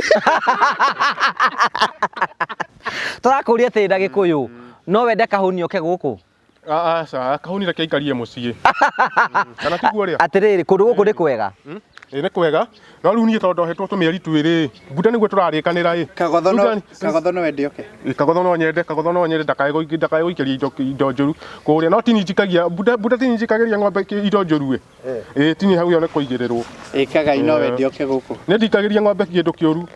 Tũrakũria atĩ na Gĩkũyũ, no wende kahũni oke gũkũ? Aca, kahũni reke aikarie mũciĩ. Kana tiguo ũrĩa? Atĩrĩrĩ, kũndũ gũkũ nĩ kwega. Ĩ nĩ kwega. No rĩu niĩ tondũ ndohetwo tũmĩeri twĩrĩ, Buda nĩguo tũrarĩkanĩra ĩ. Kagotho no Kagotho no wende oke. Kagotho no nyende, Kagotho no nyende ndakae gũikĩria indo njũru kũrĩa. No tini njikagia, Buda, Buda tini njikagĩria ng'ombe indo njũru ĩ. Ĩ tini hau ĩyo nĩ kũigĩrĩrwo. Ĩ Kagai no wende oke gũkũ. Nĩ ndikagĩria ng'ombe kĩndũ kĩũru.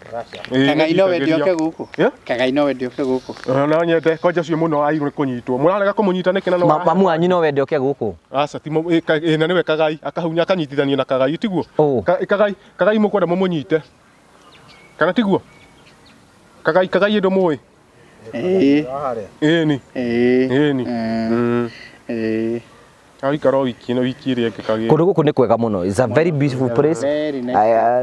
Kagai no wende oke gũkũ. Kagai no wende oke gũkũ. No nyende kwanja ũcio mũno airwo nĩ kũnyitwo. Mũrarega kũmũnyita nĩkĩ na no Mamu wanyu no wende oke gũkũ? Aca ti na nĩwe Kagai akahunya akanyitithanio na Kagai tiguo? Kagai, Kagai mũkwenda mũmũnyite. Kana tiguo? Kagai, Kagai ĩndũ mũĩ? Ĩni. Ĩni. Agĩikara o wiki ĩno wiki ĩrĩa ĩngĩ kagĩra. Kũndũ gũkũ nĩ kwega mũno. It's a very beautiful place. Very nice.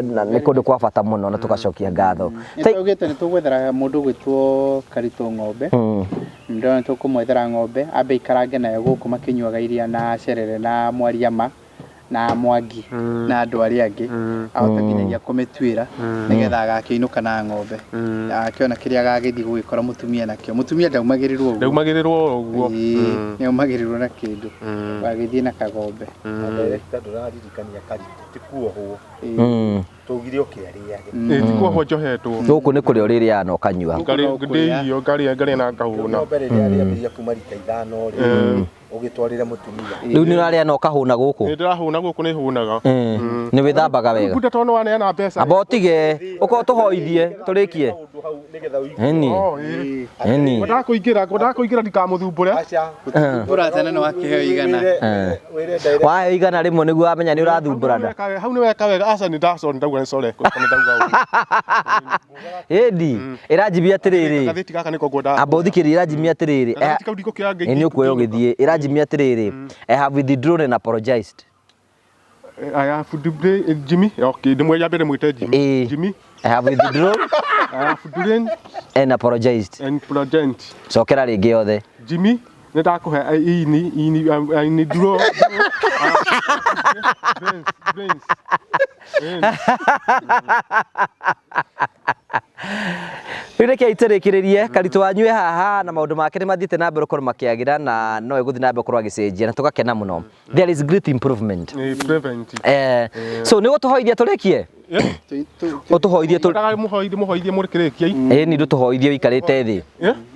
Na nĩ kũndũ kwa bata mũno na tũgacokia ngatho. Nĩ twaugĩte nĩ tũgwethera mũndũ ũgwĩtwo Karitũ ng'ombe. Ndĩrona nĩ tũkũmwethera ng'ombe ambe ikarange nayo gũkũ makĩnyuaga iria na cerere na Mwariama na Mwangi na andũ arĩa angĩ. Ahote nginyagia kũmĩtuĩra nĩgetha agakĩinũka na ng'ombe. Agakĩona kĩrĩa agagĩthiĩ gũgĩkora mũtumia nakĩo. Mũtumia ndaumagĩrĩrwo ũguo. Ndaumagĩrĩrwo ũguo. Nĩaumagĩrĩrwo na kĩndũ. Agagĩthiĩ na kagombe. Na director ndũraririkania Karitũ ti kuohwo. Tũugire ũkĩarĩage. Ti kuohwo njohetwo. Gũkũ nĩ kũrĩa ũrĩrĩaga na ũkanyua. Ngarĩa irio, ngarĩa, ngarĩa na ngahũna. Ng'ombe rĩrĩa rĩambĩrĩria kuma rita 5 rĩ, ũgĩtwarĩre mũtumia. Rĩu nĩ ũrarĩa na ũkahũna gũkũ? Nĩ ndĩrahũna gũkũ, nĩ hũnaga. Nĩ wĩthambaga wega? Buda tondũ nĩ waneana mbeca. Amba ũtige, ũkorwo tũhoithie, tũrĩkie. handũ hau nĩgetha ũigue. Ĩni. Oh, ĩĩ. Ĩni. Ngwendaga kũingĩra, ngwendaga kũingĩra ndikamũthumbũre. Aca. Ũratene nĩ wakĩheo igana. Wĩre direct. Waheo igana rĩmwe nĩguo wamenya nĩ ũrathumbũra nda. Hau nĩ weka wega. Aca nĩ ndacorĩ ndauga nĩ sorry. Nĩ ndauga ũru. Ĩndi, ĩranjibia atĩrĩrĩ. Gathĩti gaka nĩko ngwendaga. Amba ũthikĩrĩrie ĩranjimia atĩrĩrĩ. Gathĩti kau ndikũkĩoya Ĩ nĩ ũkuoya ũgĩthiĩ. Ĩranjimia atĩrĩrĩ. I have withdrawn and apologized. I have to play Jimmy. Okay, ndĩmwe ya mbere mwĩte Jimmy. Ĩĩ. Jimmy. I have withdrawn I have withdrawn and apologized. and present. Cokera rĩngĩ yothe. Jimmy, nĩ ndakũhe ini ini ini draw. Brains, brains. Brains. Rĩu reke itũrĩkĩrĩrie Karitũ wanyu e haha na maũndũ make nĩ mathiĩte na mbere gũkorwo makĩagĩra na no egũthiĩ na mbere gũkorwo agĩcenjia na tũgakena mũno. There is great improvement. Ĩ, prevent. So nĩ ũgũtũhoithia tũrĩkie? Ũtũhoithie tũ Ndaga mũhoithie mũhoithie mũrĩkĩrĩkie. Ĩĩ ni ndũtũhoithie ũikarĩte thĩ.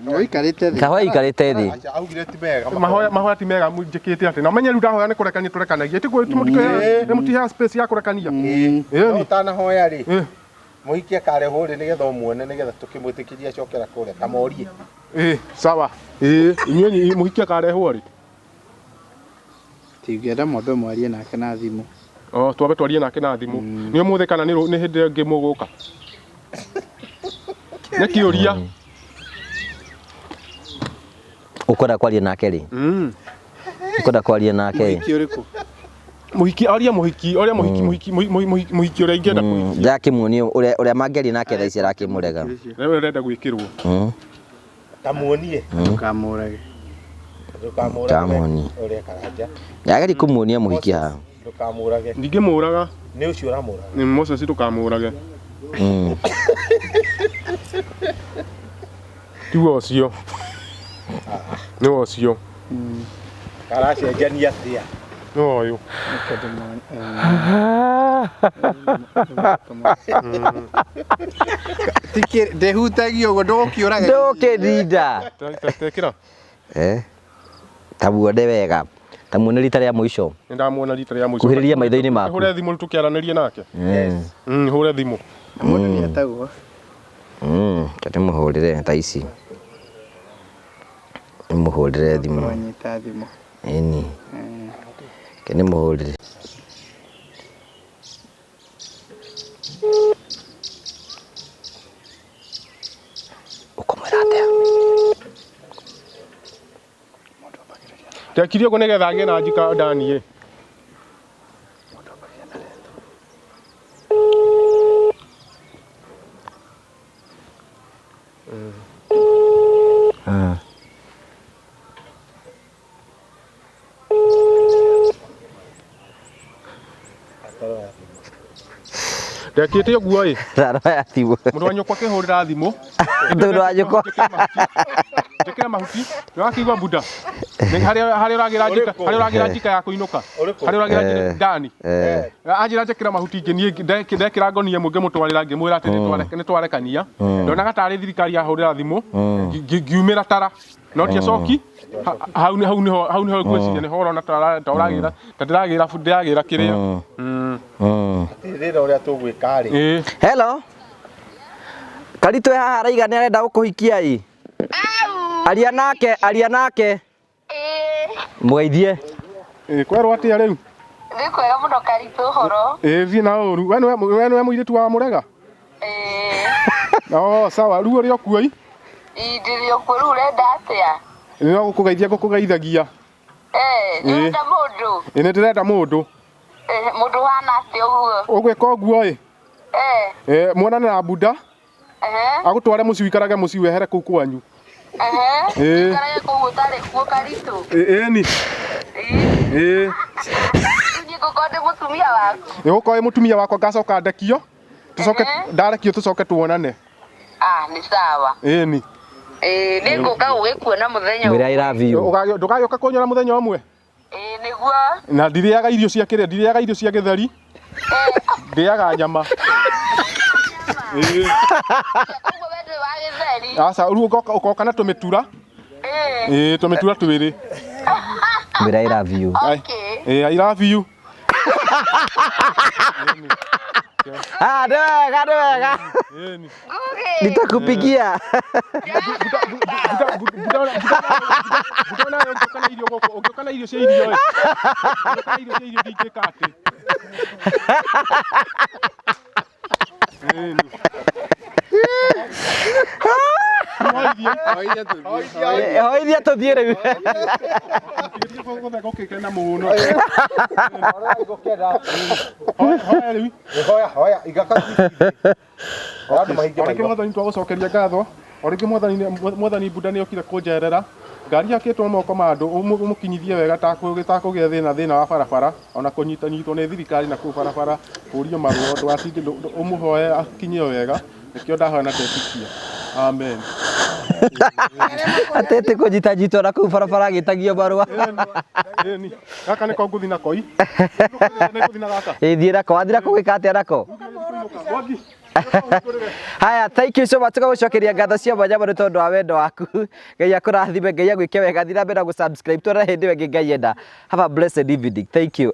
Ũikarĩte thĩ. Kahoya ikarĩte thĩ. Aca augire ti mega. Mahoya mahoya ti mega njĩkĩte atĩ na menye rĩu ndahoya nĩ kũrekania tũrekanagia tiguo mũtiheaga space ya kũrekania. No Ĩni. ũtanahoya rĩ. Ĩ. Mũhiki akarehwo rĩ nĩgetha ũmuone nĩgetha tũkĩmwĩtĩkĩrie acokera kũrĩa kamorie. Ĩ, sawa. Ĩ, inyuĩ mũhiki akarehwo rĩ? Tingĩenda mwambe mwarie nake na thimũ. Oh, twambe twarie nake na thimũ. Nĩ ũmũthĩ kana nĩ nĩ hĩndĩ ĩngĩ mũgũka? Nĩ kĩũria. Ũkwenda kwaria nake rĩ? Ũkwenda kwaria nake rĩ? Mũhiki ũrĩkũ? Mũhiki aria mũhiki, aria mũhiki mũhiki mũhiki mũhiki ũrĩa ingĩenda kũhikia. Ndĩrakĩmuonia ũrĩa ũrĩa mangĩaria nake thaa ici arakĩmũrega. Wewe ũrenda gwĩkĩrwo. Tamuonie. Ndũkamũrage. Ndũkamũrage. Tamuonie. Ũrĩa karanja. Ndageri kũmuonia mũhiki haha. Ndũkamũrage. Ndingĩmũraga. Nĩ ũcio ũramũraga. Nĩ Moses ndũkamũrage. Tiwe ũcio. Nĩwe ũcio. Karacenjania atĩa? Nĩwe ũyũ. Ndĩhutagia ũguo ndũgũkĩũraga. Ndũkĩndinda. Tekĩra. Eh. Tamuone wega. Tamuone rita rĩa mũico. Nĩ ndamuona rita rĩa mũico. Kuhĩrĩria maitho-inĩ maku. Hũre thimũ tũkĩaranĩrie nake. Hũre thimũ. Mũndũ nĩ etagwo. Reke ndĩmũhũrĩre thaa ici. Ndĩmũhũrĩre thimũ. Wanyita thimũ. Ĩni. Reke ndĩmũhũrĩre. Ũkũmwĩra atĩa? Ndekire ũguo nĩgetha agĩe na njika ndani ĩ. Ndekĩte ũguo ĩ. Ndaroya thimũ. Mũndũ wa nyũkwa akĩhũrĩra thimũ. Mũndũ wa nyũkwa. Njĩkĩra mahuti. Nĩwakĩigua buda? Nĩ harĩa harĩa ũragĩra njika, harĩa ũragĩra njika ya kũinũka. Harĩa ũragĩra njika ndani. Anjĩra njĩkĩra mahuti ngĩniĩ ndekĩra ngonia ĩmwe ngĩmũtwarĩra ngĩmwĩra atĩ nĩtwarekania. Ndonaga tarĩ thirikari yahũrĩra thimũ ngiumĩra tara. No ti acoki hau hau niho hau niho ngwĩciria nĩho ũrona ta ũragĩra ta ndĩragĩra ndĩragĩra kĩrĩa. Rĩrĩa ũrĩa tũgwĩka rĩ. Ĩĩ. Hello. Karitũ e haha araiga nĩ arenda gũkũhikia ĩ. Aria nake, aria nake. Mũgeithie. Ĩĩ kwerwo atĩa rĩu? Nĩ kwega mũno Karitũ ũhoro. Ĩĩ thiĩ na ũru. We nĩwe we nĩwe mũirĩtu wa Mũrega? Ĩĩ. Oh, sawa. Rĩu ũrĩ o kuo ĩ? Ĩ ndĩrĩ o kuo rĩu ũrenda atĩa? No gũkũgeithia ngũkũgeithagia. Ĩĩ, nĩ ũrenda mũndũ? Ĩĩ nĩ ndĩrenda mũndũ. Mũndũ ũhana atĩa ũguo? Ũgwĩka ũguo ĩ? Ĩĩ. Muonane na Buda. Agũtware mũciĩ ũikarage mũciĩ wehere kũu kwanyu. Ehe. Ũikarage kũu ũtarĩ kuo Karitũ? Ĩni. Ĩĩ. Rĩu niĩ ngũkorwo ndĩ mũtumia waku? Nĩ ũgũkorwo wĩ mũtumia wakwa ngacoka ndekio. Tũcoke ndarekio tũcoke tuonane. Ah, nĩ sawa. Ĩni. Ĩĩ, nĩ ngũka gũgĩkuona mũthenya Mwĩre I love you. Ndũgagĩũka kũnyora mũthenya ũmwe? Ĩĩ, nĩguo. Na ndirĩaga irio cia kĩrĩa, ndirĩaga irio cia gĩtheri. Ndĩaga nyama. Ĩĩ. Koguo we ndũrĩ wa gĩtheri? Aca, rĩu ũgoka na tũmĩtura. Ĩĩ, tũmĩtura twĩrĩ. Mwĩre I love you. Okay. Ĩĩ, I love you. Ah, nĩ wega, nĩ wega. Ĩni. Nitakupigia. Buda nawe ũngĩũka na irio gũkũ, ũngĩũka na irio cia irio ĩ. Ũngĩũka na irio cia irio ndingĩka atĩ. Ĩni. Hoithie. Hoithia tũthiĩ rĩu. Gũthe gũkĩte na mũhũno. Hoya rĩu. Hoya hoya iga Andũ mahinge O rĩngĩ maitho. mwathani twagũcokeria ngatho o rĩngĩ mwathani mwathani Buda nĩ okire kũnjerera ngari yakĩtwo moko ma andũ ũmũkinyithie wega takũgĩa thĩna thĩna wa barabara ona kũnyitanyitwo nĩ thirikari na kũu barabara kũrio marũa ndũgatinde ũmũhoe akinyio wega nĩkĩo ndahoya na ndetĩkia amen. Atete kũnyita nyitwo na kũu barabara agĩtagio marũa. Ĩni gaka nĩko ngũthi nako i nĩngũthi na gaka. Ĩ thiĩ nako, wathiĩ nako gwĩka atĩa nako? Mwangi. Haya, thank you so much tũgagũcokeria ngatho cia mwanya mũno tondũ wa wendo waku. Ngai akũrathime, Ngai agwĩke wega, thiĩ na mbere na gũ-subscribe tuonane hĩndĩ ĩyo ĩngĩ Ngai enda. Have a blessed evening. Thank you.